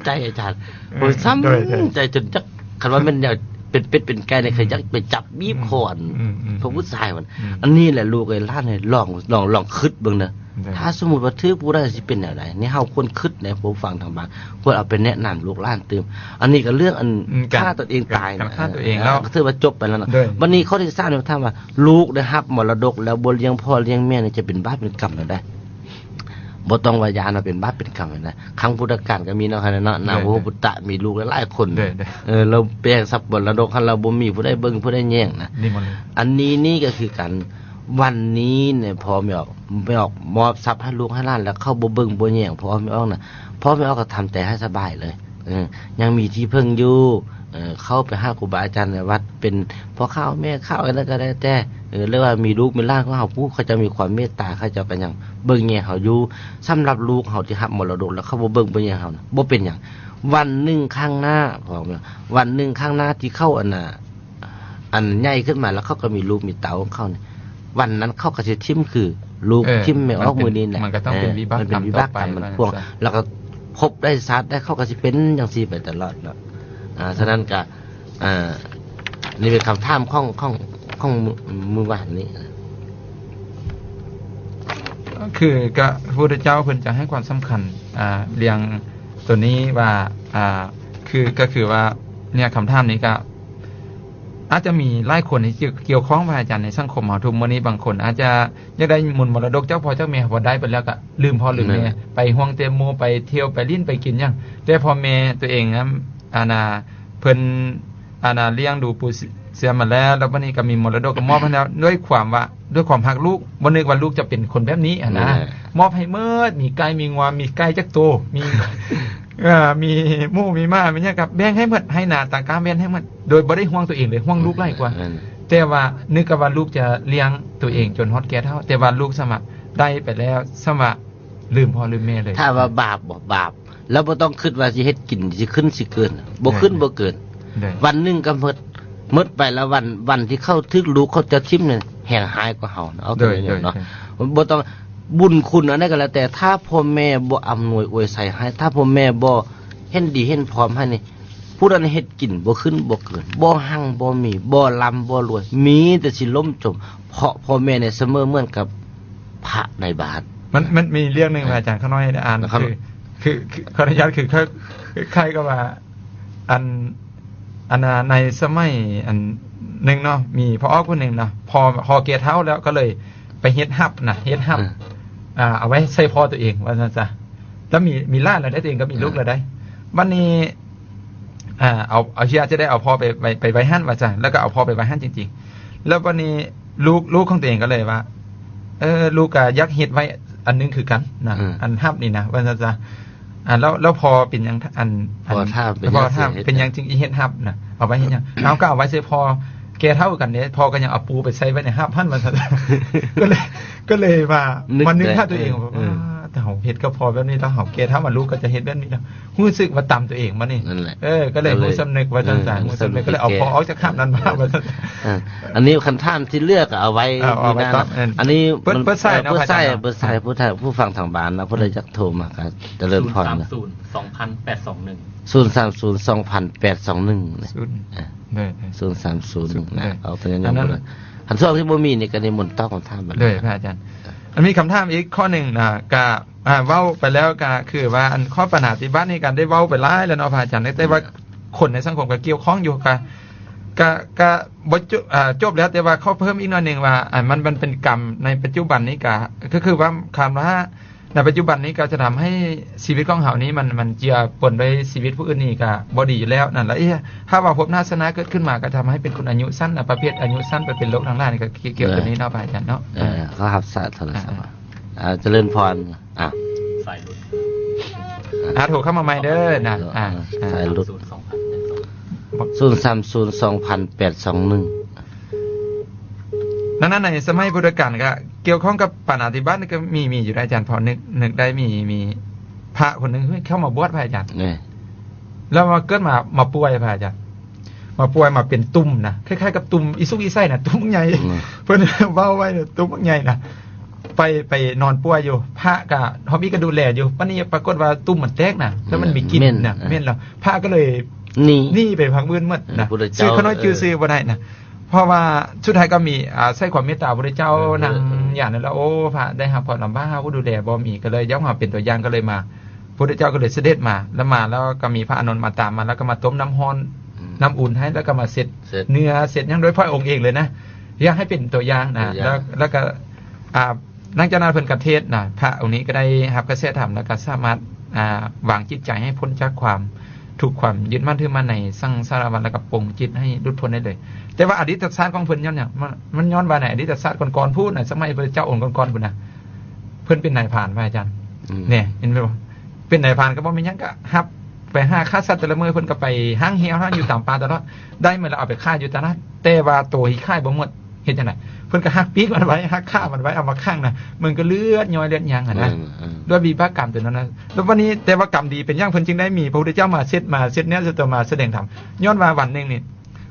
ໃຈອາຈານ ເອີ ໂອ້ຍ ຊ້ຳ ໂດຍ ໂດຍ ໃຈຈົນຈັກ ຄັນວ່າແມ່ນແນວເປັນເປັດເປັນໄກ່ນີ້ ອືມ ຂ້ອຍຢາກໄປຈັບບີບຄໍ ອືມ ອືມ ອືມ ພວກຜູ້ຊາຍມັນ ອືມ ອັນນີ້ແຫຼະລູກເອີຍ ຫຼານເອີຍ ລອງ ລອງ ລອງຄິດເບິ່ງເດີ ໂດຍ ຖ້າສົມມຸດວ່າຖືກຜູ້ໃດຊິເປັນແນວໃດ ນີ້ເຮົາຄວນຄິດໃນຜູ້ຟັງທາງບ້ານ ຄວນເອົາໄປແນະນຳລູກຫຼານຕື່ມ ອັນນີ້ກໍເລື່ອງອັນ ອືມ ການ ຂ້າຕົນເອງຕາຍ ການຂ້າຕົວເອງແລ້ວ ກໍຖືວ່າຈົບໄປແລ້ວເນາະ ໂດຍ ບັດນີ້ຂໍ້ທີສາມນີ້ຖາມວ່າ ລູກໄດ້ຮັບມໍລະດົກແລ້ວບໍ່ລ້ຽງພໍ່ລ້ຽງແມ່ນີ້ ຈະເປັນບາບເປັນກຳແນວໃດ? ບໍ່ຕ້ອງວ່າຢ້ານວ່າເປັນບາບເປັນກຳນະ ຄັ້ງພຸດທະການກໍມີເນາະ ເນາະ ໂດຍ ນາງໂວໂຮປຸດຕະ ໂດຍ ມີລູກຫຼາຍໆຄົນ ໂດຍ ໂດຍ ເອີ ແລ້ວແບ່ງຊັບມໍລະດົກຫັ້ນ ແລ້ວບໍ່ມີຜູ້ໃດເບິ່ງຜູ້ໃດແຍງນະ ນີ້ໝົດເລີຍ ອັນນີ້ນີ້ກໍຄືກັນ ວັນນີ້ນີ້ພໍ່ແມ່ອອກ ແມ່ອອກມອບຊັບໃຫ້ລູກໃຫ້ຫຼານ ແລ້ວເຂົາບໍ່ເບິ່ງບໍ່ແຍງພໍ່ແມ່ອອກນະ ພໍ່ແມ່ອອກກໍທຳໃຈໃຫ້ສະບາຍເລີຍ ເອີ ຍັງມີທີ່ເພິ່ງຢູ່ ເອີ ເຂົ້າໄປຫາຄູບາອາຈານໃນວັດ ເປັນພໍ່ຂາວແມ່ຂາວ ອັນນັ້ນກໍແລ້ວແຕ່ ເອີ ຫຼືວ່າມີລູກມີຫຼານຂອງເຮົາຜູ້ ເຂົາເຈົ້າມີຄວາມເມດຕາ ເຂົາເຈົ້າກໍຍັງເບິ່ງແຍງເຮົາຢູ່ ສຳລັບລູກເຮົາທີ່ຮັບມໍລະດົກແລ້ວເຂົາບໍ່ເບິ່ງບໍ່ແຍງເຮົານະ ບໍ່ເປັນຫຍັງ ວັນໜຶ່ງຂ້າງໜ້າ ພໍ່ແມ່ ວັນໜຶ່ງຂ້າງໜ້າທີ່ເຂົາ ອັນນ່າ ອັນໃຫຍ່ຂຶ້ນມາແລ້ວເຂົາກໍມີລູກມີເຕົ້າຂອງເຂົານີ້ ວັນນັ້ນເຂົາກໍຊິຖິ້ມຄືລູກ ເອີ ຖິ້ມແມ່ອອກມື້ນີ້ແຫຼະ ມັນກໍຕ້ອງເປັນ ເອີ ວິບາກ ມັນເປັນວິບາກກຳ ກຳມັນພວງ ຕໍ່ໄປ ແລ້ວກໍພົບໃດ້ຊາດໄດ້ ເຂົາກໍຊິເປັນຈັ່ງຊີ້ໄປຕະຫຼອດເນາະ ອ່າ ສະນັ້ນກໍ ອ່າ ນີ້ເປັນຄຳຖາມຂອງ ຂອງ ຂອງມື້ ມື້ວານນີ້ ຄືກໍພະພຸດທະເຈົ້າເພິ່ນຈະໃຫ້ຄວາມສຳຄັນ ອ່າ ເລື່ອງໂຕນີ້ວ່າ ອ່າ ຄື ກໍຄືວ່າ ເນີ້ຍ ຄຳຖາມນີ້ກໍອາດຈະມີຫຼາຍຄົນທີ່ກ່ຽວຂ້ອງ ພະອາຈານ ໃນສັງຄົມເຮົາທຸກມື້ນີ້ ບາງຄົນອາດຈະຢາກໄດ້ມູນມໍລະດົກຈາກພໍ່ຈາກແມ່ ພໍໄດ້ໄປແລ້ວກໍລືມພໍ່ລືມແມ່ ແມ່ນ ໄປຫ່ວງແຕ່ໝູ່ ໄປທ່ຽວ ໄປຫຼິ້ນ ໄປກິນຫຍັງ ແຕ່ພໍ່ແມ່ຕົວເອງນະ ອັນນ່າ ເພິ່ນ ອັນນ່າ ລ້ຽງດູປູເສຍມາແລ້ວ ແລ້ວບັດນີ້ກໍມີມໍລະດົກກໍມອບໃຫ້ແລ້ວ ດ້ວຍຄວາມວ່າ ດ້ວຍຄວາມຮັກລູກ ບໍ່ນຶກວ່າລູກຈະເປັນຄົນແບບນີ້ຫັ້ນນະ ແມ່ນແຫຼະ ມອບໃຫ້ໝົດ ມີໄກ່ມີງົວ ມີໄກ່ຈັກໂຕ ມີ ເອີ ມີໝູມີໝາ ມີຫຍັງກໍແບ່ງໃຫ້ໝົດ ໄຮ່ນາຕາກ້າແບ່ງໃຫ້ໝົດ ໂດຍບໍ່ໄດ້ຫ່ວງຕົວເອງເລີຍ ຫ່ວງລູກຫຼາຍກວ່າ ແມ່ນ ແຕ່ວ່ານຶກກັບວ່າລູກຈະລ້ຽງຕົວເອງຈົນຮອດແກ່ເຖົ້າ ແຕ່ວ່າລູກສາມາດໄດ້ໄປແລ້ວ ສາມາດ ລືມພໍ່ລືມແມ່ເລີຍ ຖ້າວ່າບາບບໍ່ ບາບ ແລ້ວບໍ່ຕ້ອງຄິດວ່າຊິເຮັດກິນ ຊິຂຶ້ນຊິເກີນ ບໍ່ຂຶ້ນ ແມ່ນ ບໍ່ເກີນ ແມ່ນ ວັນໜຶ່ງກໍໝົດ ໝົດໄປແລ້ວ ວັນ ວັນທີ່ເຂົາຖືກລູກເຂົາເຈົ້າຖິ້ມນັ້ນແຮງຮ້າຍກວ່າເຮົາ ເອົາຕົວນີ້ເນາະ ໂດຍ ໂດຍ ບໍ່ຕ້ອງ ບຸນຄຸນອັນໃດກໍແລ້ວແຕ່ ຖ້າພໍ່ແມ່ບໍ່ອຳນວຍອວຍໄຊໃຫ້ ຖ້າພໍ່ແມ່ບໍ່ເຫັນດີເຫັນພ້ອມໃຫ້ນີ້ ຜູ້ນັ້ນເຮັດກິນບໍ່ຂຶ້ນບໍ່ເກີນ ບໍ່ຮັ່ງບໍ່ມີ ບໍ່ລ່ຳບໍ່ລວຍ ມີແຕ່ຊິລົ້ມຈົມ ເພາະພໍ່ແມ່ນີ້ສະເໝີເໝືອນກັບພະໃນບ້ານ ມັນ ມັນມີເລື່ອງໜຶ່ງ ເອີ ອາຈານ ຂ້ານ້ອຍໄດ້ອ່ານ ນະຄັບ ຄື ຄື ຄື ຂໍອະນຸຍາດ ຄື ຄື ຄ້າຍໆກັບວ່າ ອັນ ອັນນ່າ ໃນສະໄໝອັນໜຶ່ງເນາະ ມີພໍ່ອອກຜູ້ໜຶ່ງເນາະ ພໍ່ ພໍ່ແກ່ເຖົ້າແລ້ວ ກໍເລີຍໄປເຮັດຮັບນະ ເຮັດຮັບ ເອີ ອ່າ ເອົາໄວ້ໃສ່ພໍ່ຕົວເອງ ວ່າຊັ້ນຊະ ແລ້ວມີ ມີຫຼານແລ້ວເດ້ ຕົວເອງກໍມີ ເອີ ລູກແລ້ວໄດ໋ ບັດນີ້ ອ່າ ເອົາ ເອົາ ເຮົາຈະໄດ້ເອົາພໍ່ໄປໄວ້ ໄປໄວ້ຫັ້ນວ່າຊັ້ນ ແລ້ວກໍເອົາພໍ່ໄປໄວ້ຫັ້ນຈິງໆ ແລ້ວບັດນີ້ ລູກ ລູກຂອງຕົວເອງກໍເລີຍວ່າ ເອີ ລູກກໍຢາກເຮັດໄວ້ອັນໜຶ່ງຄືກັນນະ ອືມ ອັນຮັບນີ້ນະ ວ່າຊັ້ນຊະ. ອ່າ ແລ້ວ ແລ້ວພໍ່ເປັນຫຍັງ ອັນ ອັນ ພໍ່ຖາມເປັນຫຍັງ ພໍ່ຖາມເປັນຫຍັງຈຶ່ງເຮັດຮັບນະ ເອົາໄວ້ເຮັດຫຍັງ? ເອົາ ກໍເອົາໄວ້ໃສ່ພໍ່ແກ່ເຖົ້າກັນເດ້ ພໍ່ກໍຍັງເອົາປູໄປໃສ່ໄວ້ໃນຮັບຫັ້ນ ວ່າຊັ້ນ. ກໍເລີຍ ກໍເລີຍວ່າ ນຶກ ມານຶກຫາຕົວເອງ ເອີ ວ່າ ຖ້າເຮົາເຮັດກັບພໍ່ແບບນີ້ ແລ້ວເຮົາແກ່ເຖົ້າມາ ລູກກໍຈະເຮັດແບບນີ້ເນາະ. ຮູ້ສຶກວ່າຕຳຕົວເອງມານີ້ ນັ້ນແຫຼະ ເອີ ກໍເລີຍຮູ້ສຳນຶກວ່າຊັ້ນຊະ ເອີ ຮູ້ສຳນຶກ ກໍເລີຍເອົາພໍ່ອອກຈາກຄາບນັ້ນມາ ເອີ ວ່າຊັ້ນ. ເອີ ອັນນີ້ຄຳຖາມທີ່ເຫຼືອກໍເອົາໄວ້ ເອີ ເອົາໄວ້ ຢູ່ນັ້ນ ຕອບ ອັນນີ້ ເປີດ ເປີດສາຍເນາະ ເປີດສາຍ ອາຈານ ເປີດສາຍ ເນາະ ຜູ້ ຜູ້ຟັງທາງບ້ານເນາະ ຜູ້ໃດ ອືມ ຢາກໂທມາກໍຈະເລີນພອນ ສູນສາມສູນ ສອງພັນແປດສອງໜຶ່ງ ສູນສາມສູນ ສອງພັນແປດສອງໜຶ່ງ ເອີ ເອີ ເອີ ສູນສາມສູນ ເອີ ເອົາໄປ ອັນນັ້ນ ຄັນຊ່ວງທີ່ບໍ່ມີນີ້ກໍນິມົນຕອບຄຳຖາມ ເດີ ພະອາຈານ. ອັນມີຄຳຖາມອີກຂໍ້ໜຶ່ງນະ ກະ ອ່າ ເວົ້າໄປແລ້ວກໍຄືວ່າ ອັນຂໍ້ປະນາຕິບັດນີ້ກໍໄດ້ເວົ້າໄປຫຼາຍແລ້ວເນາະພະອາຈານ ແຕ່ວ່າ ອືມ ຄົນໃນສັງຄົມກໍກ່ຽວຂ້ອງຢູ່ ກໍ ກໍ ກໍບໍ່ຈົບ ອ່າ ຈົບແລ້ວ ແຕ່ວ່າຂໍເພີ່ມອີກໜ້ອຍໜຶ່ງວ່າ ອັນມັນ ມັນເປັນກຳໃນປັດຈຸບັນນີ້ ກໍ ກໍຄືວ່າ ຄຳວ່າໃນປັດຈຸບັນນີ້ ກໍຈະທຳໃຫ້ຊີວິດຂອງເຮົານີ້ ມັນ ມັນເຈືອປົນດ້ວຍຊີວິດຜູ້ອື່ນນີ້ ກໍບໍ່ດີຢູ່ແລ້ວນັ້ນລະ. ຖ້າວ່າພົບນາຊະນາເກີດຂຶ້ນມາ ກໍທຳໃຫ້ເປັນຄົນອາຍຸສັ້ນນະ ປະເພດອາຍຸສັ້ນ ໄປເປັນໂລກທາງຫຼາຍນີ້ ກໍກ່ຽວ ເອີ ຕົວນີ້ເນາະພະອາຈານເນາະ. ເອີ ເອີ ເຂົາຮັບສາຍໂທລະສັບ ເອີ ເອີ ອ່າ ຈະເລີນພອນ. ອ່າ ສາຍຫຼຸດ ອ່າ ໂທເຂົ້າມາໃໝ່ເດີນະ. ອ່າ ອ່າ ສາຍຫຼຸດ ສູນສາມສູນ ສອງພັນແປດສອງໜຶ່ງ ນັ້ນ ໃນສະໄໝພຸດທະການກໍກ່ຽວຂ້ອງກັບປານາຕິບາດນີ້ກໍມີ ມີຢູ່ໄດ໋ອາຈານ ພໍນຶກ ນຶກໄດ້ ມີ ມີພະຄົນໜຶ່ງເຂົ້າມາບວດ ພະອາຈານ ແລ້ວມາເກີດມາ ມາປ່ວຍ ພະອາຈານ ມາປ່ວຍມາເປັນຕຸ່ມນະ ຄ້າຍໆກັບຕຸ່ມອີສຸກອີໃສນະ ຕຸ່ມບັກໃຫຍ່ ອືມ ເພິ່ນເວົ້າໄວ້ ຕຸ່ມບັກໃຫຍ່ນະ ໄປ ໄປນອນປ່ວຍຢູ່ ພະກະຮອບອີກກະດູແລຢູ່ ບາດນີ້ປາກົດວ່າຕຸ່ມມັນແຕກນະ ແລ້ວມັນມີກິ່ນນະ ເໝັນ ເໝັນແລ້ວ ພະກໍເລີຍໜີ ໜີໄປພາກອື່ນໝົດນະ ເອີ ຜູ້ໃດເຈົ້າ ຊື່ຂ້ານ້ອຍ ເອີ ຈື່ຊື່ບໍ່ໄດ້ນະ ເພາະວ່າສຸດທ້າຍກໍມີ ອາ ໃຊ້ຄວາມເມດຕາພະພຸດທະເຈົ້າ ເອີ ນັ່ງ ເອີ ຢູ່ນັ້ນແລ້ວ ໂອ້ ພະໄດ້ຮັບຄວາມລຳບາກ ເຮົາຜູ້ດູແລບໍ່ມີ ກໍເລີຍຢາກມາເປັນຕົວຢ່າງ ກໍເລີຍມາ ພຸດທະເຈົ້າກໍເລີຍສະເດັດມາ ແລ້ວມາແລ້ວກໍມີພະອານົນມາຕາມມາ ແລ້ວກໍມາຕົ້ມນ້ຳຮ້ອນ ອືມ ນ້ຳອຸ່ນໃຫ້ ແລ້ວກໍມາເຊັດ ເຊັດເນື້ອເຊັດຫຍັງໂດຍພະອົງເອງເລີຍນະ ຢາກໃຫ້ເປັນຕົວຢ່າງນະ ຕົວຢ່າງ ແລ້ວ ແລ້ວກໍ ອ່າ ຫຼັງຈາກນັ້ນເພິ່ນກໍເທດນະ ພະອົງນີ້ກໍໄດ້ຮັບກະແສທຳ ແລ້ວກໍສາມາດ ອ່າ ວາງຈິດໃຈໃຫ້ພົ້ນຈາກຄວາມທຸກ ຄວາມຍຶດໝັ້ນຖືໝັ້ນໃນສັງສາລະວັດ ແລ້ວກໍປົງຈິດໃຫ້ຫຼຸດພົ້ນໄດ້ເລີຍ. ແຕ່ວ່າອະດີດຕະຊາດຂອງເພິ່ນຍ້ອນຫຍັງ? ມັນ ມັນຍ້ອນວ່າໃນອະດີດຕະຊາດກ່ອນໆພຸ້ນນະ ສະໄໝພະເຈົ້າອົງກ່ອນໆພຸ້ນນະ ເພິ່ນເປັນນາຍພານ ພະອາຈານ ອືມ ແນ່ ເຫັນບໍ່? ເປັນນາຍພານກໍບໍ່ແມ່ນຫຍັງ ກໍຮັບໄປຫາຂ້າສັດແຕ່ລະມື້ ເພິ່ນກໍໄປຫາງແຮ້ວຫັ້ນ ຢູ່ຕາມປ່າຕະຫຼອດ ໄດ້ມາແລ້ວເອົາໄປຂາຍຢູ່ຕະຫຼາດ ແຕ່ວ່າໂຕທີ່ຂາຍບໍ່ໝົດ ເຮັດຈັ່ງໃດ? ເພິ່ນກໍຫັກປີກມັນໄວ້ ຫັກຂາມັນໄວ້ ເອົາມາຂັງນະ ມັນກໍເລືອດຍ້ອຍເລືອດຫຍັງຫັ້ນນະ ອືມ ອືມ ດ້ວຍວິບາກກຳຕົວນັ້ນນະ. ແລ້ວບັດນີ້ ແຕ່ວ່າກຳດີເປັນຫຍັງເພິ່ນຈຶ່ງໄດ້ມີພະພຸດທະເຈົ້າມາເຊັດ ມາເຊັດເນື້ອເຊັດຕົວ ມາສະແດງທຳ? ຍ້ອນວ່າວັນໜຶ່ງນີ້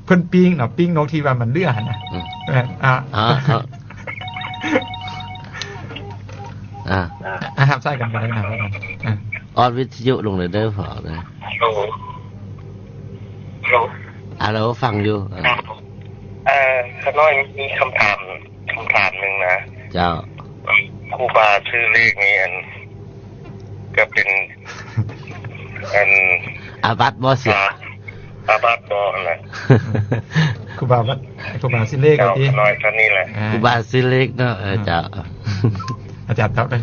ເພິ່ນປີ້ງເນາະ ປີ້ງນົກທີ່ວ່າມັນເຫຼືອຫັ້ນນະ ອືມ ເອີ ອ່າ ອ່າ ອ່າ ອ່າ ຮັບສາຍກັນກໍໄດ້ນະ ອ່າ ອອດວິທະຍຸລົງເດີ ພໍເດີ ຮັລໂຫຼ ຮັລໂຫຼ ຮັລໂຫຼ ຟັງຢູ່ ເອີ ເອີ ຂ້ານ້ອຍມີຄຳຖາມ ຄຳຖາມໜຶ່ງນະ ເຈົ້າ ຄູບາຊື້ເລກນີ້ ອັນ ກໍເປັນ ອັນ ອາບັດບໍ່ຊິ? ອາ ອາບັດບໍ່ຫັ້ນນະ? ຄູບາບັດ ຄູບາຊື້ເລກ ເຈົ້າ ເອົາຕິ ຂ້ານ້ອຍເທົ່ານີ້ແຫຼະ ອ່າ ຄູບາຊື້ເລກເນາະ ເອີ ອ່າ ເຈົ້າ ອາຈານຕອບໄດ້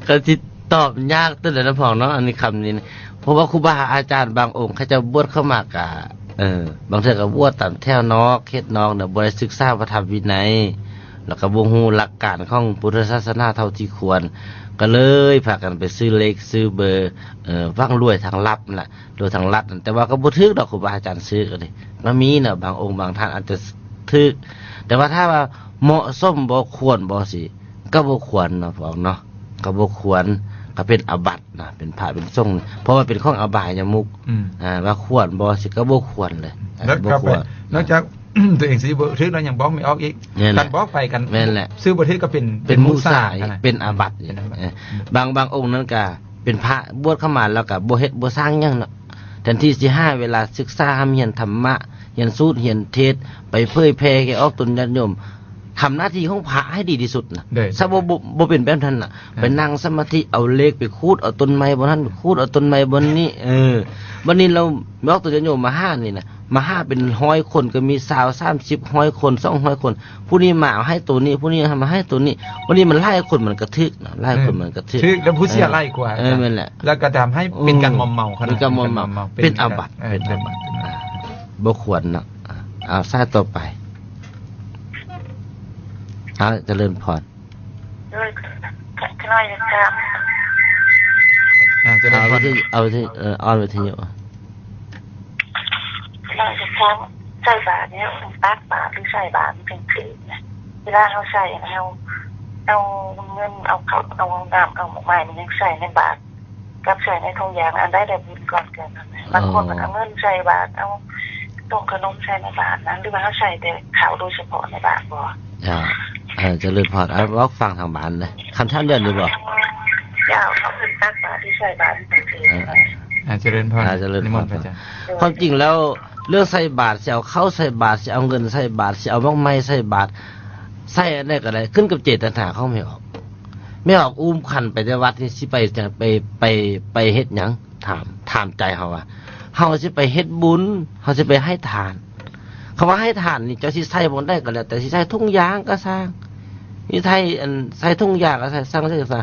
ກໍຊິຕອບຍາກຕົວໃດນະ ພອງເນາະ ອັນນີ້ຄຳນີ້ນະ ເພາະວ່າຄູບາອາຈານບາງອົງ ເຂົາເຈົ້າບວດເຂົ້າມາກະ ເອີ ບາງເທື່ອກໍບວດຕາມແຖວນອກ ເຂດນອກນະ ບໍ່ໄດ້ສຶກສາພະທຳວິໄນ ແລ້ວກໍບໍ່ຮູ້ຫຼັກການຂອງພຸດທະສາສະໜາເທົ່າທີ່ຄວນ ກໍເລີຍພາກັນໄປຊື້ເລກຊື້ເບີ ເອີ ຫວັງລວຍທາງລັບນັ້ນລະ ລວຍທາງລັດນັ້ນ ແຕ່ວ່າກໍບໍ່ຖືກດອກ ຄູບາອາຈານຊື້ກໍດີ ກໍມີນະ ບາງອົງບາງທ່ານອາດຈະຖືກ ແຕ່ວ່າຖ້າວ່າເໝາະສົມບໍ່ ຄວນບໍ່ ຊິ ກໍບໍ່ຄວນເນາະ ພວກເນາະ ກໍບໍ່ຄວນ ກໍເປັນອາບັດນະ ເປັນພະເປັນສົງ ເພາະວ່າເປັນຂອງອະບາຍຍະມຸກ ອືມ ອ່າ ວ່າຄວນບໍ່ ຊິກໍບໍ່ຄວນເລີຍ ແລ້ວກໍໄປ ບໍ່ຄວນ ນອກຈາກຕົວເອງຊິບໍ່ຖືກແລ້ວ ຍັງບອກໄມ່ອອກອີກ ແມ່ນແຫຼະ ຄັນບອກໄປກັນ ແມ່ນແຫຼະ ຊື້ບໍ່ຖືກກໍເປັນ ເປັນມຸສາ ເປັນມຸສາອີກ ເປັນອາບັດ ເປັນອາບັດ ເອີ ບາງ ບາງອົງນັ້ນກໍເປັນພະບວດເຂົ້າມາ ແລ້ວກໍບໍ່ເຮັດບໍ່ສ້າງຫຍັງເນາະ ແທນທີ່ຊິຫາເວລາສຶກສາຮ່ຳຮຽນທຳມະ ຮຽນສູດຮຽນເທດ ໄປເຜີຍແຜ່ແກ່ອອກຕົນຍາດໂຍມ ທຳໜ້າທີ່ຂອງພະໃຫ້ດີທີ່ສຸດນະ ໂດຍ ຖ້າບໍ່ ບໍ່ ບໍ່ເປັນແບບນັ້ນນະ ອ່າ ໄປນັ່ງສະມາທິ ເອົາເລກໄປຂູດເອົາຕົ້ນໄມ້ບ່ອນນັ້ນ ຂູດເອົາຕົ້ນໄມ້ບ່ອນນີ້ ເອີ ບັດນີ້ລາວອອກຕົນຍາດໂຍມມາຫານີ້ນະ ມາຫາເປັນຮ້ອຍຄົນກໍມີ ຊາວ ສາມສິບ ຮ້ອຍຄົນ ສອງຮ້ອຍຄົນ ຜູ້ນີ້ມາເອົາໃຫ້ໂຕນີ້ ຜູ້ນີ້ມາໃຫ້ໂຕນີ້ ບັດນີ້ມັນຫຼາຍຄົນມັນກໍຖືກນະ ຫຼາຍຄົນມັນກໍຖືກ ຖືກ ແລ້ວຜູ້ເສຍຫຼາຍກວ່າ ເອີ ແມ່ນແຫຼະ ແລ້ວກໍທຳໃຫ້ເປັນການ ອືມ ມົວເມົາຂະໜາດ ເປັນການມົວເມົາ ເປັນ ເປັນອາບັດ ເປັນອາບັດ ອ່າ ບໍ່ຄວນເນາະ ອ່າ ເອົາ ສາຍຕໍ່ໄປ. ເອົາ ຈະເລີນພອນ. ໂດຍ ຂ້ານ້ອຍຢາກຖາມ ອ່າ ຈະເລີນພອນ ເອົາວິທະຍຸ ເອົາວິທະຍຸ ຂ້ານ້ອຍຢາກຖາມ ໃສ່ບາດນີ້ ຕັກບາດ ຫຼື ໃສ່ບາດມັນຈັ່ງຖືກນະ? ເວລາເຮົາໃສ່ນະ ເຮົາ ເອົາເງິນ ເອົາເຂົ້າ ເອົານ້ຳ ເອົາໝາກໄມ້ ມັນຍັງໃສ່ໃນບາດ ກັບໃສ່ໃນຖົງຢາງ ອັນໃດໄດ້ບຸນກ່ອນກັນ? ບາງຄົນເພິ່ນເອົາເງິນໃສ່ບາດ ເອົາຕົ້ມຂະໜົມໃສ່ໃນບາດນະ ຫຼືວ່າເຮົາໃສ່ແຕ່ເຂົ້າໂດຍສະເພາະໃນບາດບໍ? ເຈົ້າ ເອີ ຈະເລີນພອນ ເອົາ ເວົ້າຟັງທາງບ້ານເດີ້ ຄຳຖາມດຽວນີ້ບໍ? ເຈົ້າ ເຂົາເອີ້ນຕັກບາດ ຫຼື ໃສ່ບາດ ເອີ ເອີ ອ່າ ຈະເລີນພອນ ອ່າ ຈະເລີນພອນ ນິມົນພະອາຈານ. ຄວາມຈິງແລ້ວ ເລື່ອງໃສ່ບາດ ຊິເອົາເຂົ້າໃສ່ບາດ ຊິເອົາເງິນໃສ່ບາດ ຊິເອົາໝາກໄມ້ໃສ່ບາດ ໃສ່ອັນໃດກໍໄດ້ ຂຶ້ນກັບເຈດຕະນາຂອງແມ່ອອກ. ແມ່ອອກອຸ້ມຂັນໄປແຕ່ວັດນີ້ ຊິໄປ ໄປ ໄປ ໄປເຮັດຫຍັງ? ຖາມ ຖາມໃຈເຮົາວ່າ ເຮົາຊິໄປເຮັດບຸນ ເຮົາຊິໄປໃຫ້ທານ. ຄຳວ່າໃຫ້ທານນີ້ ເຈົ້າຊິໃສ່ບ່ອນໃດກໍແລ້ວແຕ່ ຊິໃສ່ຖົງຢາງກໍຊ່າງ ຊິໃສ່ ອັນ ໃສ່ຖົງຢາງກໍຊ່າງ ຊ່າງໃສ່ກໍຊ່າງ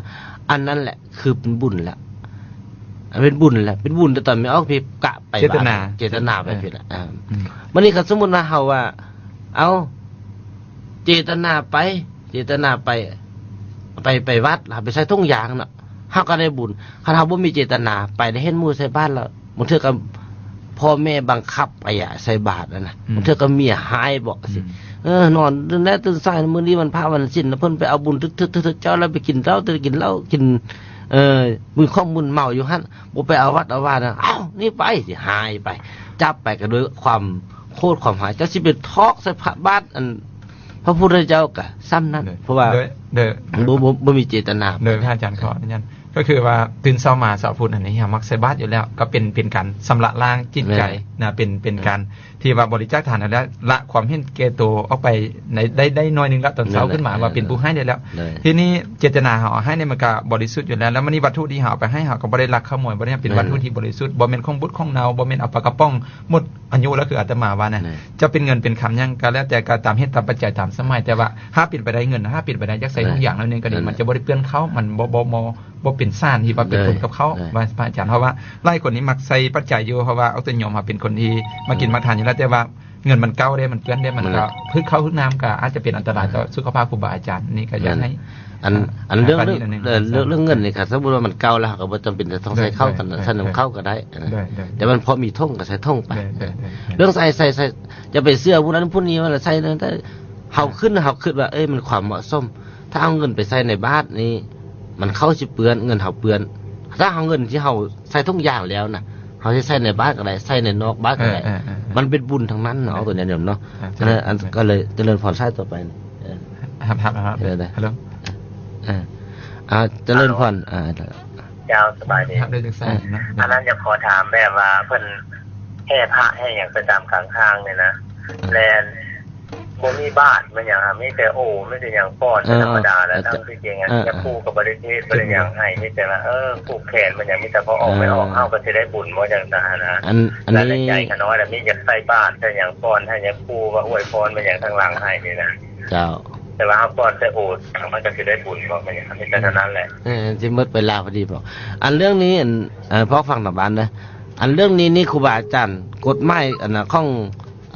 ອັນນັ້ນແຫຼະຄືເປັນບຸນແລ້ວ ອັນເປັນບຸນແລ້ວ ເປັນບຸນແຕ່ຕອນແມ່ອອກພີ້ກະໄປ ເຈດຕະນາ ບາດ ເຈດຕະນາໄປພີ້ແຫຼະ. ອ່າ ອືມ ບັດນີ້ຄັນສົມມຸດວ່າເຮົາວ່າ ເອົາ ເຈດຕະນາໄປ ເຈດຕະນາໄປ ໄປ ໄປວັດ ເຮົາໄປໃສ່ຖົງຢາງເນາະ ເຮົາກໍໄດ້ບຸນ. ຄັນເຮົາບໍ່ມີເຈດຕະນາ ໄປໄດ້ເຫັນໝູ່ໃສ່ບາດແລ້ວ ບາງເທື່ອກໍພໍ່ແມ່ບັງຄັບໄປອະ ໃສ່ບາດຫັ້ນນະ ອືມ ບາງເທື່ອກໍເມຍຮ້າຍບໍ ອືມ ຊິ ເອີ ນອນຕື່ນແລ້ວຕື່ນສາຍ ມື້ນີ້ວັນພະວັນສິນ ເພິ່ນໄປເອົາບຸນ ເຈົ້າແລ້ວໄປກິນເຫຼົ້າ ແຕ່ກິນເຫຼົ້າ ກິນ ເອີ ມຶນຂອງມຶນເມົາຢູ່ຫັ້ນ ບໍ່ໄປເອົາວັດເອົາວານະ ເອົ້າ ນີ້ໄປ ຊິຮ້າຍໄປ ຈັບໄປກໍດ້ວຍຄວາມໂຄດຄວາມຮ້າຍ ເຈົ້າຊິໄປຖອກໃສ່ພະບາດ ອັນ ພະພຸດທະເຈົ້າກະສ່ຳນັ້ນ ໂດຍ ເພາະວ່າ ໂດຍ ໂດຍ ບໍ່ ບໍ່ ບໍ່ມີເຈດຕະນາ. ໂດຍ ພະອາຈານ ຂໍອະນຸຍາດ ກໍຄືວ່າຕື່ນເຊົ້າມາເຊົ້າພຸດອັນນີ້ ເຮົາມັກໃສ່ບາດຢູ່ແລ້ວ ກໍເປັນ ເປັນການຊຳລະລ້າງຈິດໃຈ ແມ່ນ ນະ ເປັນ ເປັນ ແມ່ນ ການທີ່ວ່າບໍລິຈາກທານແລ້ວ ລະຄວາມເຫັນແກ່ໂຕອອກໄປໃນ ໄດ້ ໄດ້ໜ້ອຍໜຶ່ງລະ ຕອນເຊົ້າຂຶ້ນມາ ແມ່ນ ວ່າເປັນຜູ້ໃຫ້ໄດ້ແລ້ວ. ໂດຍ ທີນີ້ເຈດຕະນາເຮົາເອົາໃຫ້ນີ້ ມັນກໍບໍລິສຸດຢູ່ແລ້ວ ແລ້ວມັນນີ້ວັດຖຸທີ່ເຮົາເອົາໄປໃຫ້ ເຮົາກໍບໍ່ໄດ້ລັກຂະໂມຍ ບໍ່ໄດ້ເປັນ ແມ່ນ ວັດຖຸທີ່ບໍລິສຸດ ບໍ່ແມ່ນຂອງບູດຂອງເນົ່າ ບໍ່ແມ່ນເອົາປາກະປ໋ອງໝົດ ອາຍຸແລ້ວຄືອາດຕະມາວ່ານະ ແມ່ນ ຈະເປັນເງິນເປັນຄຳຫຍັງກໍແລ້ວແຕ່ ກໍຕາມເຫດຕາມປັດໄຈຕາມສະໄໝ ແຕ່ວ່າຫາເປັນໄປໄດ້ເງິນ ຫາເປັນໄປໄດ້ຢາກໃສ່ ແມ່ນ ຖົງຢາງໜ້ອຍໜຶ່ງກໍດີ ແມ່ນ ມັນຈະບໍ່ໄດ້ເປື້ອນເຂົ້າ ມັນບໍ່ ບໍ່ ບໍ່ ບໍ່ເປັນສານທີ່ວ່າເປັນຜົນກັບເຂົ້າ ແມ່ນ ວ່າພະອາຈານ ເພາະວ່າຫຼາຍຄົນນີ້ມັກໃສ່ປັດໄຈຢູ່ ເພາະວ່າເອົາແຕ່ຍອມ ເຮົາເປັນຄົນທີ່ມັກກິນ ແມ່ນ ມັກທານຢູ່ແລ້ວ ແຕ່ວ່າເງິນມັນເກົ່າເດ້ ມັນເປື້ອນເດ້ ມັນກໍ ແມ່ນ ຖືກເຂົ້າຖືກນ້ຳ ກໍອາດຈະເປັນອັນຕະລາຍຕໍ່ ແມ່ນ ສຸຂະພາບຄູບາອາຈານ ນີ້ກໍຢາກໃຫ້ ອັນ ອັນເລື່ອງ ເລື່ອງເງິນນີ້ ຄັນສົມມຸດວ່າມັນເກົ່າແລ້ວ ເຮົາກໍບໍ່ຈຳເປັນຈະຕ້ອງໃສ່ເຂົ້າກັນ ໃສ່ນຳເຂົ້າກໍໄດ້ ແຕ່ມັນພໍມີຖົງກໍໃສ່ຖົງໄປ ເລື່ອງໃສ່ ໃສ່ ໃສ່ ຢ່າໄປເຊື່ອຜູ້ນັ້ນຜູ້ນີ້ວ່າໃສ່ນັ້ນ ເຮົາຂຶ້ນ ເຮົາຄິດວ່າ ເອີ ມັນຄວາມເໝາະສົມ ຖ້າເອົາເງິນໄປໃສ່ໃນບາດນີ້ ມັນເຂົ້າຊິເປື້ອນ ເງິນເຮົາເປື້ອນ ຖ້າເອົາເງິນທີ່ເຮົາໃສ່ຖົງຢາງແລ້ວນະ ເຮົາຊິໃສ່ໃນບາດກໍໄດ້ ໃສ່ໃນນອກບາດກໍໄດ້ ມັນເປັນບຸນທັງນັ້ນເນາະ ເອົາຕົວນີ້ນຳເນາະ ກໍເລີຍຈະເລີນພອນ ສາຍຕໍ່ໄປ ຮັບ ຮັບ ຮັບ ເອີ ເອີ ເອີ ອ່າ ຈະເລີນພອນ ອ່າ ເຈົ້າ ສະບາຍດີ ຮັບໄດ້ຈັກສາຍເນາະ ອັນນັ້ນຢາກຂໍຖາມແບບວ່າເພິ່ນແຫ່ພະແຫ່ຫຍັງໄປຕາມກາງທາງນີ້ນະ ແລະ ບໍ່ມີບາດແມ່ນຫຍັງ ມີແຕ່ໂອ ມີແຕ່ຫຍັງປ້ອນ ເອີ ທຳມະດາແຫຼະ ເອີ ທັງທີ່ຈິງ ເອີ ຍາຄູກໍບໍ່ໄດ້ເທດ ບໍ່ໄດ້ຫຍັງໃຫ້ ມີແຕ່ວ່າ ເອີ ຜູກແຂນແມ່ນຫຍັງ ມີແຕ່ພໍອອກໄປອອກ ເອີ ເຮົາກໍຊິໄດ້ບຸນບໍ່ ຈັ່ງຊັ້ນນະ ອັນ ອັນນີ້ ໃນໃຈຂະນ້ອຍ ແລະ ມີຢາກໃສ່ບາດໃສ່ຫຍັງປ້ອນໃຫ້ ຍາຄູວ່າອວຍພອນແມ່ນຫຍັງທາງຫຼັງໃຫ້ນີ້ນະ ເຈົ້າ ແຕ່ວ່າເຮົາປ້ອນແຕ່ໂອ ມັນກໍຊິໄດ້ບຸນບໍ່ ແມ່ນຫຍັງ ມີແຕ່ເທົ່ານັ້ນແຫຼະ ເອີ ຊິໝົດເວລາພໍດີບໍ ອັນເລື່ອງນີ້ ອັນ ເອີ ພໍຟັງນຳບ້ານເດີ້ ອັນເລື່ອງນີ້ນີ້ ຄູບາອາຈານ ກົດໝາຍ ອັນນະ ຂອງ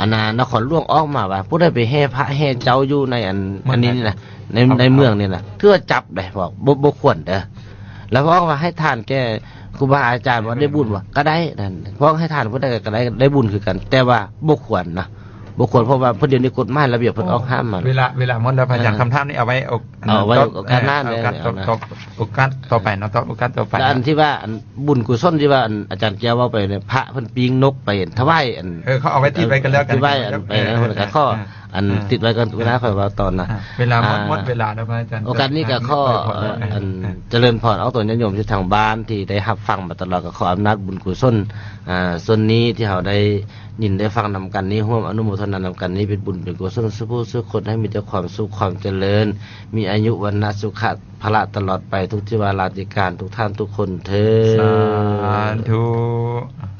ອັນນະ ນະຄອນຫຼວງອອກມາວ່າ ຜູ້ໃດໄປແຫ່ພະແຫ່ເຈົ້າຢູ່ໃນອັນ ອັນນີ້ນີ້ນະ ໃນ ໃນເມືອງນີ້ນະ ຖືວ່າຈັບເດ້ ພວກ ບໍ່ ບໍ່ຄວນເດີ້ ແລ້ວພວກວ່າໃຫ້ທານແກ່ຄູບາອາຈານ ວ່າໄດ້ບຸນບໍ່ ກໍໄດ້ນັ້ນ ພວກໃຫ້ທານຜູ້ໃດກໍໄດ້ ໄດ້ບຸນຄືກັນ ແຕ່ວ່າບໍ່ຄວນນະ ບໍ່ຄວນ ເພາະວ່າເພິ່ນ ດຽວນີ້ກົດໝາຍລະບຽບເພິ່ນອອກຫ້າມມາ ເວລາ ເວລາໝົດແລ້ວ ພະອາຈານ ຄຳຖາມນີ້ເອົາໄວ້ ເອົາໄວ້ໂອກາດໜ້າ ໂອກາດຕໍ່ ໂອກາດຕໍ່ໄປເນາະ ຕໍ່ໂອກາດຕໍ່ໄປ ແລ້ວອັນບຸນກຸສົນທີ່ວ່າ ອັນອາຈານແກ້ວເວົ້າໄປນີ້ ພະເພິ່ນປີ້ງນົກໄປຖວາຍ ອັນ ເອີ ເຂົາເອົາໄວ້ຕິດໄວ້ກັນແລ້ວກັນ ທີ່ວ່າອັນໄປນັ້ນ ເພິ່ນກໍຂໍ ເອີ ອັນຕິດໄວ້ກ່ອນ ເວລາຂ້ອຍເວົ້າຕໍ່ນະ ເວລາໝົດ ໝົດເວລາແລ້ວ ພະອາຈານ ໂອກາດນີ້ກໍຂໍ ອັນ ຈະເລີນພອນ ອອກຕົນຍາດໂຍມທີ່ທາງບ້ານທີ່ໄດ້ຮັບຟັງມາຕະຫຼອດ ກໍຂໍອຳນາດບຸນກຸສົນ ອ່າ ສ່ວນນີ້ທີ່ເຮົາໄດ້ຍິນໄດ້ຟັງນຳກັນນີ້ ຮ່ວມອະນຸໂມທະນານຳກັນນີ້ ເປັນບຸນເປັນກຸສົນສູ່ຜູ້ສູ່ຄົນ ໃຫ້ມີແຕ່ຄວາມສຸກຄວາມຈະເລີນ ມີອາຍຸວັນນະສຸຂະພະລະຕະຫຼອດໄປ ທຸກທິວາລາຕິການ ທຸກທ່ານທຸກຄົນເທີ້ນ ສາທຸ.